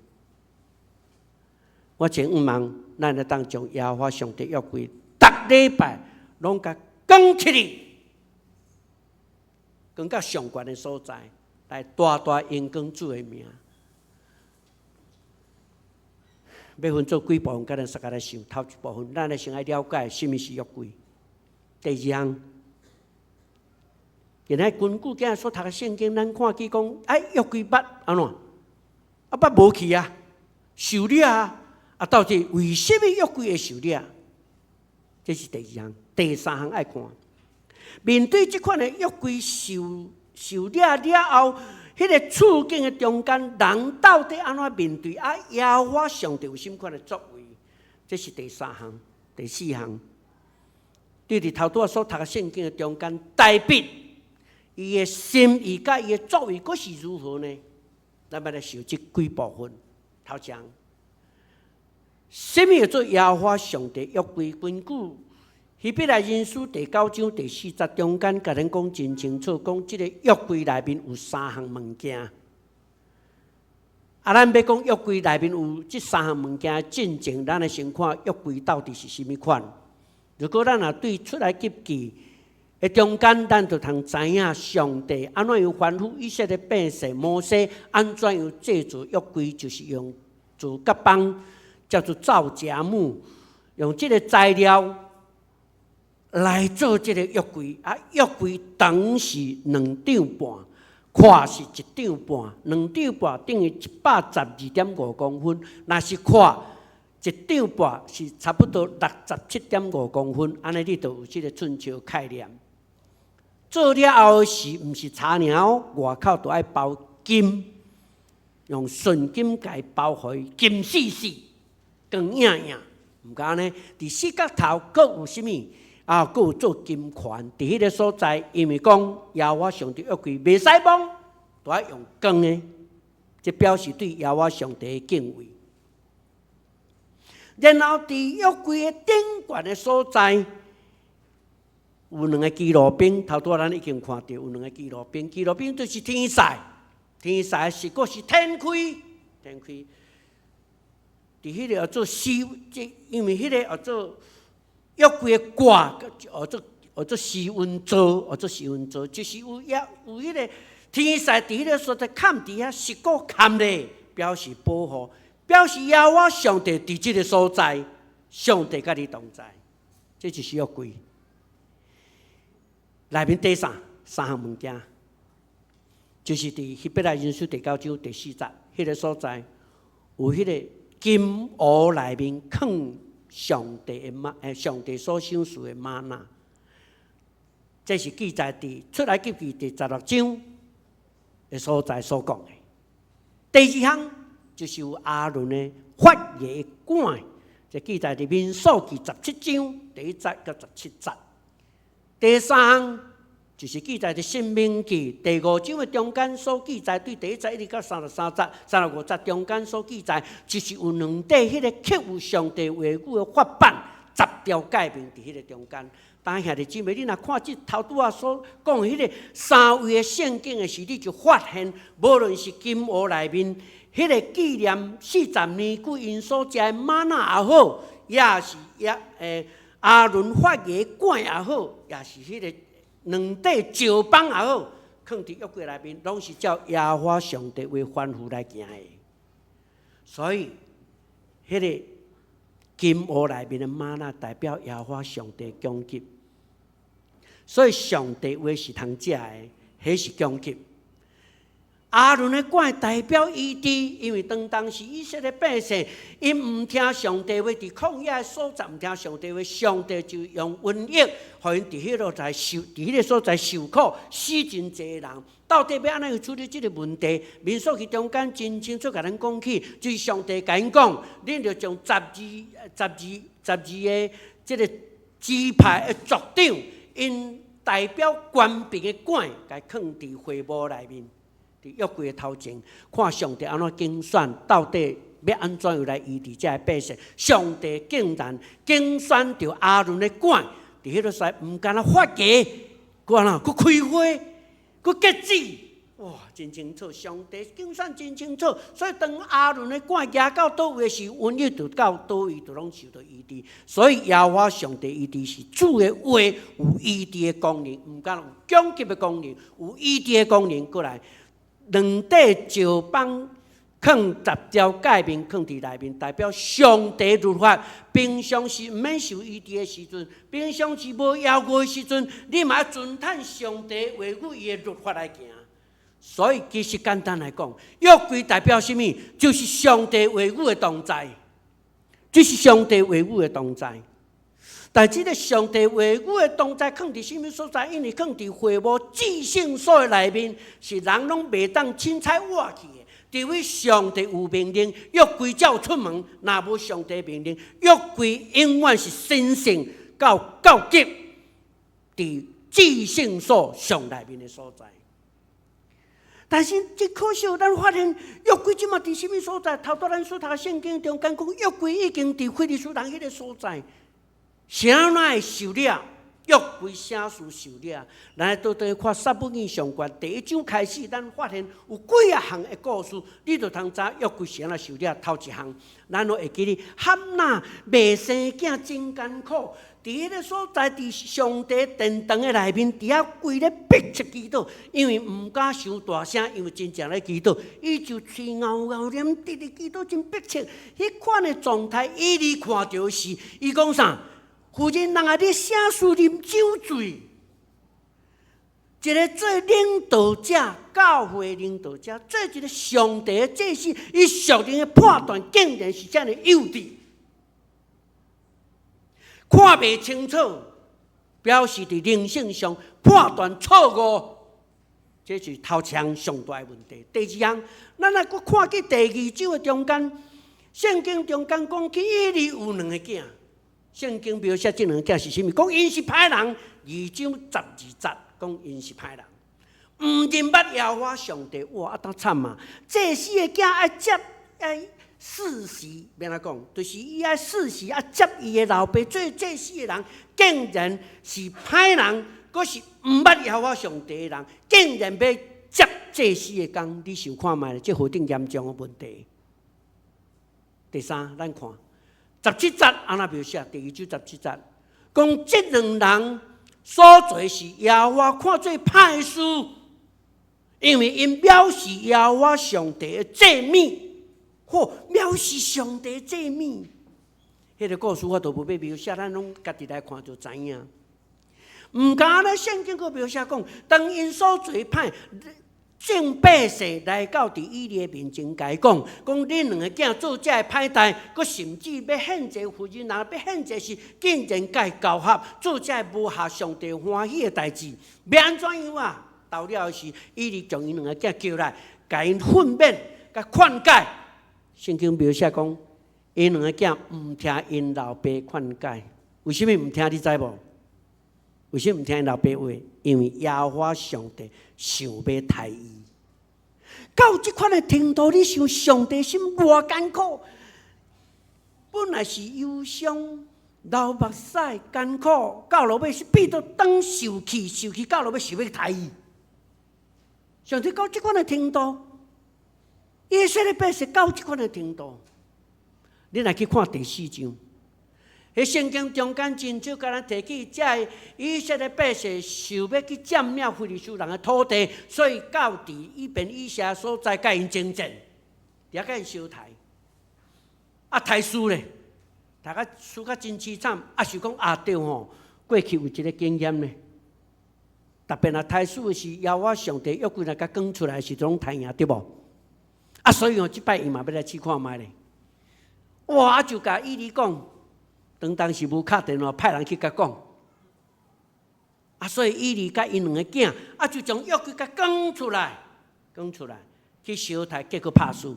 我真向望，咱會當將耶和華上帝約櫃，逐禮拜攏共扛起來，扛到上懸的所在，來大大榮光主的名。欲分做幾部分，佮咱相共來想。頭一部分，咱來先愛了解啥物是約櫃。第二項，今仔根據今日所讀的聖經，咱看見講，哎，約櫃捌按怎？啊，捌無去啊，受掠啊！啊，到底為啥物約櫃會受掠？這是第二項。第三項愛看，面對這款的約櫃受掠了後，彼個處境的中間，人到底按怎面對？啊，耶和華上帝有啥物款的作為？這是第三項。第四項，對佇頭拄仔所讀的聖經的中間，大衛伊的心意佮伊的作為，閣是如何呢？咱欲來想這幾部分。頭一項，啥物叫做耶和華上帝約櫃？根據希伯來人書第九章第四節中間，共咱講真清楚，講這個約櫃內面有三項物件。啊，咱欲講約櫃內面有這三項物件進前，咱來先看約櫃到底是啥物款。如果咱若對出埃及記的中間，咱就通知影上帝按怎樣吩咐以色列百姓摩西按怎樣製造約櫃，就是用做夾邦，叫做皂莢木，用這個材料來做這個約櫃。啊，約櫃長是兩丈半，闊是一丈半，兩丈半等於112.5公分。若是闊一丈半是差不多67.5公分，按呢你就有這個寸尺概念。做了後是毋是柴爾哦？外口都愛包金，用純金共包予伊金絲絲，光映映。毋過呢，佇四角頭閣有啥物？啊，閣有做金環，佇彼個所在，因為講耶和華上帝約櫃袂使摸，都愛用扛的，這表示對耶和華上帝的敬畏。然後佇約櫃的頂懸的所在，有兩個基路賓，頭拄仔咱已經看著有兩個基路賓，基路賓就是天使，天使是閣是天開，天開。佇彼個叫做施，這因為彼個叫做約櫃的蓋，叫做施恩座，叫做施恩座，就是有也有彼個天使佇彼個所在崁佇遐，實閣崁咧，表示保護，表示耶和華上帝佇這個所在，上帝佮你同在，這就是約櫃。內面第三項物件，就是佇希伯來人書第九章第四節，彼個所在有彼個金壺內面囥上帝的嗎？上帝所賞賜的嗎哪，這是記載佇出埃及記第十六章的所在所講的。第二項就是有亞倫的髮額冠，這記載佇民數記十七章第一節到十七節。第三項就是記載佇申命記第五章的中間所記載，對第一節一直到33節、35節中間所記載，就是有兩塊彼個刻有上帝話語的法版，十條誡命佇彼個中間。但兄弟姊妹，你若看這頭拄仔所講的彼個三位的聖經的時，你就發現，無論是金壺內面彼個紀念四十年久𪜶所食的嗎哪也好，抑是也亞倫髮額冠也好，抑是彼個兩塊石枋也好，囥佇約櫃內面，攏是照耶和華上帝話吩咐來行的。所以，彼個金鍋內面的嗎哪代表耶和華上帝供給，所以上帝話是通食的，彼是供給。亞倫的管代表醫治，因為當當時以色列百姓，𪜶毋聽上帝話，佇曠野的所在毋聽上帝話，上帝就用瘟疫，予𪜶佇彼落在受，佇彼个所在受苦，死真濟人。到底欲按怎樣處理這个問題？民數記中間真清楚共咱講起，就是上帝共𪜶講，恁著將十二个這个支派的族長，𪜶代表權柄的管，共囥佇會幕內面。佇約櫃的頭前，看上帝按怎揀選，到底欲按怎樣來醫治這个百姓？上帝竟然揀選著亞倫的管，佇彼个所在，毋干焦發芽，閣按怎，閣開花，閣結籽，哇！真清楚，上帝揀選真清楚。所以當亞倫的管行到佗位時，瘟疫就到佗位，就攏受到醫治。所以耶和華上帝醫治是主的話有醫治的功能，毋干焦有供給的功能，有醫治的功能過來。兩塊石板囥十條誡命囥佇內面，代表上帝律法。平常時毋免受醫治的時陣，平常時無枵餓的時陣，你嘛愛遵趁上帝話語伊的律法來行。所以其實簡單來講，約櫃代表啥物？就是上帝話語的同在，這是上帝話語的同在。但這个上帝話語的同在，囥佇啥物所在？因為囥佇會幕至聖所的內面，是人攏袂當凊彩倚去的。除非上帝有命令，約櫃才有出門；若無上帝命令，約櫃永遠是神聖到高級，佇至聖所上內面的所在。但是真可惜，咱發現約櫃這馬佇啥物所在？頭拄咱所讀聖經中間講，約櫃已經佇非利士人彼个所在。啥人會受掠？約櫃啥事受掠？咱來倒轉去看撒母耳上卷第一章開始，咱發現有幾仔項的故事，你就通知約櫃是按怎受掠。頭一項，咱攏會記得哈拿未生囝真艱苦，佇彼个所在，佇上帝殿堂的內面，佇遐跪咧迫切祈禱，因為毋敢傷大聲，因為真濟人咧祈禱，伊就喙𠢕𠢕念，直直祈禱真迫切。彼款的狀態，以利看著時，伊講啥？婦人，人啊，你啥事啉酒醉？一个做領導者、教會領導者，做一个上帝的祭司，伊屬靈的判斷竟然是遮爾幼稚，看袂清楚，表示佇靈性上判斷錯誤，這是頭一項上大的問題。第二項，咱來閣看去第二章的中間，聖經中間講起以利有兩个囝。聖經描寫這兩个囝是啥物？講𪜶是歹人，二章十二節講𪜶是歹人，毋認捌耶和華上帝。哇，啊，當慘啊！祭司的囝愛接愛世襲，欲按怎講？就是伊愛世襲愛接伊的老爸做祭司的人，竟然是歹人，閣是毋捌耶和華上帝的人，竟然欲接祭司的工，你想看覓？這何等嚴重的問題？第三，咱看。十七節按怎描寫？第二章十七節，講這兩人所做是耶和華看做歹事，因為𪜶藐視耶和華上帝的祭物，嚯，藐視上帝祭物。彼个故事我都無欲描寫，咱攏家己來看就知影。毋敢咧，聖經閣描寫講，當𪜶所做歹。眾百姓來到佇以利的面前，共伊講：講恁兩个囝做這个歹代，閣甚至欲獻祭婦人，人欲獻祭時，竟然共伊交合，做這个無合上帝歡喜的代誌，欲按怎樣啊？到了時，以利將𪜶兩个囝叫來，共𪜶訓勉、共勸誡。聖經描寫講，𪜶兩个囝毋聽𪜶老爸勸誡，為啥物毋聽？你知無？為啥物毋聽𪜶老爸話？因為耶和華上帝想欲刣伊。到這款的程度，你想上帝心偌艱苦？本來是憂傷、流目屎、艱苦，到落尾是變做當受氣，受氣到落尾想欲刣伊。上帝到這款的程度，以色列百姓到這款的程度，你來去看第四章。佇聖經中間真少共咱提起，這个以色列百姓想欲去佔領非利士人的土地，所以到佇以便以謝所在，共𪜶爭戰，也共𪜶相刣。啊，刣輸咧，大家輸甲真凄慘，啊是講啊對吼，過去有一个經驗呢。特別若刣死的是耶和華上帝約櫃若共扛出來時，攏刣贏對無？啊，所以吼，這擺伊嘛欲來試看覓咧。哇！啊就共以利講，當當時無敲電話，派人去共講。啊，所以以利佮𪜶兩个囝，啊就將約櫃共扛出來，扛出來去相刣，結果拍輸。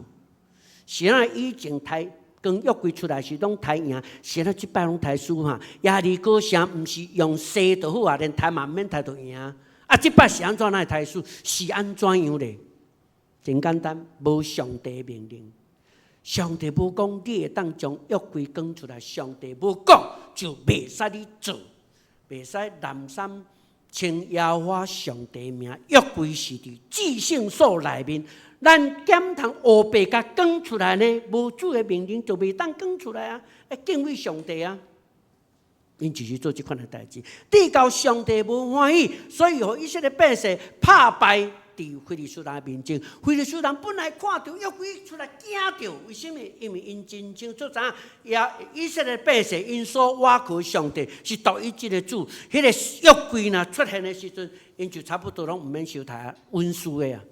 是按怎以前刣扛約櫃出來時攏刣贏，是按怎這擺攏刣輸哈？耶利哥城毋是用踅就好啊，連刣嘛毋免刣就贏。啊，這擺是按怎會刣輸？是按怎樣咧？真簡單，無上帝命令，上帝無講你會當將約櫃扛出來，上帝無講就袂使你做，袂使濫三稱耶和華上帝名。約櫃是佇至聖所內面，咱敢通烏白共扛出來呢？無主的命令就袂當扛出來啊！愛敬畏上帝啊！𪜶就是做這款的代誌，直到上帝無歡喜，所以予以色列百姓拍敗佇非利士人面前。非利士人本來看著約櫃出來驚著，為啥物？因為𪜶真清楚知影，耶以色列百姓𪜶所倚靠上帝是獨一這个主。彼个約櫃若出現的時陣，𪜶就差不多攏毋免相刣啊，穩輸的啊。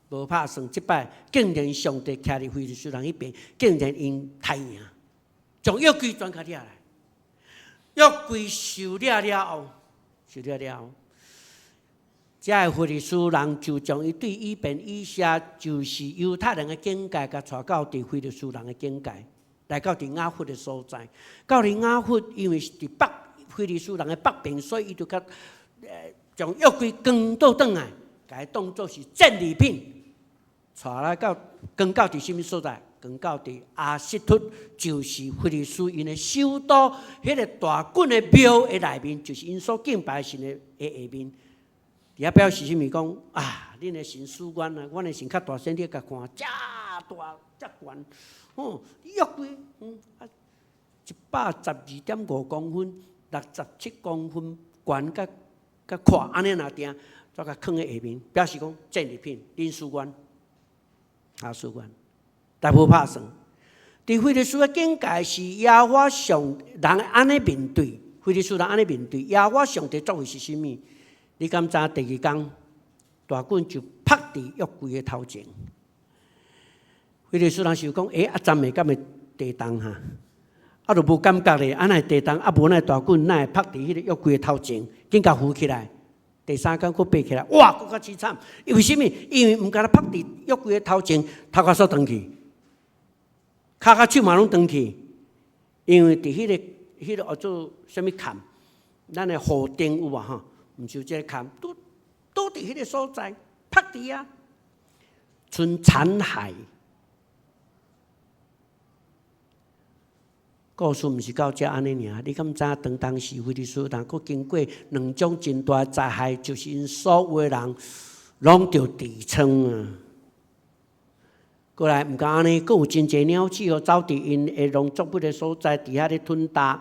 無拍算，這擺竟然上帝徛佇非利士人彼邊，竟然𪜶刣贏，將約櫃全共掠來。約櫃受掠了後，受掠了後，這个非利士人就將伊對以便以謝，就是猶太人的境界，共帶到佇非利士人的境界，來到佇亞弗的所在。到佇亞弗，因為是佇北非利士人的北邊，所以伊就共將約櫃扛倒轉來，共伊當做是戰利品，帶來到扛到佇啥物所在？扛到佇亞實突，就是非利士𪜶的首都，彼个大袞的廟的內面，就是𪜶所敬拜神的下面。佇遐表示啥物？講啊，恁的神輸阮啊，阮的神較大聲，你共看，遮大遮懸，吼，約櫃，啊，112.5公分，67公分懸佮佮闊，按呢若定，煞共囥佇下面，表示講戰利品，恁輸阮，啊輸阮。但無拍算。佇非利士的境界是耶和華上人按呢面對，非利士人按呢面對耶和華上帝作為是啥物？你敢知影？第二工，大袞就拍佇約櫃的頭前。非利士人想講：欸，啊，昨暝敢會地動哈？啊，就無感覺咧，啊，若會地動，啊，無那大袞，哪會拍佇彼个約櫃的頭前，緊共扶起來。第三工閣爬起來，哇，閣較凄慘。為啥物？因為毋敢若拍佇約櫃的頭前，頭殼煞斷去。跤佮手嘛攏斷去，因為佇彼个叫做啥物崁，咱的雨頂有無吼？毋是有這个崁，拄拄佇彼个所在，拍佇啊，賰殘骸。故事毋是到遮按呢爾，你敢知影？當當時非利士人閣經過兩種真大災害，就是𪜶所有的人攏著痔瘡啊。過來毋敢按呢，閣有真濟鳥鼠哦，走佇𪜶的農作物的所在，佇遐咧吞食。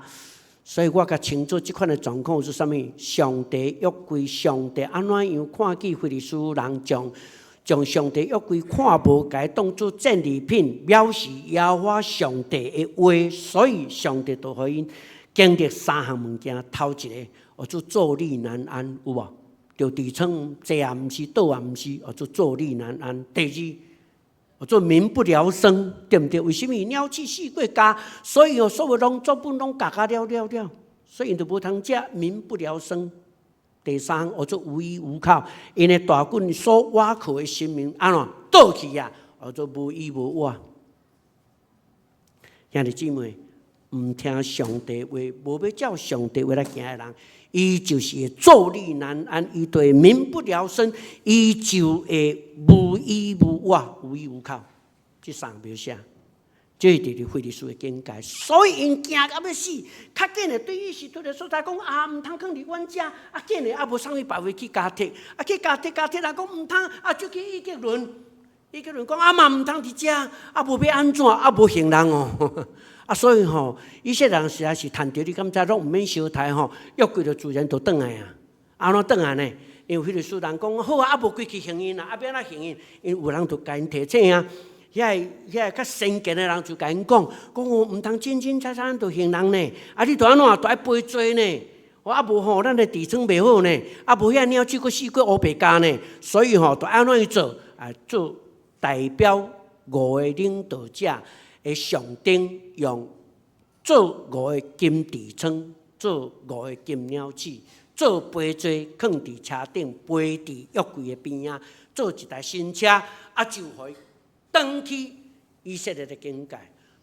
所以我較清楚這款的狀況是啥物？上帝約櫃，上帝按怎樣看見非利士人將上帝約櫃看無，共伊當做戰利品，藐視耶和華上帝的話，所以上帝就予𪜶經歷三項物件。頭一个，叫做坐立難安，有無？著痔瘡，坐也毋是，倒也毋是，叫做坐立難安。第二，叫做民不聊生，對毋對？為啥物？鳥鼠四過咬，所以哦，所有農作物攏咬甲了了了，所以𪜶就無通食，民不聊生。第三，叫做無依無靠，𪜶的大袞所倚靠的神明按怎倒去啊？叫做無依無倚。兄弟姊妹，毋聽上帝話，無欲照上帝話來行的人，伊就是會坐立難安，伊就會民不聊生，伊就會無依無倚、無依無靠。這三個描寫，這是佇咧非利士的境界，所以𪜶驚甲欲死，較緊的對亞實突的所在講啊，毋通囥佇阮遮，啊緊的啊無送去別位去加特，啊去加特加特人講毋通，啊就去以革倫，以革倫講啊嘛毋通佇遮，啊無欲按怎，啊無行人哦。啊，所以吼，以色列人實在是趁著，你敢知攏毋免相刣吼，約櫃就自然就轉來啊。按怎轉來呢？因為非利士人講好啊，啊無規氣還𪜶啦，啊欲按怎還𪜶？因為有人就共𪜶提醒啊，遐个較先見的人就共𪜶講，講哦，毋通凊凊彩彩就刑人呢，啊，你著按怎，著愛賠罪呢？哦，啊無吼，咱的痔瘡袂好呢，啊無遐鳥鼠閣死閣烏白咬呢，所以吼，著按怎去做？啊，做代表五个領導者的上頂，用做五个金痔瘡，做五個金鳥鼠，做賠罪，囥佇車頂，陪佇約櫃的邊仔，做一台新車，啊就予伊轉去以色列的境界。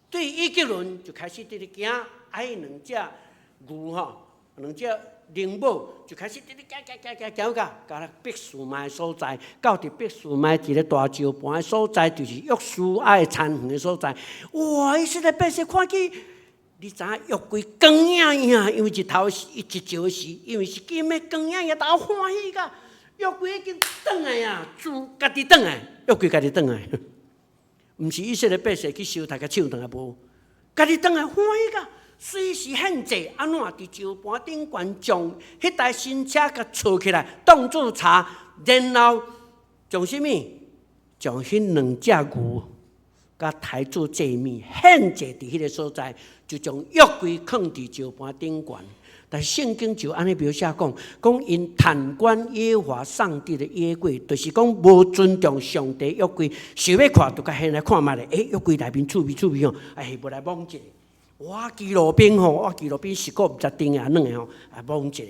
對以革倫就開始佇咧行，啊，彼兩隻牛吼，兩隻靈母就開始佇咧行行行行行到到別是瑪的所在，到佇別是瑪一个大石盤的所在，就是約書亞的田園的所在。哇！以色列百姓看見，你知影約櫃光影影，因為日頭是一照時，因為是金的光影影，大家歡喜甲約櫃已經轉來啊，自家己轉來，約櫃家己轉來，毋是以色列百姓去收抬共搶轉來無，家己轉來歡喜甲隨時獻祭，按怎佇石盤頂懸將彼台新車共坐起來，當做柴，然後將啥物？將彼兩隻牛共刣做祭物，獻祭佇彼个所在，就將約櫃囥佇石盤頂懸。但是聖經就按呢描寫講，講𪜶貪觀耶和華上帝的約櫃，就是講無尊重上帝約櫃，想欲看就共掀來看覓咧。欸，約櫃內面趣味趣味吼，哎，無來摸一下。我基路伯吼，我基路伯是閣毋知甜抑軟的吼，啊摸一下。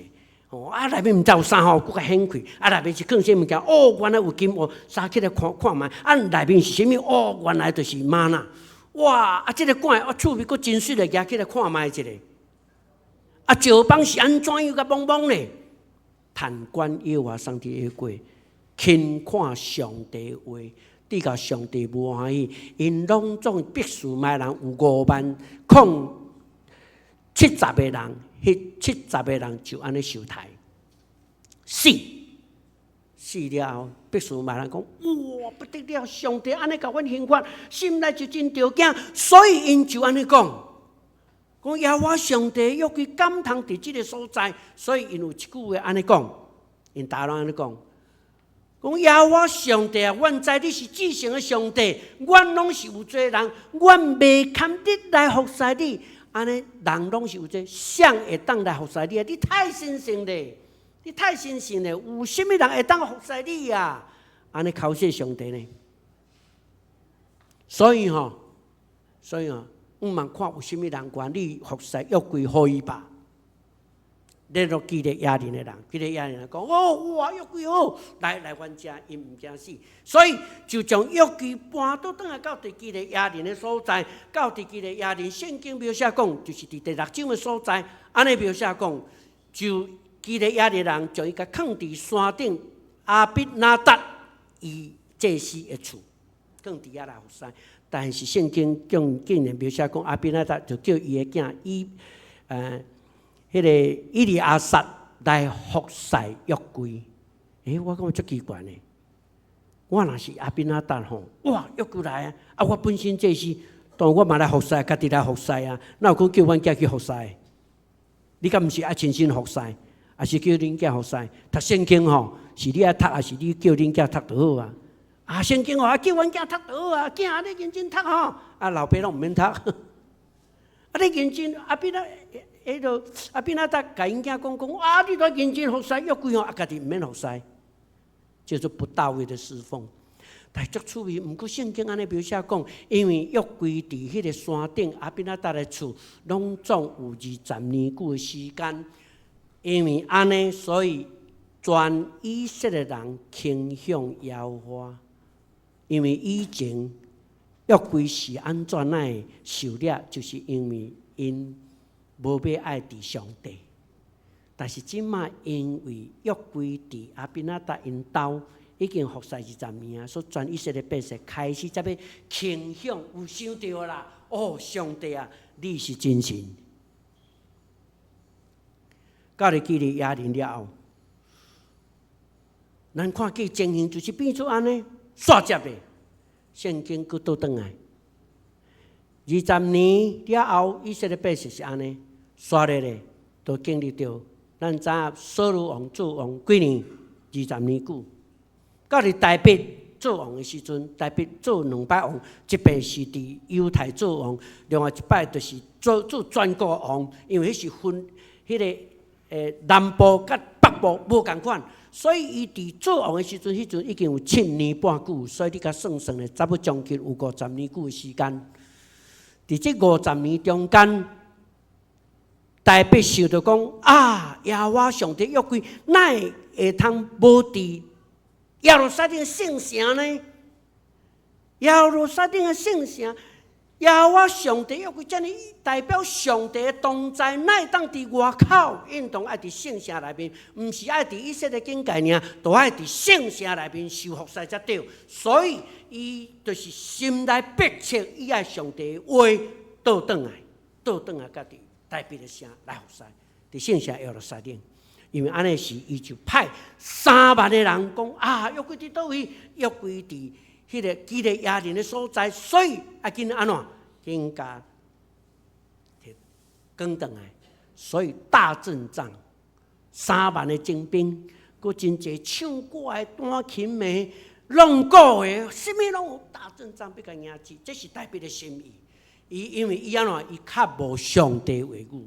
吼啊內面毋知有啥吼，閣共掀開，啊內面是囥啥物件？哦，原來有金箔，收起來看看覓，啊內面是啥物？哦，原來就是嗎哪。哇！啊，這个罐啊趣味閣真媠的，舉起來看覓一下。啊，石枋是按怎樣共摸摸呢？貪觀耶和華上帝約櫃，輕看上帝話，對共上帝無歡喜，𪜶攏總別是瑪人有5萬零70個人，彼七十個人就按呢受刣，死死了後，別是瑪人講：哇，不得了！上帝按呢共阮刑罰，心內就真著驚，所以𪜶就按呢講。講耶和華上帝約櫃敢通佇這个所在，所以𪜶有一句話按呢講，𪜶逐家攏按呢講，講耶和華上帝啊，阮知你是至聖的上帝，阮攏是有罪人，阮袂堪得來服侍你，按呢人攏是有罪，誰會當來服侍你啊？你太神聖咧，你太神聖咧，有啥物人會當服侍你啊？按呢剾洗上帝呢？所以吼，所以吼。毋茫看有啥物人願意服侍約櫃予伊吧？然後基列雅琳的人，基列雅琳人講：哦，哇，約櫃好，來來阮遮，𪜶毋驚死，所以就將約櫃搬倒轉來到佇基列雅琳的所在，到佇基列雅琳，聖經描寫講，就是佇第六章的所在，按呢描寫講，就基列雅琳人將伊共囥佇山頂亞比拿達伊祭司的厝，囥佇遐來服侍。但是聖經竟然描寫講，亞比拿達就叫伊的囝以彼个以利亞撒來服侍約櫃。欸，我感覺足奇怪呢。我若是亞比拿達吼，哇，約櫃來啊！啊，我本身祭司，當然我嘛來服侍，家己來服侍啊。哪有講叫阮囝去服侍？你敢毋是愛親身服侍，抑是叫恁囝服侍？讀聖經吼，是你愛讀，抑是你叫恁囝讀就好啊？啊，聖經吼，啊叫阮囝讀就好啊，囝你認真讀吼，啊老爸攏毋免讀。啊，你認真，亞比拿，彼落亞比拿達共𪜶囝講講，啊，你著認真服侍約櫃吼，啊，家己毋免服侍，叫做不到位的侍奉。但是足趣味，毋過聖經按呢描寫講，因為約櫃佇彼个山頂亞比拿達的厝，攏總有20年久的時間。因為按呢，所以全以色列人傾向耶和華。因為以前約櫃是按怎會受掠，就是因為𪜶無欲愛佇上帝。但是這馬因為約櫃佇亞比拿達𪜶兜已經服侍20年啊，所以全以色列百姓開始才欲傾向有想著啦。哦，上帝啊，你是真神。到了基列雅琳了後，咱看見情形就是變做按呢，煞接的。聖經閣倒轉來，20年了後，以色列百姓是按呢，煞咧咧，都經歷著咱知影掃羅王做王幾年？20年久，到佇大衛做王的時陣，大衛做兩擺王，一擺是佇猶太做王，另外一擺就是做全國王，因為彼是分彼个南部佮北部無仝款，所以伊佇做王的時陣，彼陣已經有7年半久，所以你共算算咧，差不多將近有五十年久的時間。佇這五十年中間，大衛想著講啊，耶和華上帝約櫃，哪會會通無佇耶路撒冷聖城呢？耶路撒冷的聖城，耶和華上帝約櫃遮爾代表上帝的同在，哪會當佇外口？應當愛佇聖城內面，毋是愛佇以色列境界爾，都愛佇聖城內面受服侍才對。所以，伊就是心內迫切，伊愛上帝的話倒轉來，倒轉來，佮佇大衛的城來服侍，佇聖城耶路撒冷。因為按呢時，伊就派3萬個人講啊，約櫃佇佗位？約櫃佇彼个基列雅琳的所在，所以愛緊按怎？緊共扛轉來，所以大陣仗，三萬个精兵，閣真濟唱歌的、彈琴的、弄鼓的，啥物攏有。大陣仗欲共迎接，這是大衛的心意。伊因為伊按怎？伊較無上帝話語。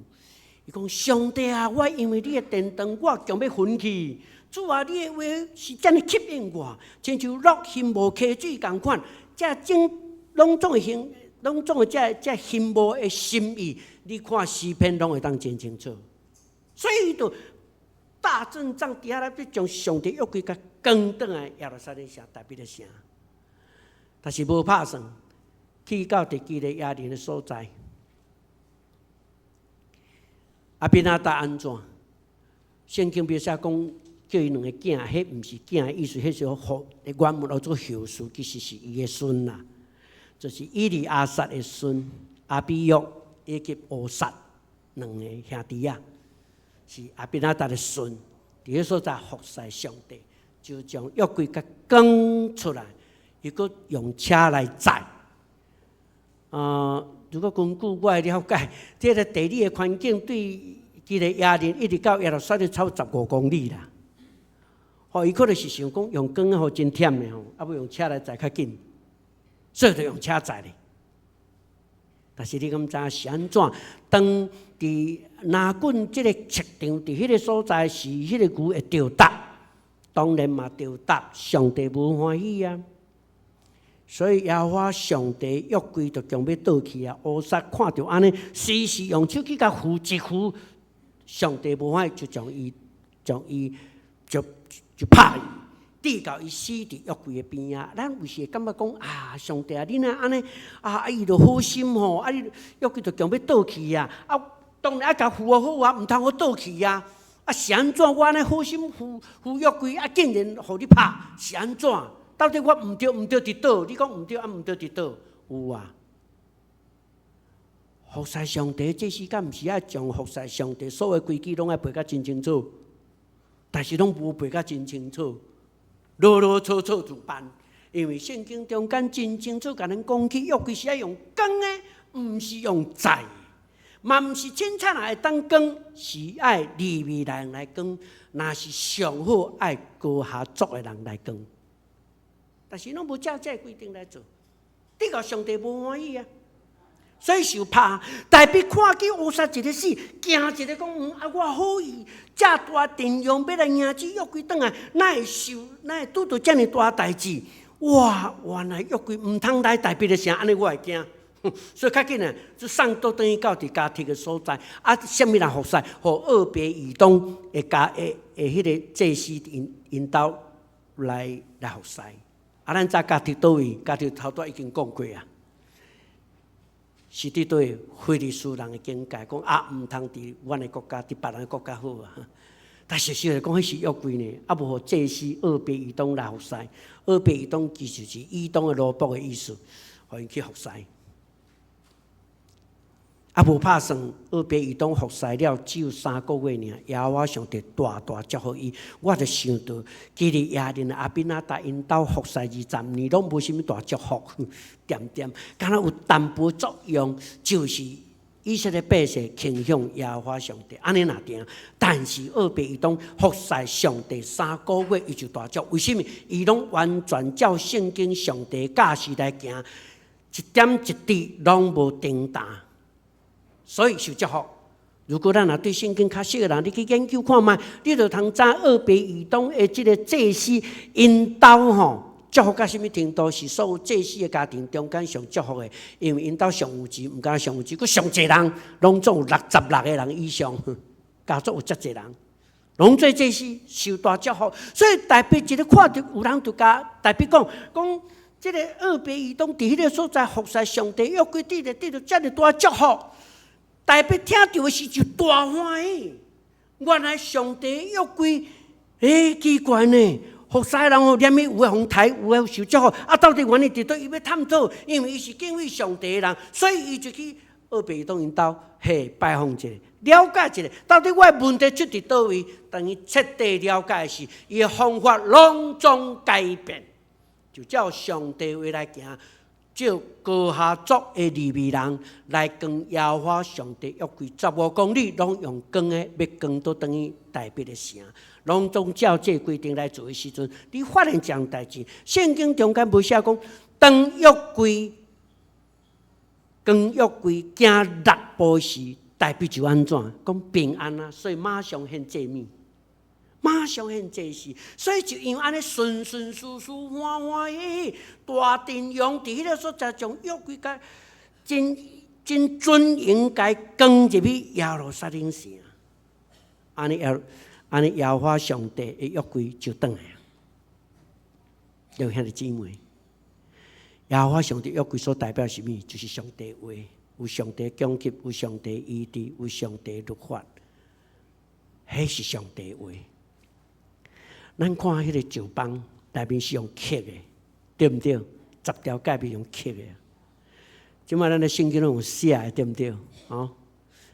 伊講上帝啊，我因為你的殿堂，我強欲焚去。主啊，你的話是遮爾吸引我，親像落興無溪水仝款，這種攏總的興，攏總的這興無的心意，你看詩篇攏會當真清楚。所以伊就大陣仗佇遐咧，欲將上帝約櫃共扛轉來耶路撒冷城，大衛的城。但是無拍算，去到佇基列雅琳的所在。亞比拿達按怎？聖經描寫講，叫伊兩個囝，彼毋是囝的意思，彼是後原文叫做後嗣，其實是伊的孫啦，就是以利亞撒的孫亞比約以及烏撒兩个兄弟仔，是亞比拿達的孫。佇彼所在服侍上帝，就將約櫃共扛出來，伊閣用車來載。如果根據我的了解，這个地理的環境對基列雅琳一直到耶路撒冷差不多15公里啦。吼，伊可能是想講用扛吼真忝的吼，啊欲用車來載較緊，所以就用車載咧。但是你敢知是按怎？當佇拿袞這个測場佇彼个所在時，彼个牛會著踏，當然嘛著踏，上帝無歡喜啊。所以耶和華上帝約櫃就強欲倒去啊！烏撒看著按呢，隨時用手去共扶一扶，上帝無歡喜，就將伊就拍伊，直到伊死佇約櫃的邊仔。咱有時會感覺講啊，上帝啊，你若按呢啊，伊就好心吼，啊，你約櫃就強欲倒去啊，啊，當然愛共扶好啊，毋通予倒去啊。啊，是按怎？我按呢好心扶扶約櫃，啊，竟然予你拍，是按怎？到底我毋對，毋對佇佗？你講毋對，啊，毋對佇佗？有啊。服侍上帝，這世間毋是愛將服侍上帝所有規矩攏愛背甲真清楚，但是攏無背甲真清楚，囉囉嗦嗦就辦。因為聖經中間真清楚共咱講起，約櫃是愛用扛的，毋是用載的，嘛毋是凊彩人會當扛，是愛利未人來扛，若是上好愛哥哈族的人來扛。但是攏無照這個規定來做，的確上帝無歡喜啊，所以受拍。大衛看見烏撒一个死，驚一个講，啊，我好意遮大陣容欲來迎接約櫃轉來，哪會受？哪會拄著遮爾大代誌？哇！原來約櫃毋通來大衛的城，按呢我會驚。所以較緊啊，就送倒轉去到佇迦特的所在。啊，啥物人服侍？予俄別以東的家的彼个祭司𪜶𪜶兜來服侍。啊，咱知迦特佗位？迦特頭拄已經講過啊，是佇佗位非利士人的境界，講啊，毋通佇阮的國家，佇別人的國家好啊。但實實來講，彼是約櫃呢，啊無予祭司俄別以東來服侍。俄別以東其實是以東的奴僕的意思，予𪜶去服侍。啊，無拍算，俄別以東服侍了只有3個月爾，耶和華上帝大大祝福伊。我就想到，基列雅琳亞比拿達𪜶兜服侍20年，攏無啥物大祝福，恬恬，敢若有淡薄作用，就是以色列百姓傾向耶和華上帝，按呢若定。但是俄備以東服侍上帝3個月，伊就大足。為什麼？伊攏完全照聖經上帝教示來行，一點一滴攏無停頓，所以受祝福。如果咱若對聖經較熟的人，你去研究看覓，你就通知俄備以東的這個祭司𪜶兜吼，祝福到啥物程度？是所有祭司的家庭中間上祝福的，因為𪜶兜上有錢，毋敢上有錢，閣上濟人，攏總有66個人以上，家族有遮濟人，攏做祭司受大祝福。所以大衛一个看著有人就共大衛講講，這個俄備以東佇彼個所在服侍上帝，約櫃得著得著遮爾大祝福。大衛聽著的時就大歡喜，原來上帝約櫃，欸，奇怪呢。服侍人哦，連有的予刣，有的受祝福。啊，到底原因佇佗？伊欲探討，因為伊是敬畏上帝的人，所以伊就去俄備以東𪜶兜，嘿，拜訪一下，了解一下，到底我的問題出佇佗位？當伊徹底了解時，伊的方法攏總改變，就照上帝話來行，照哥哈族的利未人來扛耶和華上帝約櫃15公里，攏用扛的，欲扛倒轉去大衛的城。攏總照這個規定來做的時陣，你發現一項代誌，聖經中間無寫講，當約櫃，扛約櫃行六步時，大衛就按怎？講平安啊，所以馬上獻祭物，馬上獻祭司，所以就因為按呢順順遂遂、歡歡喜喜，大陣容佇彼個所在將約櫃共真真尊榮共扛入去耶路撒冷城，按呢耶按呢耶和華上帝的約櫃就轉來啊！有兄弟姊妹，耶和華上帝約櫃所代表是啥物？就是上帝話，有上帝供給，有上帝醫治，有上帝律法，彼是上帝話。咱看彼個石枋內面是用刻的，對毋對？十條誡命用刻的。這擺咱的聖經攏用寫的，對毋對？哦，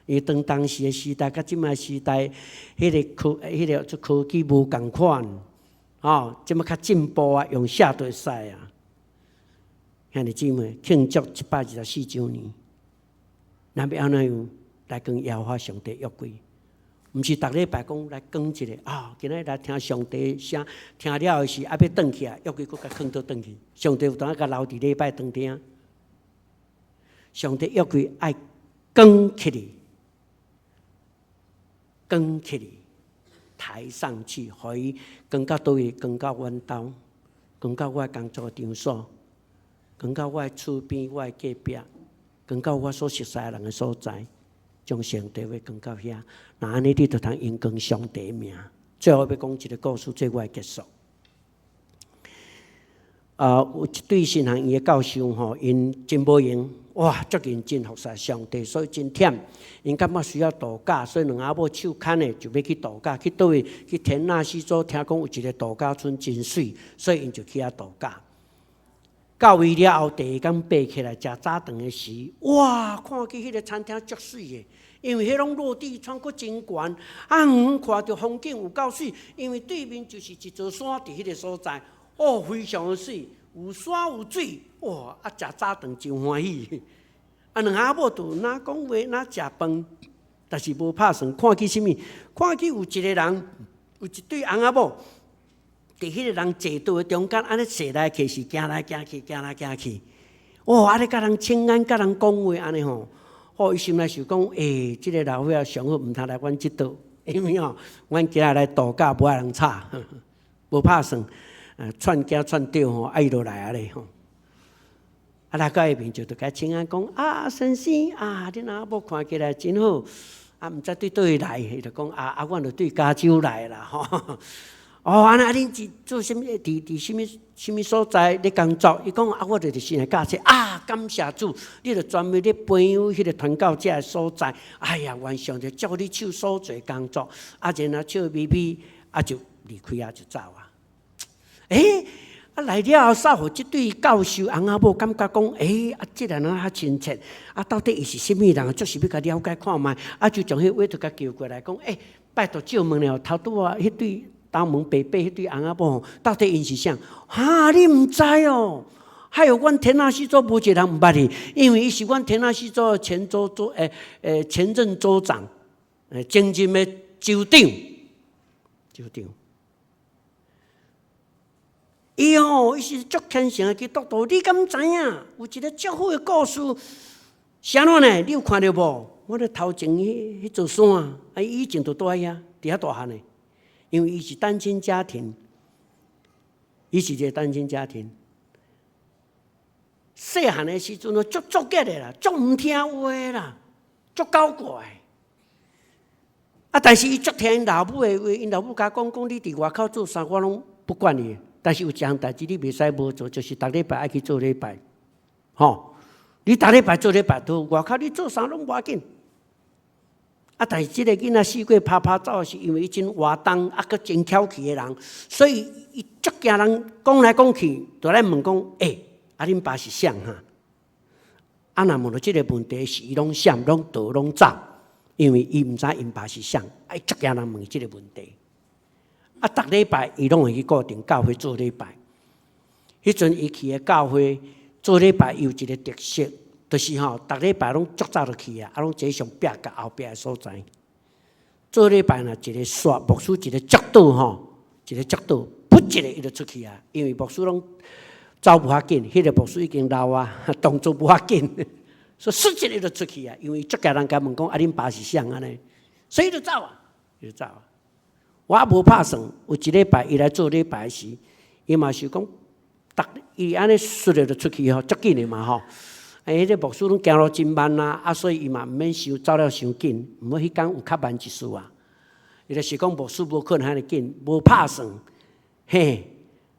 因為當當時的時代，佮這擺時代，彼個做科技無仝款，哦，這擺較進步啊，用寫就會使啊。兄弟姊妹，慶祝124週年，咱欲按怎樣來扛耶和華上帝約櫃？毋是逐禮拜講來扛一下啊！今仔日來聽上帝聲，聽了後時啊，欲轉去啊，約櫃閣共囥倒轉去。上帝有當共留佇禮拜當聽。上帝約櫃愛扛起來，扛起來，抬上去，予伊扛到佗位，扛到阮兜，扛到我工作場所，扛到我厝邊、我隔壁，扛到我所熟似人的所在。將上帝話扛到遐，若按呢，你就通榮光上帝名。最後欲講一個故事，做我的結束。啊，有一對神學院的教授吼，𪜶真無閒，哇，足認真服侍上帝，所以真忝。𪜶感覺需要度假，所以兩翁仔某手牽的就欲去度假，去佗位？去田納西州，聽講有一個度假村真媠，所以𪜶就去遐度假。到位了後，第二工爬起來食早頓的時，哇，看見彼個餐廳足媠的，因為彼攏落地窗，閣真懸，啊，遠遠看著風景有夠媠，因為對面就是一座山，佇彼個所在，哦，非常的媠，有山有水，哇，啊，食早頓真歡喜。啊，兩翁仔某就若講話，若食飯，但是無拍算，看見啥物？看見有一個人，有一對翁仔某。佇彼個人坐桌的中間，按呢踅來踅去，行來行去，行來行去。哦，按呢共人請安，共人講話，按呢吼。哦，伊心內想講，欸，這個老歲仔上好毋通來阮這桌，因為吼，阮今仔來度假，無愛人吵，無拍算，串驚串著吼，啊伊就來啊咧吼。啊來到伊面就共請安講，啊先生啊，恁翁仔某看起來真好，啊毋知對佗位來，伊就講啊啊，阮就對加州來啦吼。哦，按呢啊，恁是做啥物？佇啥物啥物所在咧工作？伊講啊，我就佇室內駕車啊，感謝主，你著專門咧培養彼個傳教者的所在。哎呀，願上帝照你手所做工作，啊，然後笑眯眯，啊就離開啊，就走啊。欸，啊來了後，煞予這對教授翁仔某感覺講，欸，啊，這個人較親切，啊，到底伊是啥物人？就是欲共了解看覓，啊，就將彼個 waiter 共叫過來，講，欸，拜託借問了，頭拄仔彼對。東門白白彼對翁仔某，到底𪜶是啥？哈，你毋知哦？還有阮田納西州無一個人毋捌伊，因為伊是阮田納西州的前州州誒誒前任州長，前任的州長，州長。伊吼，伊是足虔誠的基督徒，你敢知影？有一個足好的故事，是按怎呢？你有看著無？我咧頭前彼座山，啊，伊以前就住遐，佇遐大漢的，因為伊是單親家庭，伊是一個單親家庭。細漢的時陣，足作孽的啦，足毋聽話啦，足搞怪。啊，但是伊足聽𪜶老母的話，𪜶老母共講講，你佇外口做啥，我攏不管你。但是有一項代誌你袂使無做，就是逐禮拜愛去做禮拜，吼！你逐禮拜做禮拜都外口你做啥攏無要緊。啊，但是這个囡仔四界趴趴走，是因為伊真活動，啊，閣真巧氣的人，所以伊足驚人講來講去，就來問講，欸，啊，恁爸是誰哈？啊，若問著這个問題，是伊攏閃，攏逃，攏走，因為伊毋知𪜶爸是誰，啊，伊足驚人問伊這个問題。啊，逐禮拜伊攏會去固定教會做禮拜。彼陣伊去的教會做禮拜，伊有一個特色，就是吼，逐禮拜攏足早就去啊，啊，攏坐上壁角後壁的所在。做禮拜若一个煞牧師一个祝禱吼，一个祝禱，噗一个伊就出去啊，因為牧師攏走無較緊，彼個牧師已經老啊，動作無較緊，所以唰一个就出去啊，因為足驚人共問講啊，恁爸是誰按呢？所以伊就走啊，伊就走啊。我也無拍算，有一禮拜伊來做禮拜時，伊嘛是講，逐伊按呢唰咧就出去吼，足緊的嘛吼。欸，彼個牧師攏行路真慢啊，啊，所以伊嘛毋免傷走了傷緊，毋過彼工有較慢一絲啊。伊就是講牧師無可能遐爾緊，無拍算，嘿，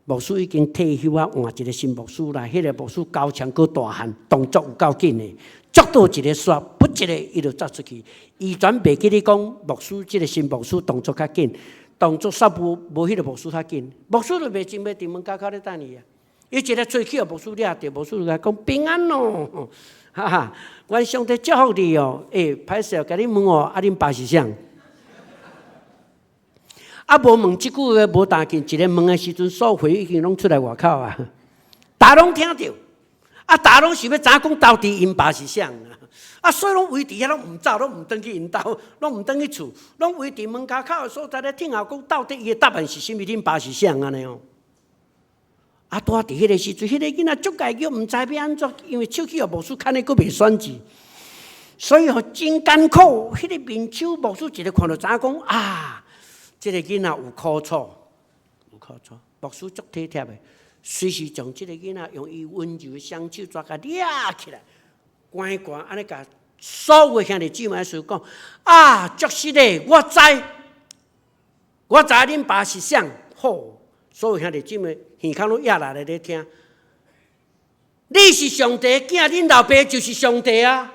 牧師已經退休啊，換一個新牧師來，彼個牧師高強閣大漢，動作有夠緊的，祝禱一个煞，噗一个伊就走出去。伊全袂記得講牧師這個新牧師動作較緊，動作煞無無彼個牧師較緊。牧師就袂真袂佇門口口咧等伊啊。伊一个出去，牧師掠著，牧師就共講平安哦，哈哈，願上帝祝福你哦。欸，歹勢，共你問哦，啊，恁爸是誰？啊，無問這句話無大緊，一个問的時陣，所有回已經攏出來外口啊，逐家攏聽著，啊，逐家攏想欲知影講到底𪜶爸是誰啊？啊，所以攏圍佇遐攏毋走，攏毋轉去𪜶兜，攏毋轉去厝，攏圍佇門跤口的所在咧聽候講到底伊的答案是啥物？恁爸是誰按呢哦？啊，拄仔佇彼个時陣，彼个囡仔足家己毋知欲按怎，因為手去予牧師牽的閣袂選字，所以吼真艱苦。彼个面手牧師一个看著知影講啊，這个囡仔有苦楚，有苦楚。牧師足體貼的，隨時將這个囡仔用伊溫柔的雙手抓共掠起來，懸懸按呢共所有的兄弟姊妹說講啊，足實的，我知，我知恁爸是誰好。所有兄弟姊妹耳孔攏掖來咧聽。你是上帝囝，恁老爸就是上帝啊！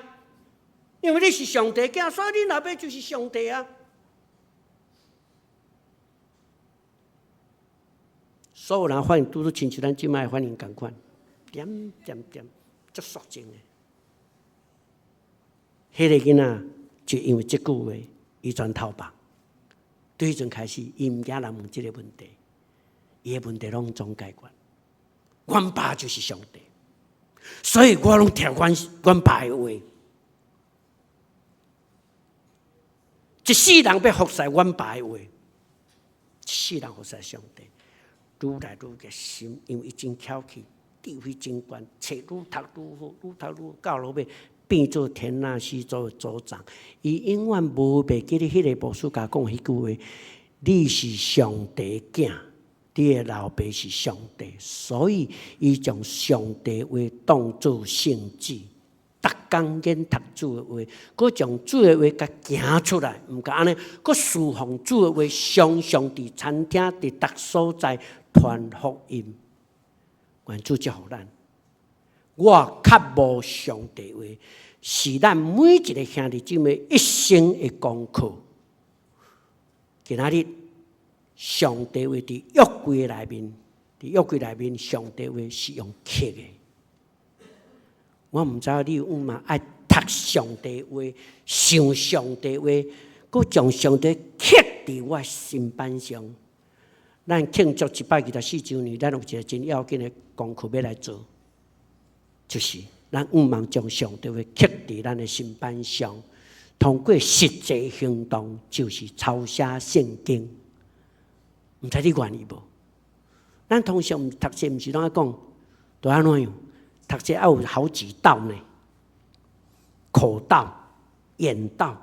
因為你是上帝囝，所以恁老爸就是上帝啊！所有人反應拄拄親像咱這擺反應仝款，點點點，足肅靜的。彼個囡仔就因為這句話，伊轉頭髮。對彼陣開始，伊毋驚人問這個問題。伊的問題攏總解決。阮爸就是上帝，所以我攏聽阮爸的話。一世人欲服侍阮爸的話，一世人服侍上帝，愈來愈熱心，因為伊真巧氣，智慧真懸，冊愈讀愈好，愈讀愈好，到落尾變做田納西州的州長。伊永遠無袂記得彼个牧師共講彼句話：你是上帝囝。你的老爸是上帝，所以伊將上帝話當做聖旨，逐工研讀主的話，閣將主的話共行出來，毋但按呢，閣侍奉主的話，常常佇餐廳、佇逐所在傳福音。願主祝福咱。我渴慕上帝話，是咱每一个兄弟姊妹一生的功課。今仔日。上帝話佇約櫃內面，佇約櫃內面，上帝話是用刻的。我毋知你有嘛愛讀上帝話，想上帝話，閣將上帝刻佇我心版上。咱慶祝124週年，咱有一个真要緊的功課欲來做。就是咱向望將上帝話刻佇咱的心版上，通過實際行動，就是抄寫聖經。毋知你願意無？咱通常讀冊毋是攏愛講，都按怎樣？讀冊愛有好幾道呢？口道、眼道、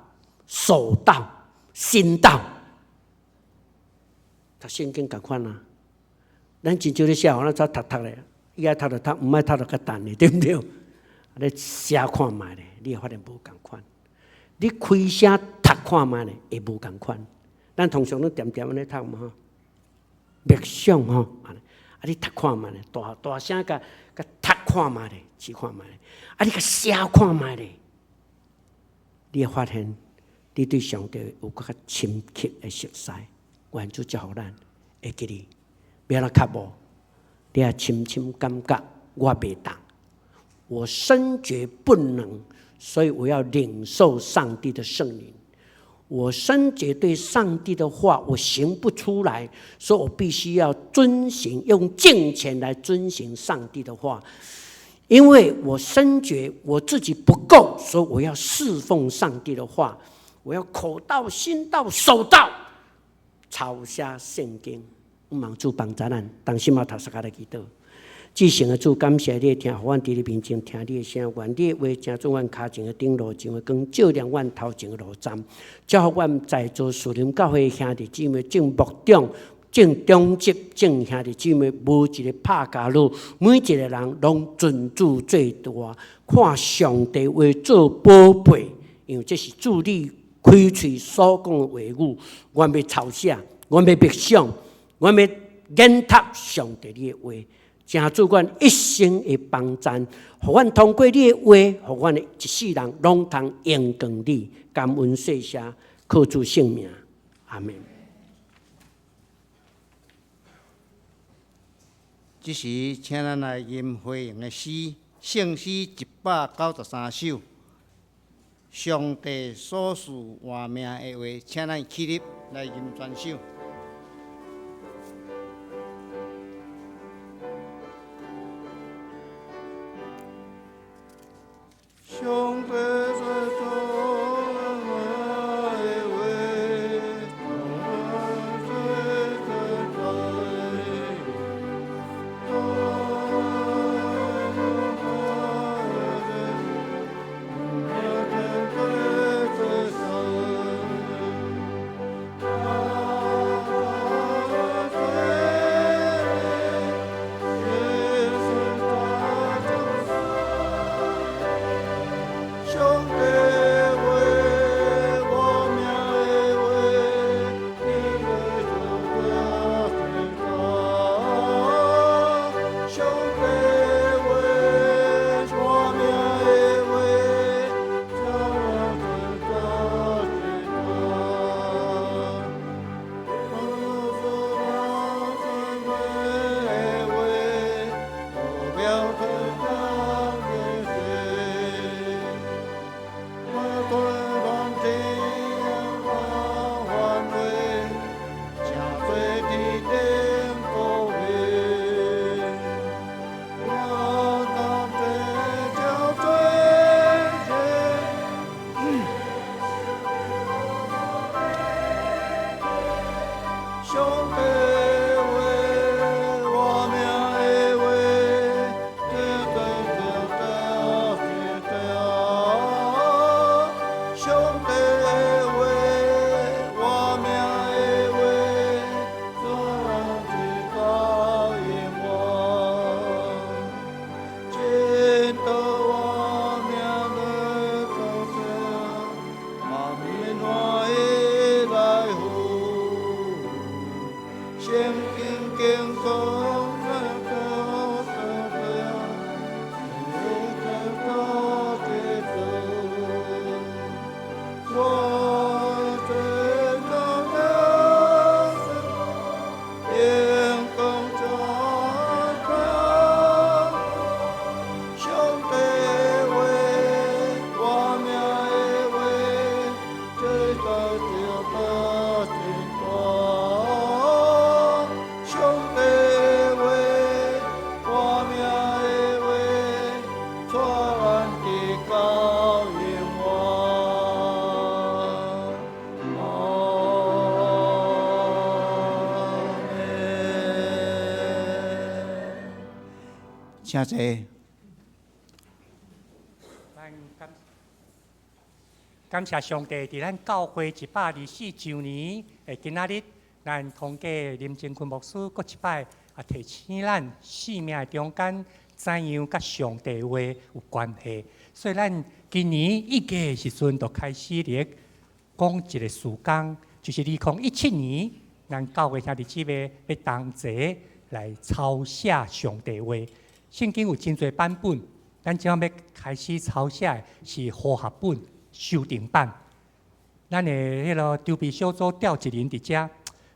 手道、心道。讀聖經仝款啊！咱真少咧寫，咱走讀讀咧，伊愛讀就讀，毋愛讀就較等咧，對毋對？你寫看覓咧，你會發現無仝款。你開聲讀看覓咧，會無仝款。咱通常攏恬恬按呢讀嘛吼，默想吼，啊你讀看覓咧，大大聲共共讀看覓咧，試看覓咧，啊你共寫看覓咧，你會發現你對上帝有閣較深刻的熟似。願主祝福咱，會記得，欲按怎較無？你也深深感覺我袂當，我深覺不能，所以我要領受上帝的聖靈。我深覺對上帝的話我行不出來，所以我必須要遵行，用敬虔來遵行上帝的話。因為我深覺我自己不夠，所以我要侍奉上帝的話。我要口到、心到、手到，抄寫聖經。望主幫助咱，同心仔頭相共來祈禱。至聖的主，感謝你聽，予阮佇你面前聽你的聲，願你的話成做阮跤前的燈路上的光，照亮阮頭前的路站。祝福阮在座樹林教會兄弟姊妹、眾牧長、眾長執、眾兄弟姊妹，無一个拍交路，每一个人攏尊主最大，看上帝話做寶貝，因為這是主你開喙所講的話語，阮欲抄寫，阮欲默想，阮欲研讀上帝你的話。請主阮一生的幫贊，予阮通過你的話，予阮的一世人攏通榮光你，感恩謝謝，靠主聖名，阿門。這時，請咱來吟回應的詩，聖詩193首，上帝所賜活命的話，請咱起立來吟全首。上帝所賜活命的話，上帝話，活命的話，上帝話，活命的話，上帝話，活命的話，上帝話，活命的話，直到永遠。真道活命的道声，万民欢喜來赴。聖經經講。上帝話，活命的話，這個就大真大。上帝話，活命的話，這請坐。咱感感謝上帝，佇咱教會124週年的今仔日，咱通過林貞坤牧師閣一擺啊提醒咱生命的中間怎樣佮上帝話有關係。所以咱今年1月的時陣就開始佇咧講一個事工，就是2017年，咱教會兄弟姊妹欲同齊來抄寫上帝話。聖經有真濟版本，咱這擺欲開始抄寫的是和合本修訂版。咱的彼个籌備小組調一人佇遮，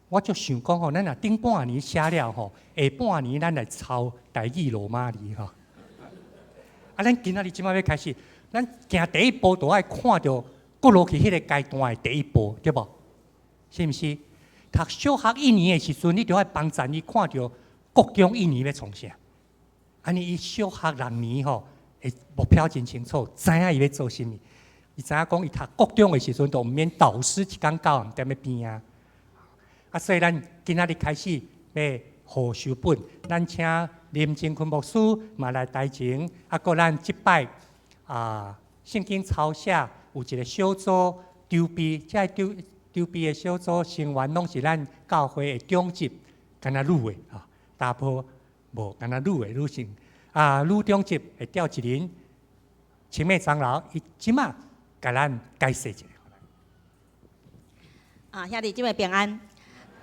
我就想講吼，咱若頂半年寫了吼，下半年咱來抄台語羅馬字吼。啊，咱今仔日這擺欲開始，咱行第一步就愛看著過落去彼个階段的第一步，對無？是毋是？讀小學一年的時陣，你就愛幫贊伊看著國中一年欲創啥。按呢伊小學六年吼，會目標真清楚，知影伊欲做啥物。伊知影講，伊讀國中的時陣，就毋免導師一工到暗踮咧邊仔。啊，所以咱今仔日開始欲和修本，咱請林貞坤牧師嘛來台前，啊，閣咱這擺啊聖經抄寫有一個小組籌備，這個籌籌備的小組成員攏是咱教會的長執，敢若女的吼，查埔無敢若女的女性。啊，女長執會調一人，青美長老，伊這馬共咱解釋一下。啊，兄弟姊妹平安。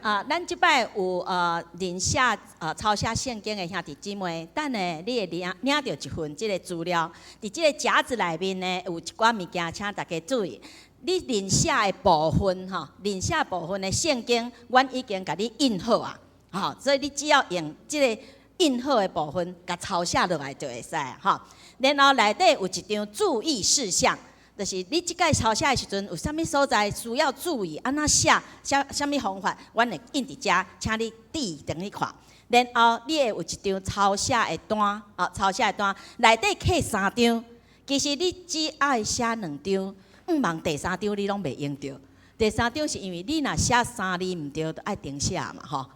啊，咱這擺有認寫抄寫聖經的兄弟姊妹，等下你會領領著一份這个資料。佇這个夾子內面呢，有一寡物件，請大家注意。你認寫的部分吼，認寫部分的聖經，阮已經共你印好啊，吼，所以你只要用這个印好的部分，共抄寫落來就會使吼。然後內底有一張注意事項。就是你這擺抄寫的時陣，有啥物所在需要注意，按怎寫，寫啥物方法，阮會印佇遮，請你佇轉去看。然後你會有一張抄寫的單，啊，抄寫的單內底刻三張，其實你只愛寫兩張，毋茫第三張你攏袂用著。第三張是因為你若寫三字毋對，就愛重寫嘛，吼。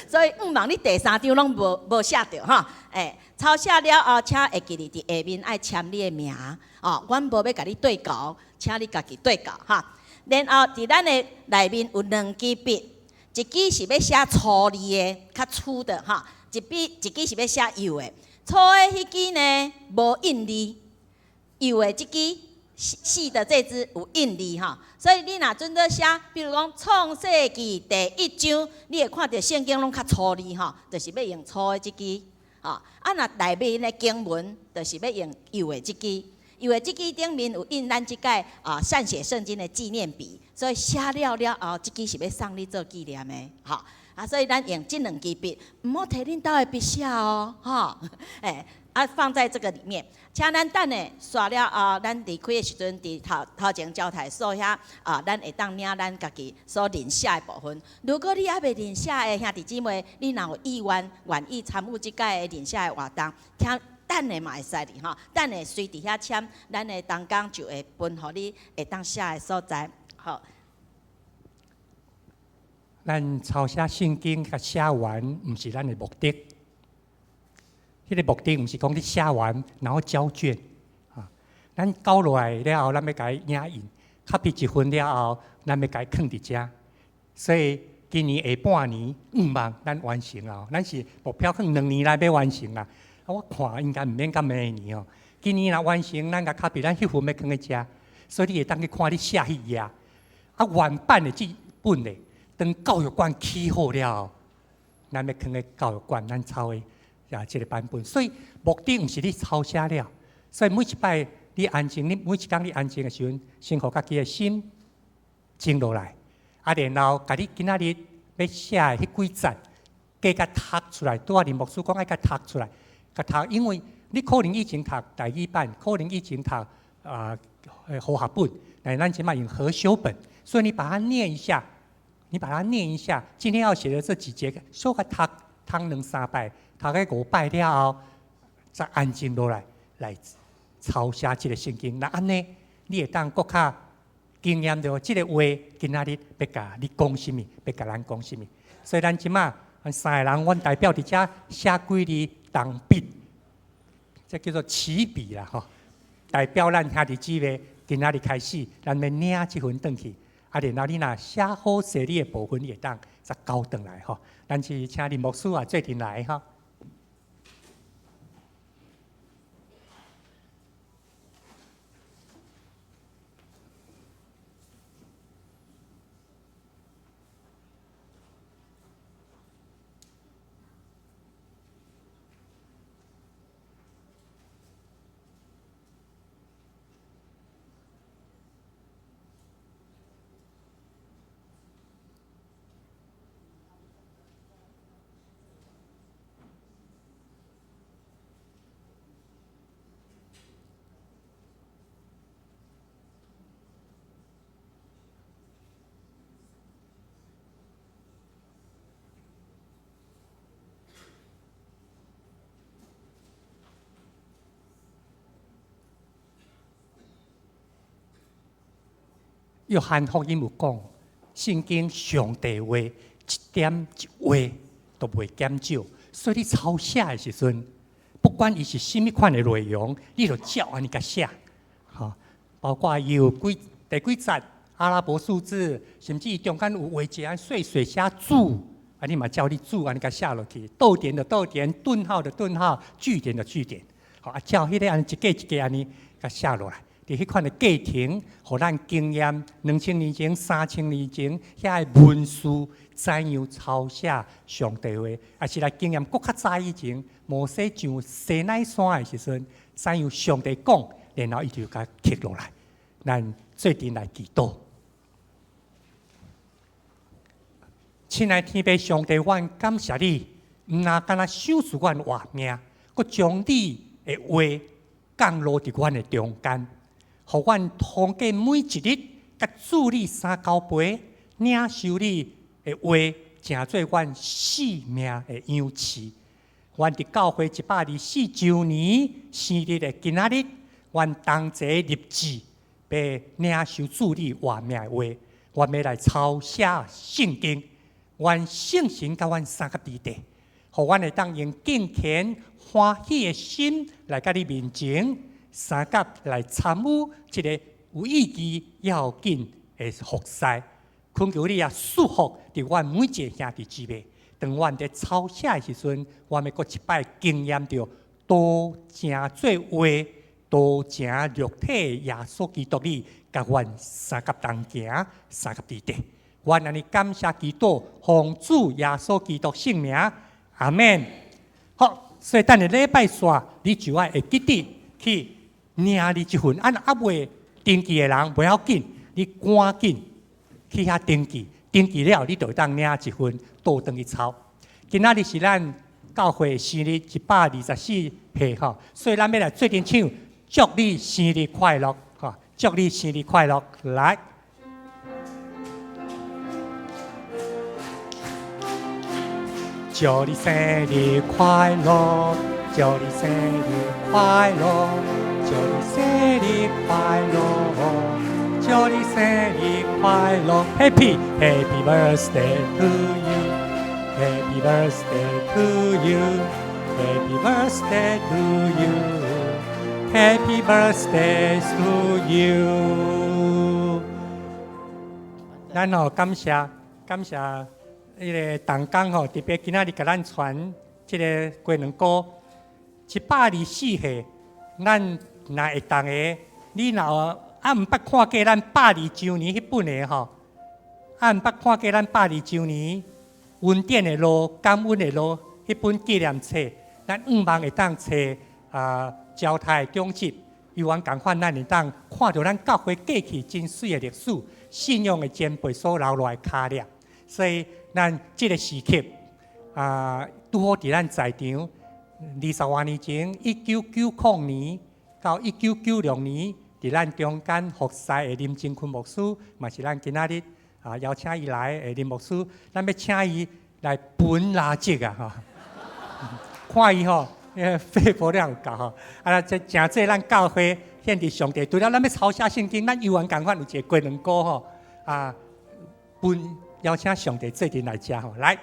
所以毋茫你第三張攏無無寫著吼。欸，抄寫了後，請會記得佇下面愛簽你的名，哦，阮無欲共你對勾，請你家己對勾哈。然後佇咱的內面有兩支筆，一支是欲寫粗字的，較粗的哈，一筆一支是欲寫幼的。粗的彼支呢無印字，幼的這支細的這支有印字哈，所以你若準做寫，比如講創世記第一章，你會看著聖經攏較粗字吼，就是欲用粗的這支。吼，啊，若內面的經文，就是欲用幼的這支。幼的這支頂面有印咱這擺啊缮寫聖經的紀念筆，所以寫了了後，這支是欲送你做紀念的，吼。啊，所以咱用這兩支筆，毋好提恁兜的筆寫哦，吼，欸，啊，放在這个裡面。請咱等下煞了後，咱離開的時陣，佇頭頭前招待所遐啊，咱會當領咱家己所認寫的部分。如果你猶未認寫的兄弟姊妹，你若有意願願意參與這擺的認寫的活動，請等下嘛會使哩吼，等下隨佇遐簽，咱的同工就會分予你會當寫的所在。好。咱抄寫聖經共寫完，毋是咱的目的。彼个目的毋是講你寫完然後交卷啊。咱交落來了後，咱欲共伊影印，copy 一份了後，咱欲共伊囥佇遮。所以今年下半年，毋望咱完成啊。咱是目標可能2年內欲完成啦。啊，我看應該毋免到明年哦。今年若完成，咱共 copy，咱彼份欲囥佇遮，所以你會當去看你寫彼頁。啊，原版的這本咧，當教育館起好了後，咱欲囥佇教育館，咱抄的也這个版本。所以目的毋是你抄寫了，所以每一擺你安靜，你每一工你安靜的時陣，先予家己的心靜落來，啊，然後共你今仔日欲寫的彼幾節，加共讀出來。拄仔林牧師講愛共讀出來，共讀，因為你可能以前讀台語版，可能以前讀啊和合本，但是咱這擺用和修本，所以你把它念一下。你把它念一下，今天要寫的這幾節，小可讀讀兩三擺，讀個五擺了後，再安靜落來，來抄寫這个聖經。若按呢，你會當閣較經驗著這个話，今仔日欲共你講啥物，欲共咱講啥物。所以咱這馬，咱三个人，阮代表佇遮寫幾字動筆，這叫做起筆啦吼，代表咱兄弟姊妹今仔日開始，咱欲領這份轉去。啊，然後你若寫好勢你的部分，你會當再交轉來吼。咱是請林牧師啊，做陣來吼。約翰福音有講，聖經上帝話一點一畫都袂減少，所以你抄寫的時陣，不管伊是啥物款的內容，你就照按呢共寫，吼，包括伊有幾第幾節阿拉伯數字，甚至伊中間有畫一個細細寫注，啊，你嘛照你注按呢共寫落去，逗點的逗點，頓號的頓號，句點的句點，吼啊，照彼个按呢一格一格按呢共寫落來。佇彼款的過程，予咱經驗2000年前、3000年前遐个文士怎樣抄寫上帝話，抑是來經驗閣較早以前，摩西上西奈山的時陣，怎樣上帝講，然後伊就共刻落來。咱做陣來祈禱。親愛天父上帝，阮感謝你，毋但干焦賞賜阮活命，閣將你的話降落佇阮的中間。予阮通過每一日，佮主你相交陪，領受你的話，成做阮生命的養飼。阮佇教會124週年生日的今仔日，阮同齊立志，欲領受主你活命的話，阮欲來抄寫聖經，願聖神佮阮相佮佇咧，予阮會當用敬虔歡喜的心來佮你面前。相佮來參與這个有意義要緊的服侍，懇求你也祝福佇阮每一个兄弟姊妹。當阮佇抄寫的時陣，阮欲閣一擺經驗著道成做話、道成肉體的耶穌基督你，佮阮相佮同行、相佮佇咧。阮按呢感謝基督，奉主耶穌基督聖名，阿們。好，所以等下禮拜四，你就愛會記得去領你這份，啊，若猶未登記的人袂要緊，你趕緊去遐登記，登記了你就會當領一份倒轉去抄。今仔日是咱教會生日124歲吼，所以咱欲來做陣唱，祝你生日快樂，吼，祝你生日快樂，來。祝你生日快樂，祝你生日快樂，祝你生日快樂，祝你生日快樂，Happy Happy Birthday to you，Happy Birthday to you，Happy Birthday to you，Happy Birthday to you。咱吼感謝感謝。彼个同工吼，特別今仔日共咱傳這个雞卵糕，124歲，咱若會當的，你若有毋捌看過咱120週年彼本的吼，啊毋捌看過咱120週年恩典的路、感恩的路彼本紀念冊，咱向望會當揣啊招泰中職，猶原仝款，咱會當看著咱教會過去真媠的歷史，信仰的前輩所留落來的跤跡。所以，咱這個時刻啊，拄好佇咱在場20外年前，1990年到1996年，佇咱中間服侍的林真坤牧師，嘛是咱今仔日啊邀請伊來的林牧師，咱欲請伊來分蠟燭啊！吼，看伊吼，肺活量有夠吼，啊，這誠濟咱教會獻佇上帝，除了咱欲抄寫聖經，咱猶原仝款有一个雞卵糕吼啊，分。邀請上帝做陣來食吼，來。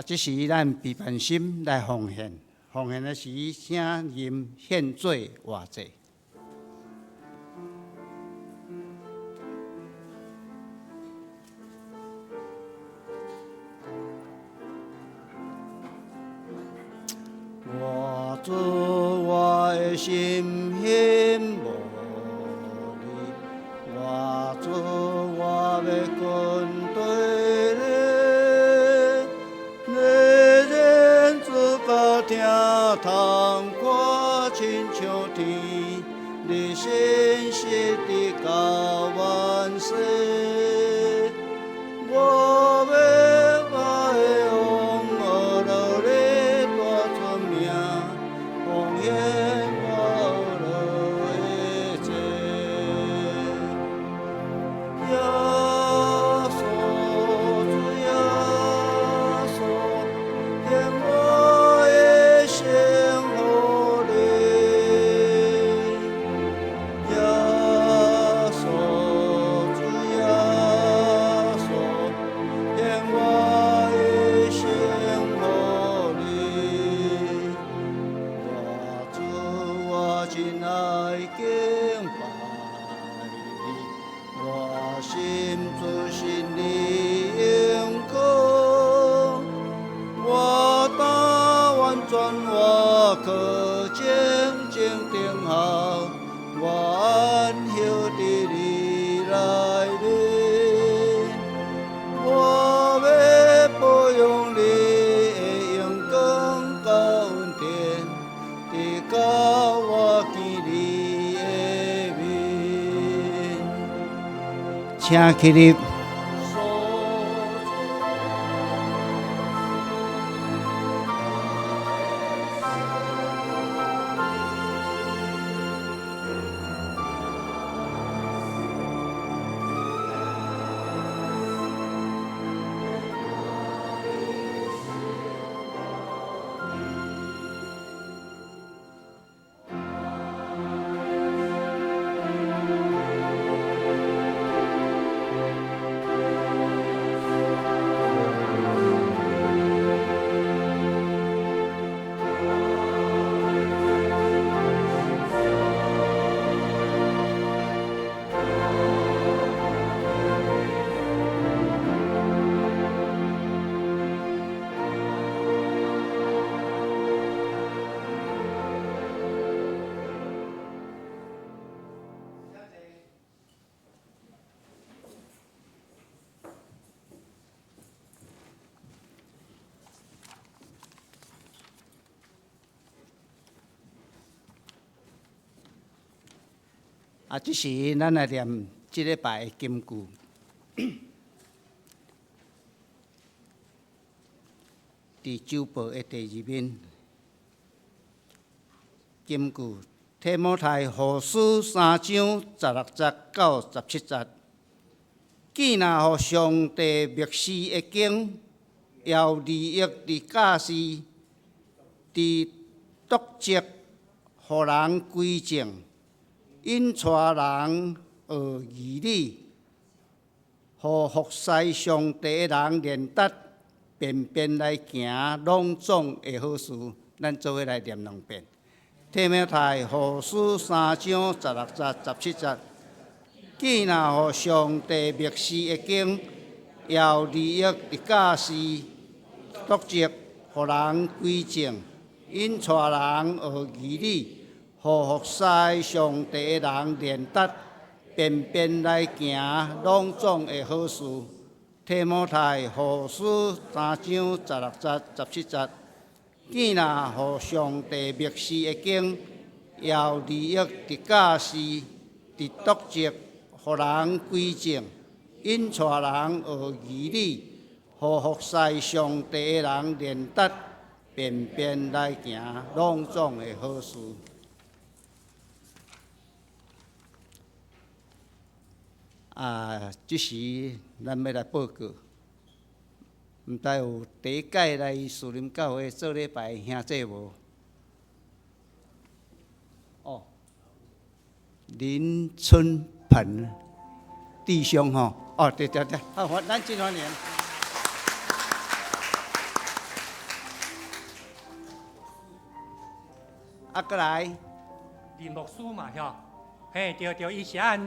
啊，這時咱備辦心來奉獻，奉獻的時請吟獻做活祭。我主，我的心献予你，我主，我欲跟隨你，你認主教聽窗歌親像天，你信實直到萬世。我欲我的王學落你大尊名，奉獻我樂的祭。耶穌主耶穌，獻我的心予你。耶穌主耶穌，獻我的心予你。我主，我真愛敬拜你，我心自信你榮光，我甘完全我靠靜靜等候，我安歇佇你內面。我欲保養你的榮光佮恩典，直到我見你的面。請起立。啊，這時咱來念這禮拜的金句。佇周報的第二面，金句提摩太後書三章十六節到十七節。見若予上帝默示的經，猶利益佇教示，佇督責，予人歸正，引帶人學義理，予服侍上帝的人練達，便便來行攏總的好事。咱做伙來念兩遍。提摩太後書三章十六節、十七節。見若予上帝默示的經，猶利益佇教示、督責，予人歸正，引帶人學義理，予服侍上帝的人練達，便便來行攏總的好事。提摩太後書三章十六節、十七節。見若予上帝默示的經，猶利益佇教示、佇督責，予人歸正，引帶人學義理，予服侍上帝的人練達，便便來行攏總的好事。啊，這時咱欲來報告，毋知有第一擺來士林教會做禮拜的兄弟無？哦，林春鵬弟兄吼，哦，對對對，好，咱真歡迎。啊，閣來。林牧師嘛，吼，嘿，對對，伊是按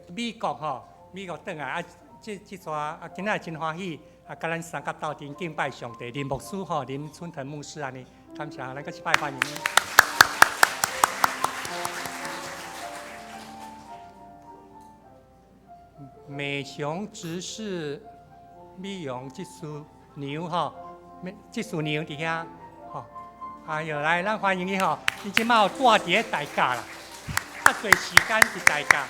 美國吼，美國轉來啊，這這逝啊，今仔日真歡喜啊，佮咱三佮鬥陣敬拜上帝。林牧師吼，林春藤牧師按呢，感謝，咱閣一擺歡迎。美雄執事美容技師娘吼，技師娘佇遐吼，哎喲，來，咱歡迎伊吼，伊這馬有住佇咧大甲啦，較濟時間佇大甲。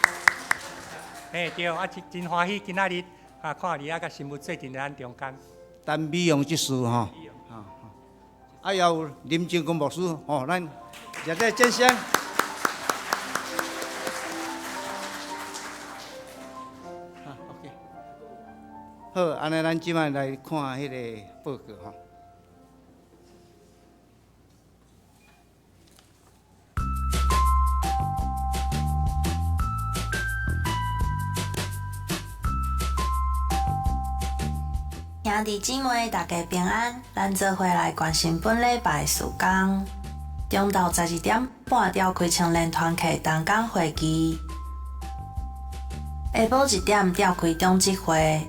嘿，對，啊，真真歡喜今仔日啊，看你啊，佮神父做陣佇咱中間。陳美容執事吼，啊，也有林正光牧師吼，咱熱烈掌聲。好，OK。好，按呢，咱這擺來看彼个報告吼。兄弟姊妹，大家平安。咱做伙來關心本禮拜事工。中晝12點半召開青年團契同工會議。下晡1點召開長執會。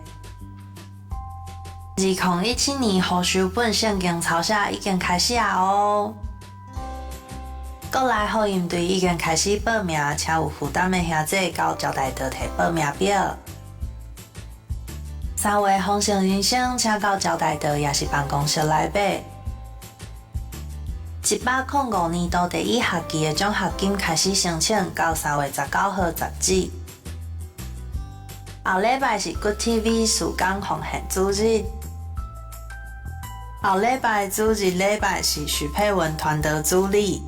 2017年和修本聖經抄寫已經開始啊哦。國內福音隊已經開始報名，請有負擔的兄弟到招待桌提報名表。3月豐盛人生，請到招待桌也是辦公室來買。105年度第一學期的獎學金開始申請，到3月19號截止。後禮拜是 Good TV 事工奉獻主日。後禮拜主日禮拜是許佩文傳道主禮。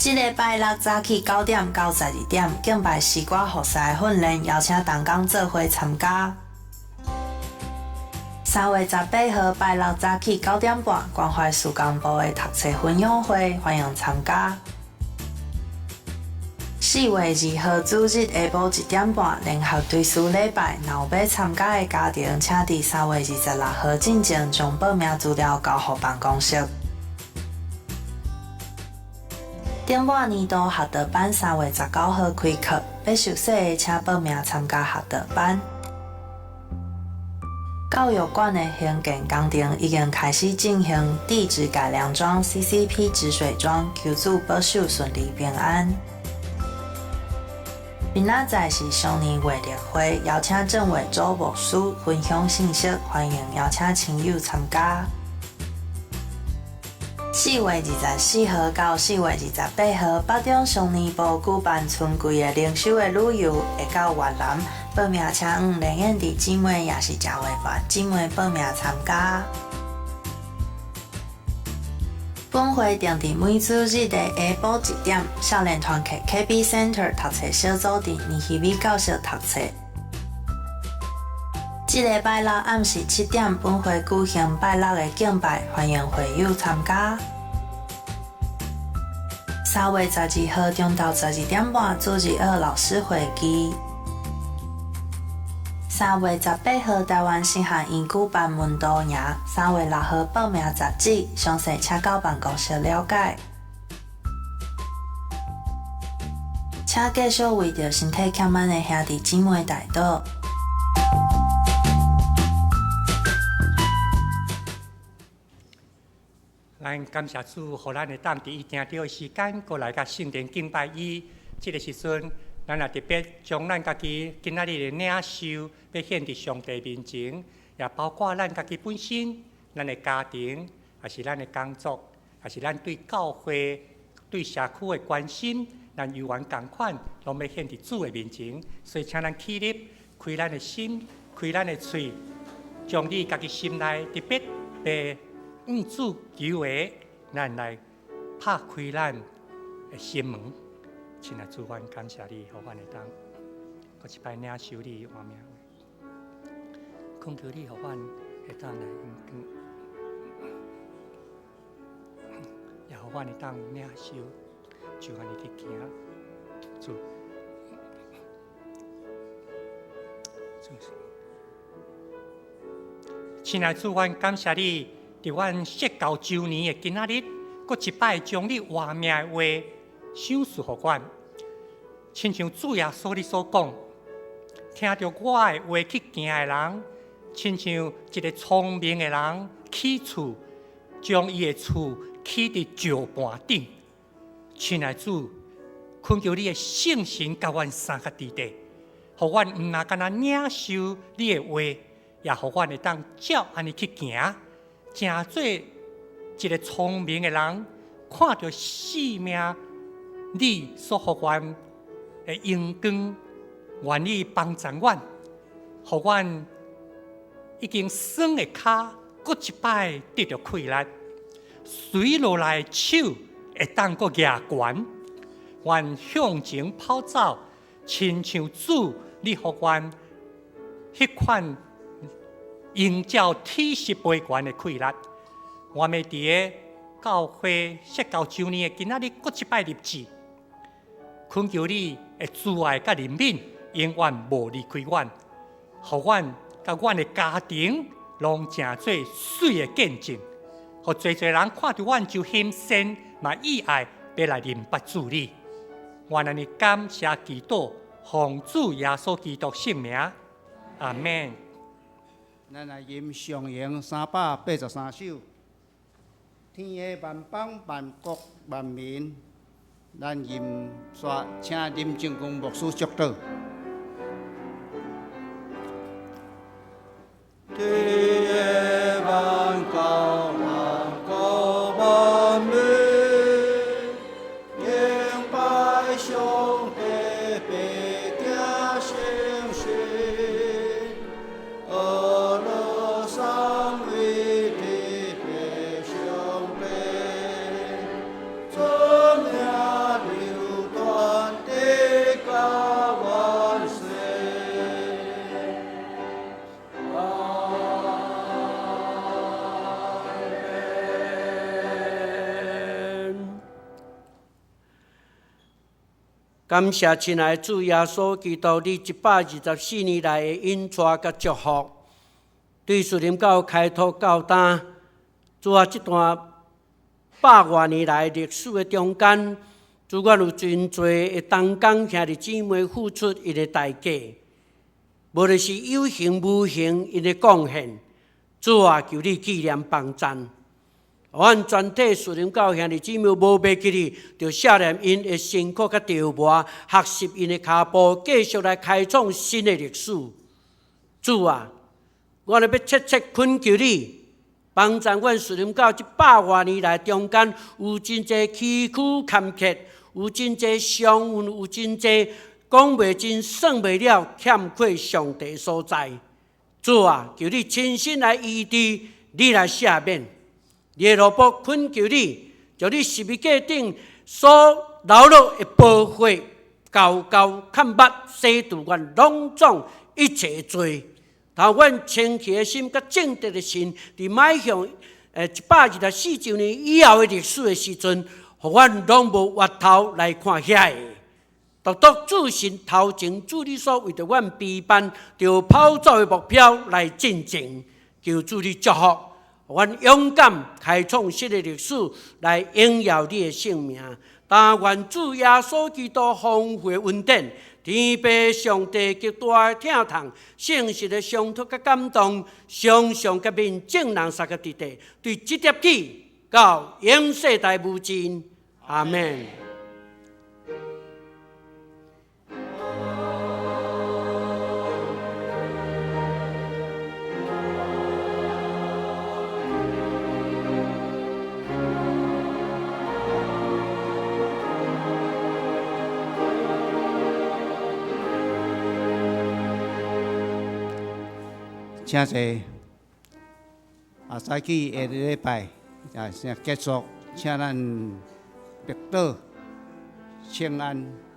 這禮拜六早起9點到12點，敬拜詩歌服侍訓練，邀請同工做伙參加。3月18號拜六早起9點半，關懷事工部的讀冊分享會，歡迎參加。4月2號主日下晡1點半，聯合追思禮拜，若有欲參加的家庭，請佇3月26號進前將報名資料交予辦公室。頂半年度學道班3月19號開課，欲受洗的請報名參加學道班。教育館的興建工程已經開始進行，地質改良樁、CCP 止水樁，求主保守順利平安。明仔載是雙年月曆會，邀請鄭偉洲牧師分享信息，歡迎邀請親友參加。4月24號到4月28號，北中雙年部舉辦春季的靈修的旅遊，會到越南。報名請往連燕弟姊妹，也是鄭慧凡姊妹報名參加。本會定佇每主日的下晡1點，少年團契 KB Center 讀冊小組佇尼希米教室讀冊。這禮拜六暗時7點，本會舉行拜六的敬拜，歡迎會友參加。3月12號中晝12點半，主日學老師會議。3月18號，台灣神學院舉辦門徒營。3月6號報名截止，詳細請到辦公室了解。請繼續為著身體欠滿的兄弟姊妹代禱。咱感謝主，予咱會當佇伊定著的時間，閣來佮聖殿敬拜伊。這个時陣，咱也特別將咱家己今仔日的領受，欲獻佇上帝面前，也包括咱家己本身、咱的家庭，也是咱的工作，也是咱對教會、對社區的關心，咱猶原仝款，攏欲獻佇主的面前。所以，請咱起立，開咱的心，開咱的喙，將你家己心內特別欲向主求的，咱來拍開咱的心門。親愛主，阮感謝你，予阮會當閣一擺領受你的活命話，懇求你，予阮會當來跟，也予阮會當領受，就按呢去行。主，主，親愛主，阮感謝你，佇阮设教周年的今仔日，閣一擺將你活命的話賞賜予阮，親像主耶穌你所講，聽著我的話去行的人，親像一个聰明的人起厝，將伊的厝起佇石盤頂。親愛主，懇求你的聖神佮阮相佮佇底，予阮毋若干焦領受你的話，也予阮會當照按呢去行，成做一个聰明的人，看著生命你所予阮的榮光，願意幫助阮，予阮已經酸的跤，閣一擺得著氣力，垂落來的手會當閣舉懸，阮向前跑走，親像主你予阮彼款鷹鳥鐵翼飛懸的氣力。我欲佇个教會設教周年的今仔日，閣一擺立志，懇求你的慈愛佮憐憫，永遠無離開阮，予阮佮阮的家庭攏成做媠的見證，予濟濟人看著阮就欣羨嘛意愛欲來認捌主你。阮按呢感謝祈禱，奉主耶穌基督聖名，阿們。咱來吟上詠383首。天下萬邦萬國萬民，咱吟煞請林正光牧師祝禱。天下萬國萬國萬民，敬拜上帝，必行誠實，阿羅三位特別上帝，尊名流傳直到萬世。阿們。感謝親愛的主耶穌基督，你124年來的引帶佮祝福，對樹林教開拓到今，主啊，這段百外年來歷史的中間，主阮有真濟的同工兄弟姊妹付出𪜶的代價，無論是有形無形𪜶的貢獻，主啊，求你紀念幫贊。阮全體樹林教兄弟姊妹無袂記得，著赦免𪜶的辛苦佮折磨，學習𪜶的跤步，繼續來開創新的歷史。主啊，我咧欲切切懇求你，幫助阮樹林教這百外年來中間有真濟崎嶇坎坷，有真濟傷痕，有真濟講袂盡、算袂了欠缺上帝所在。主啊，求你親身來醫治，你來赦免。你的奴僕懇求你，將你十字架頂所流落的寶血，厚厚崁抹洗除阮攏總一切罪。予阮清潔的心，佮正直的心，佇邁向124周年以後的歷史的時陣，予阮攏無回頭來看遐个，獨獨注視頭前主你所為著阮備辦著跑走的目標來進前，求主你祝福。阮勇敢開創新的歷史，來榮耀你的聖名。但願主耶穌基督豐富的恩典，天父上帝極大的疼痛，聖神的相托佮感動，常常佮恁眾人相佮佇底，對這粒起到永世代無盡。阿們。請坐。啊，早起下禮拜啊，先結束，請咱默禱、請安。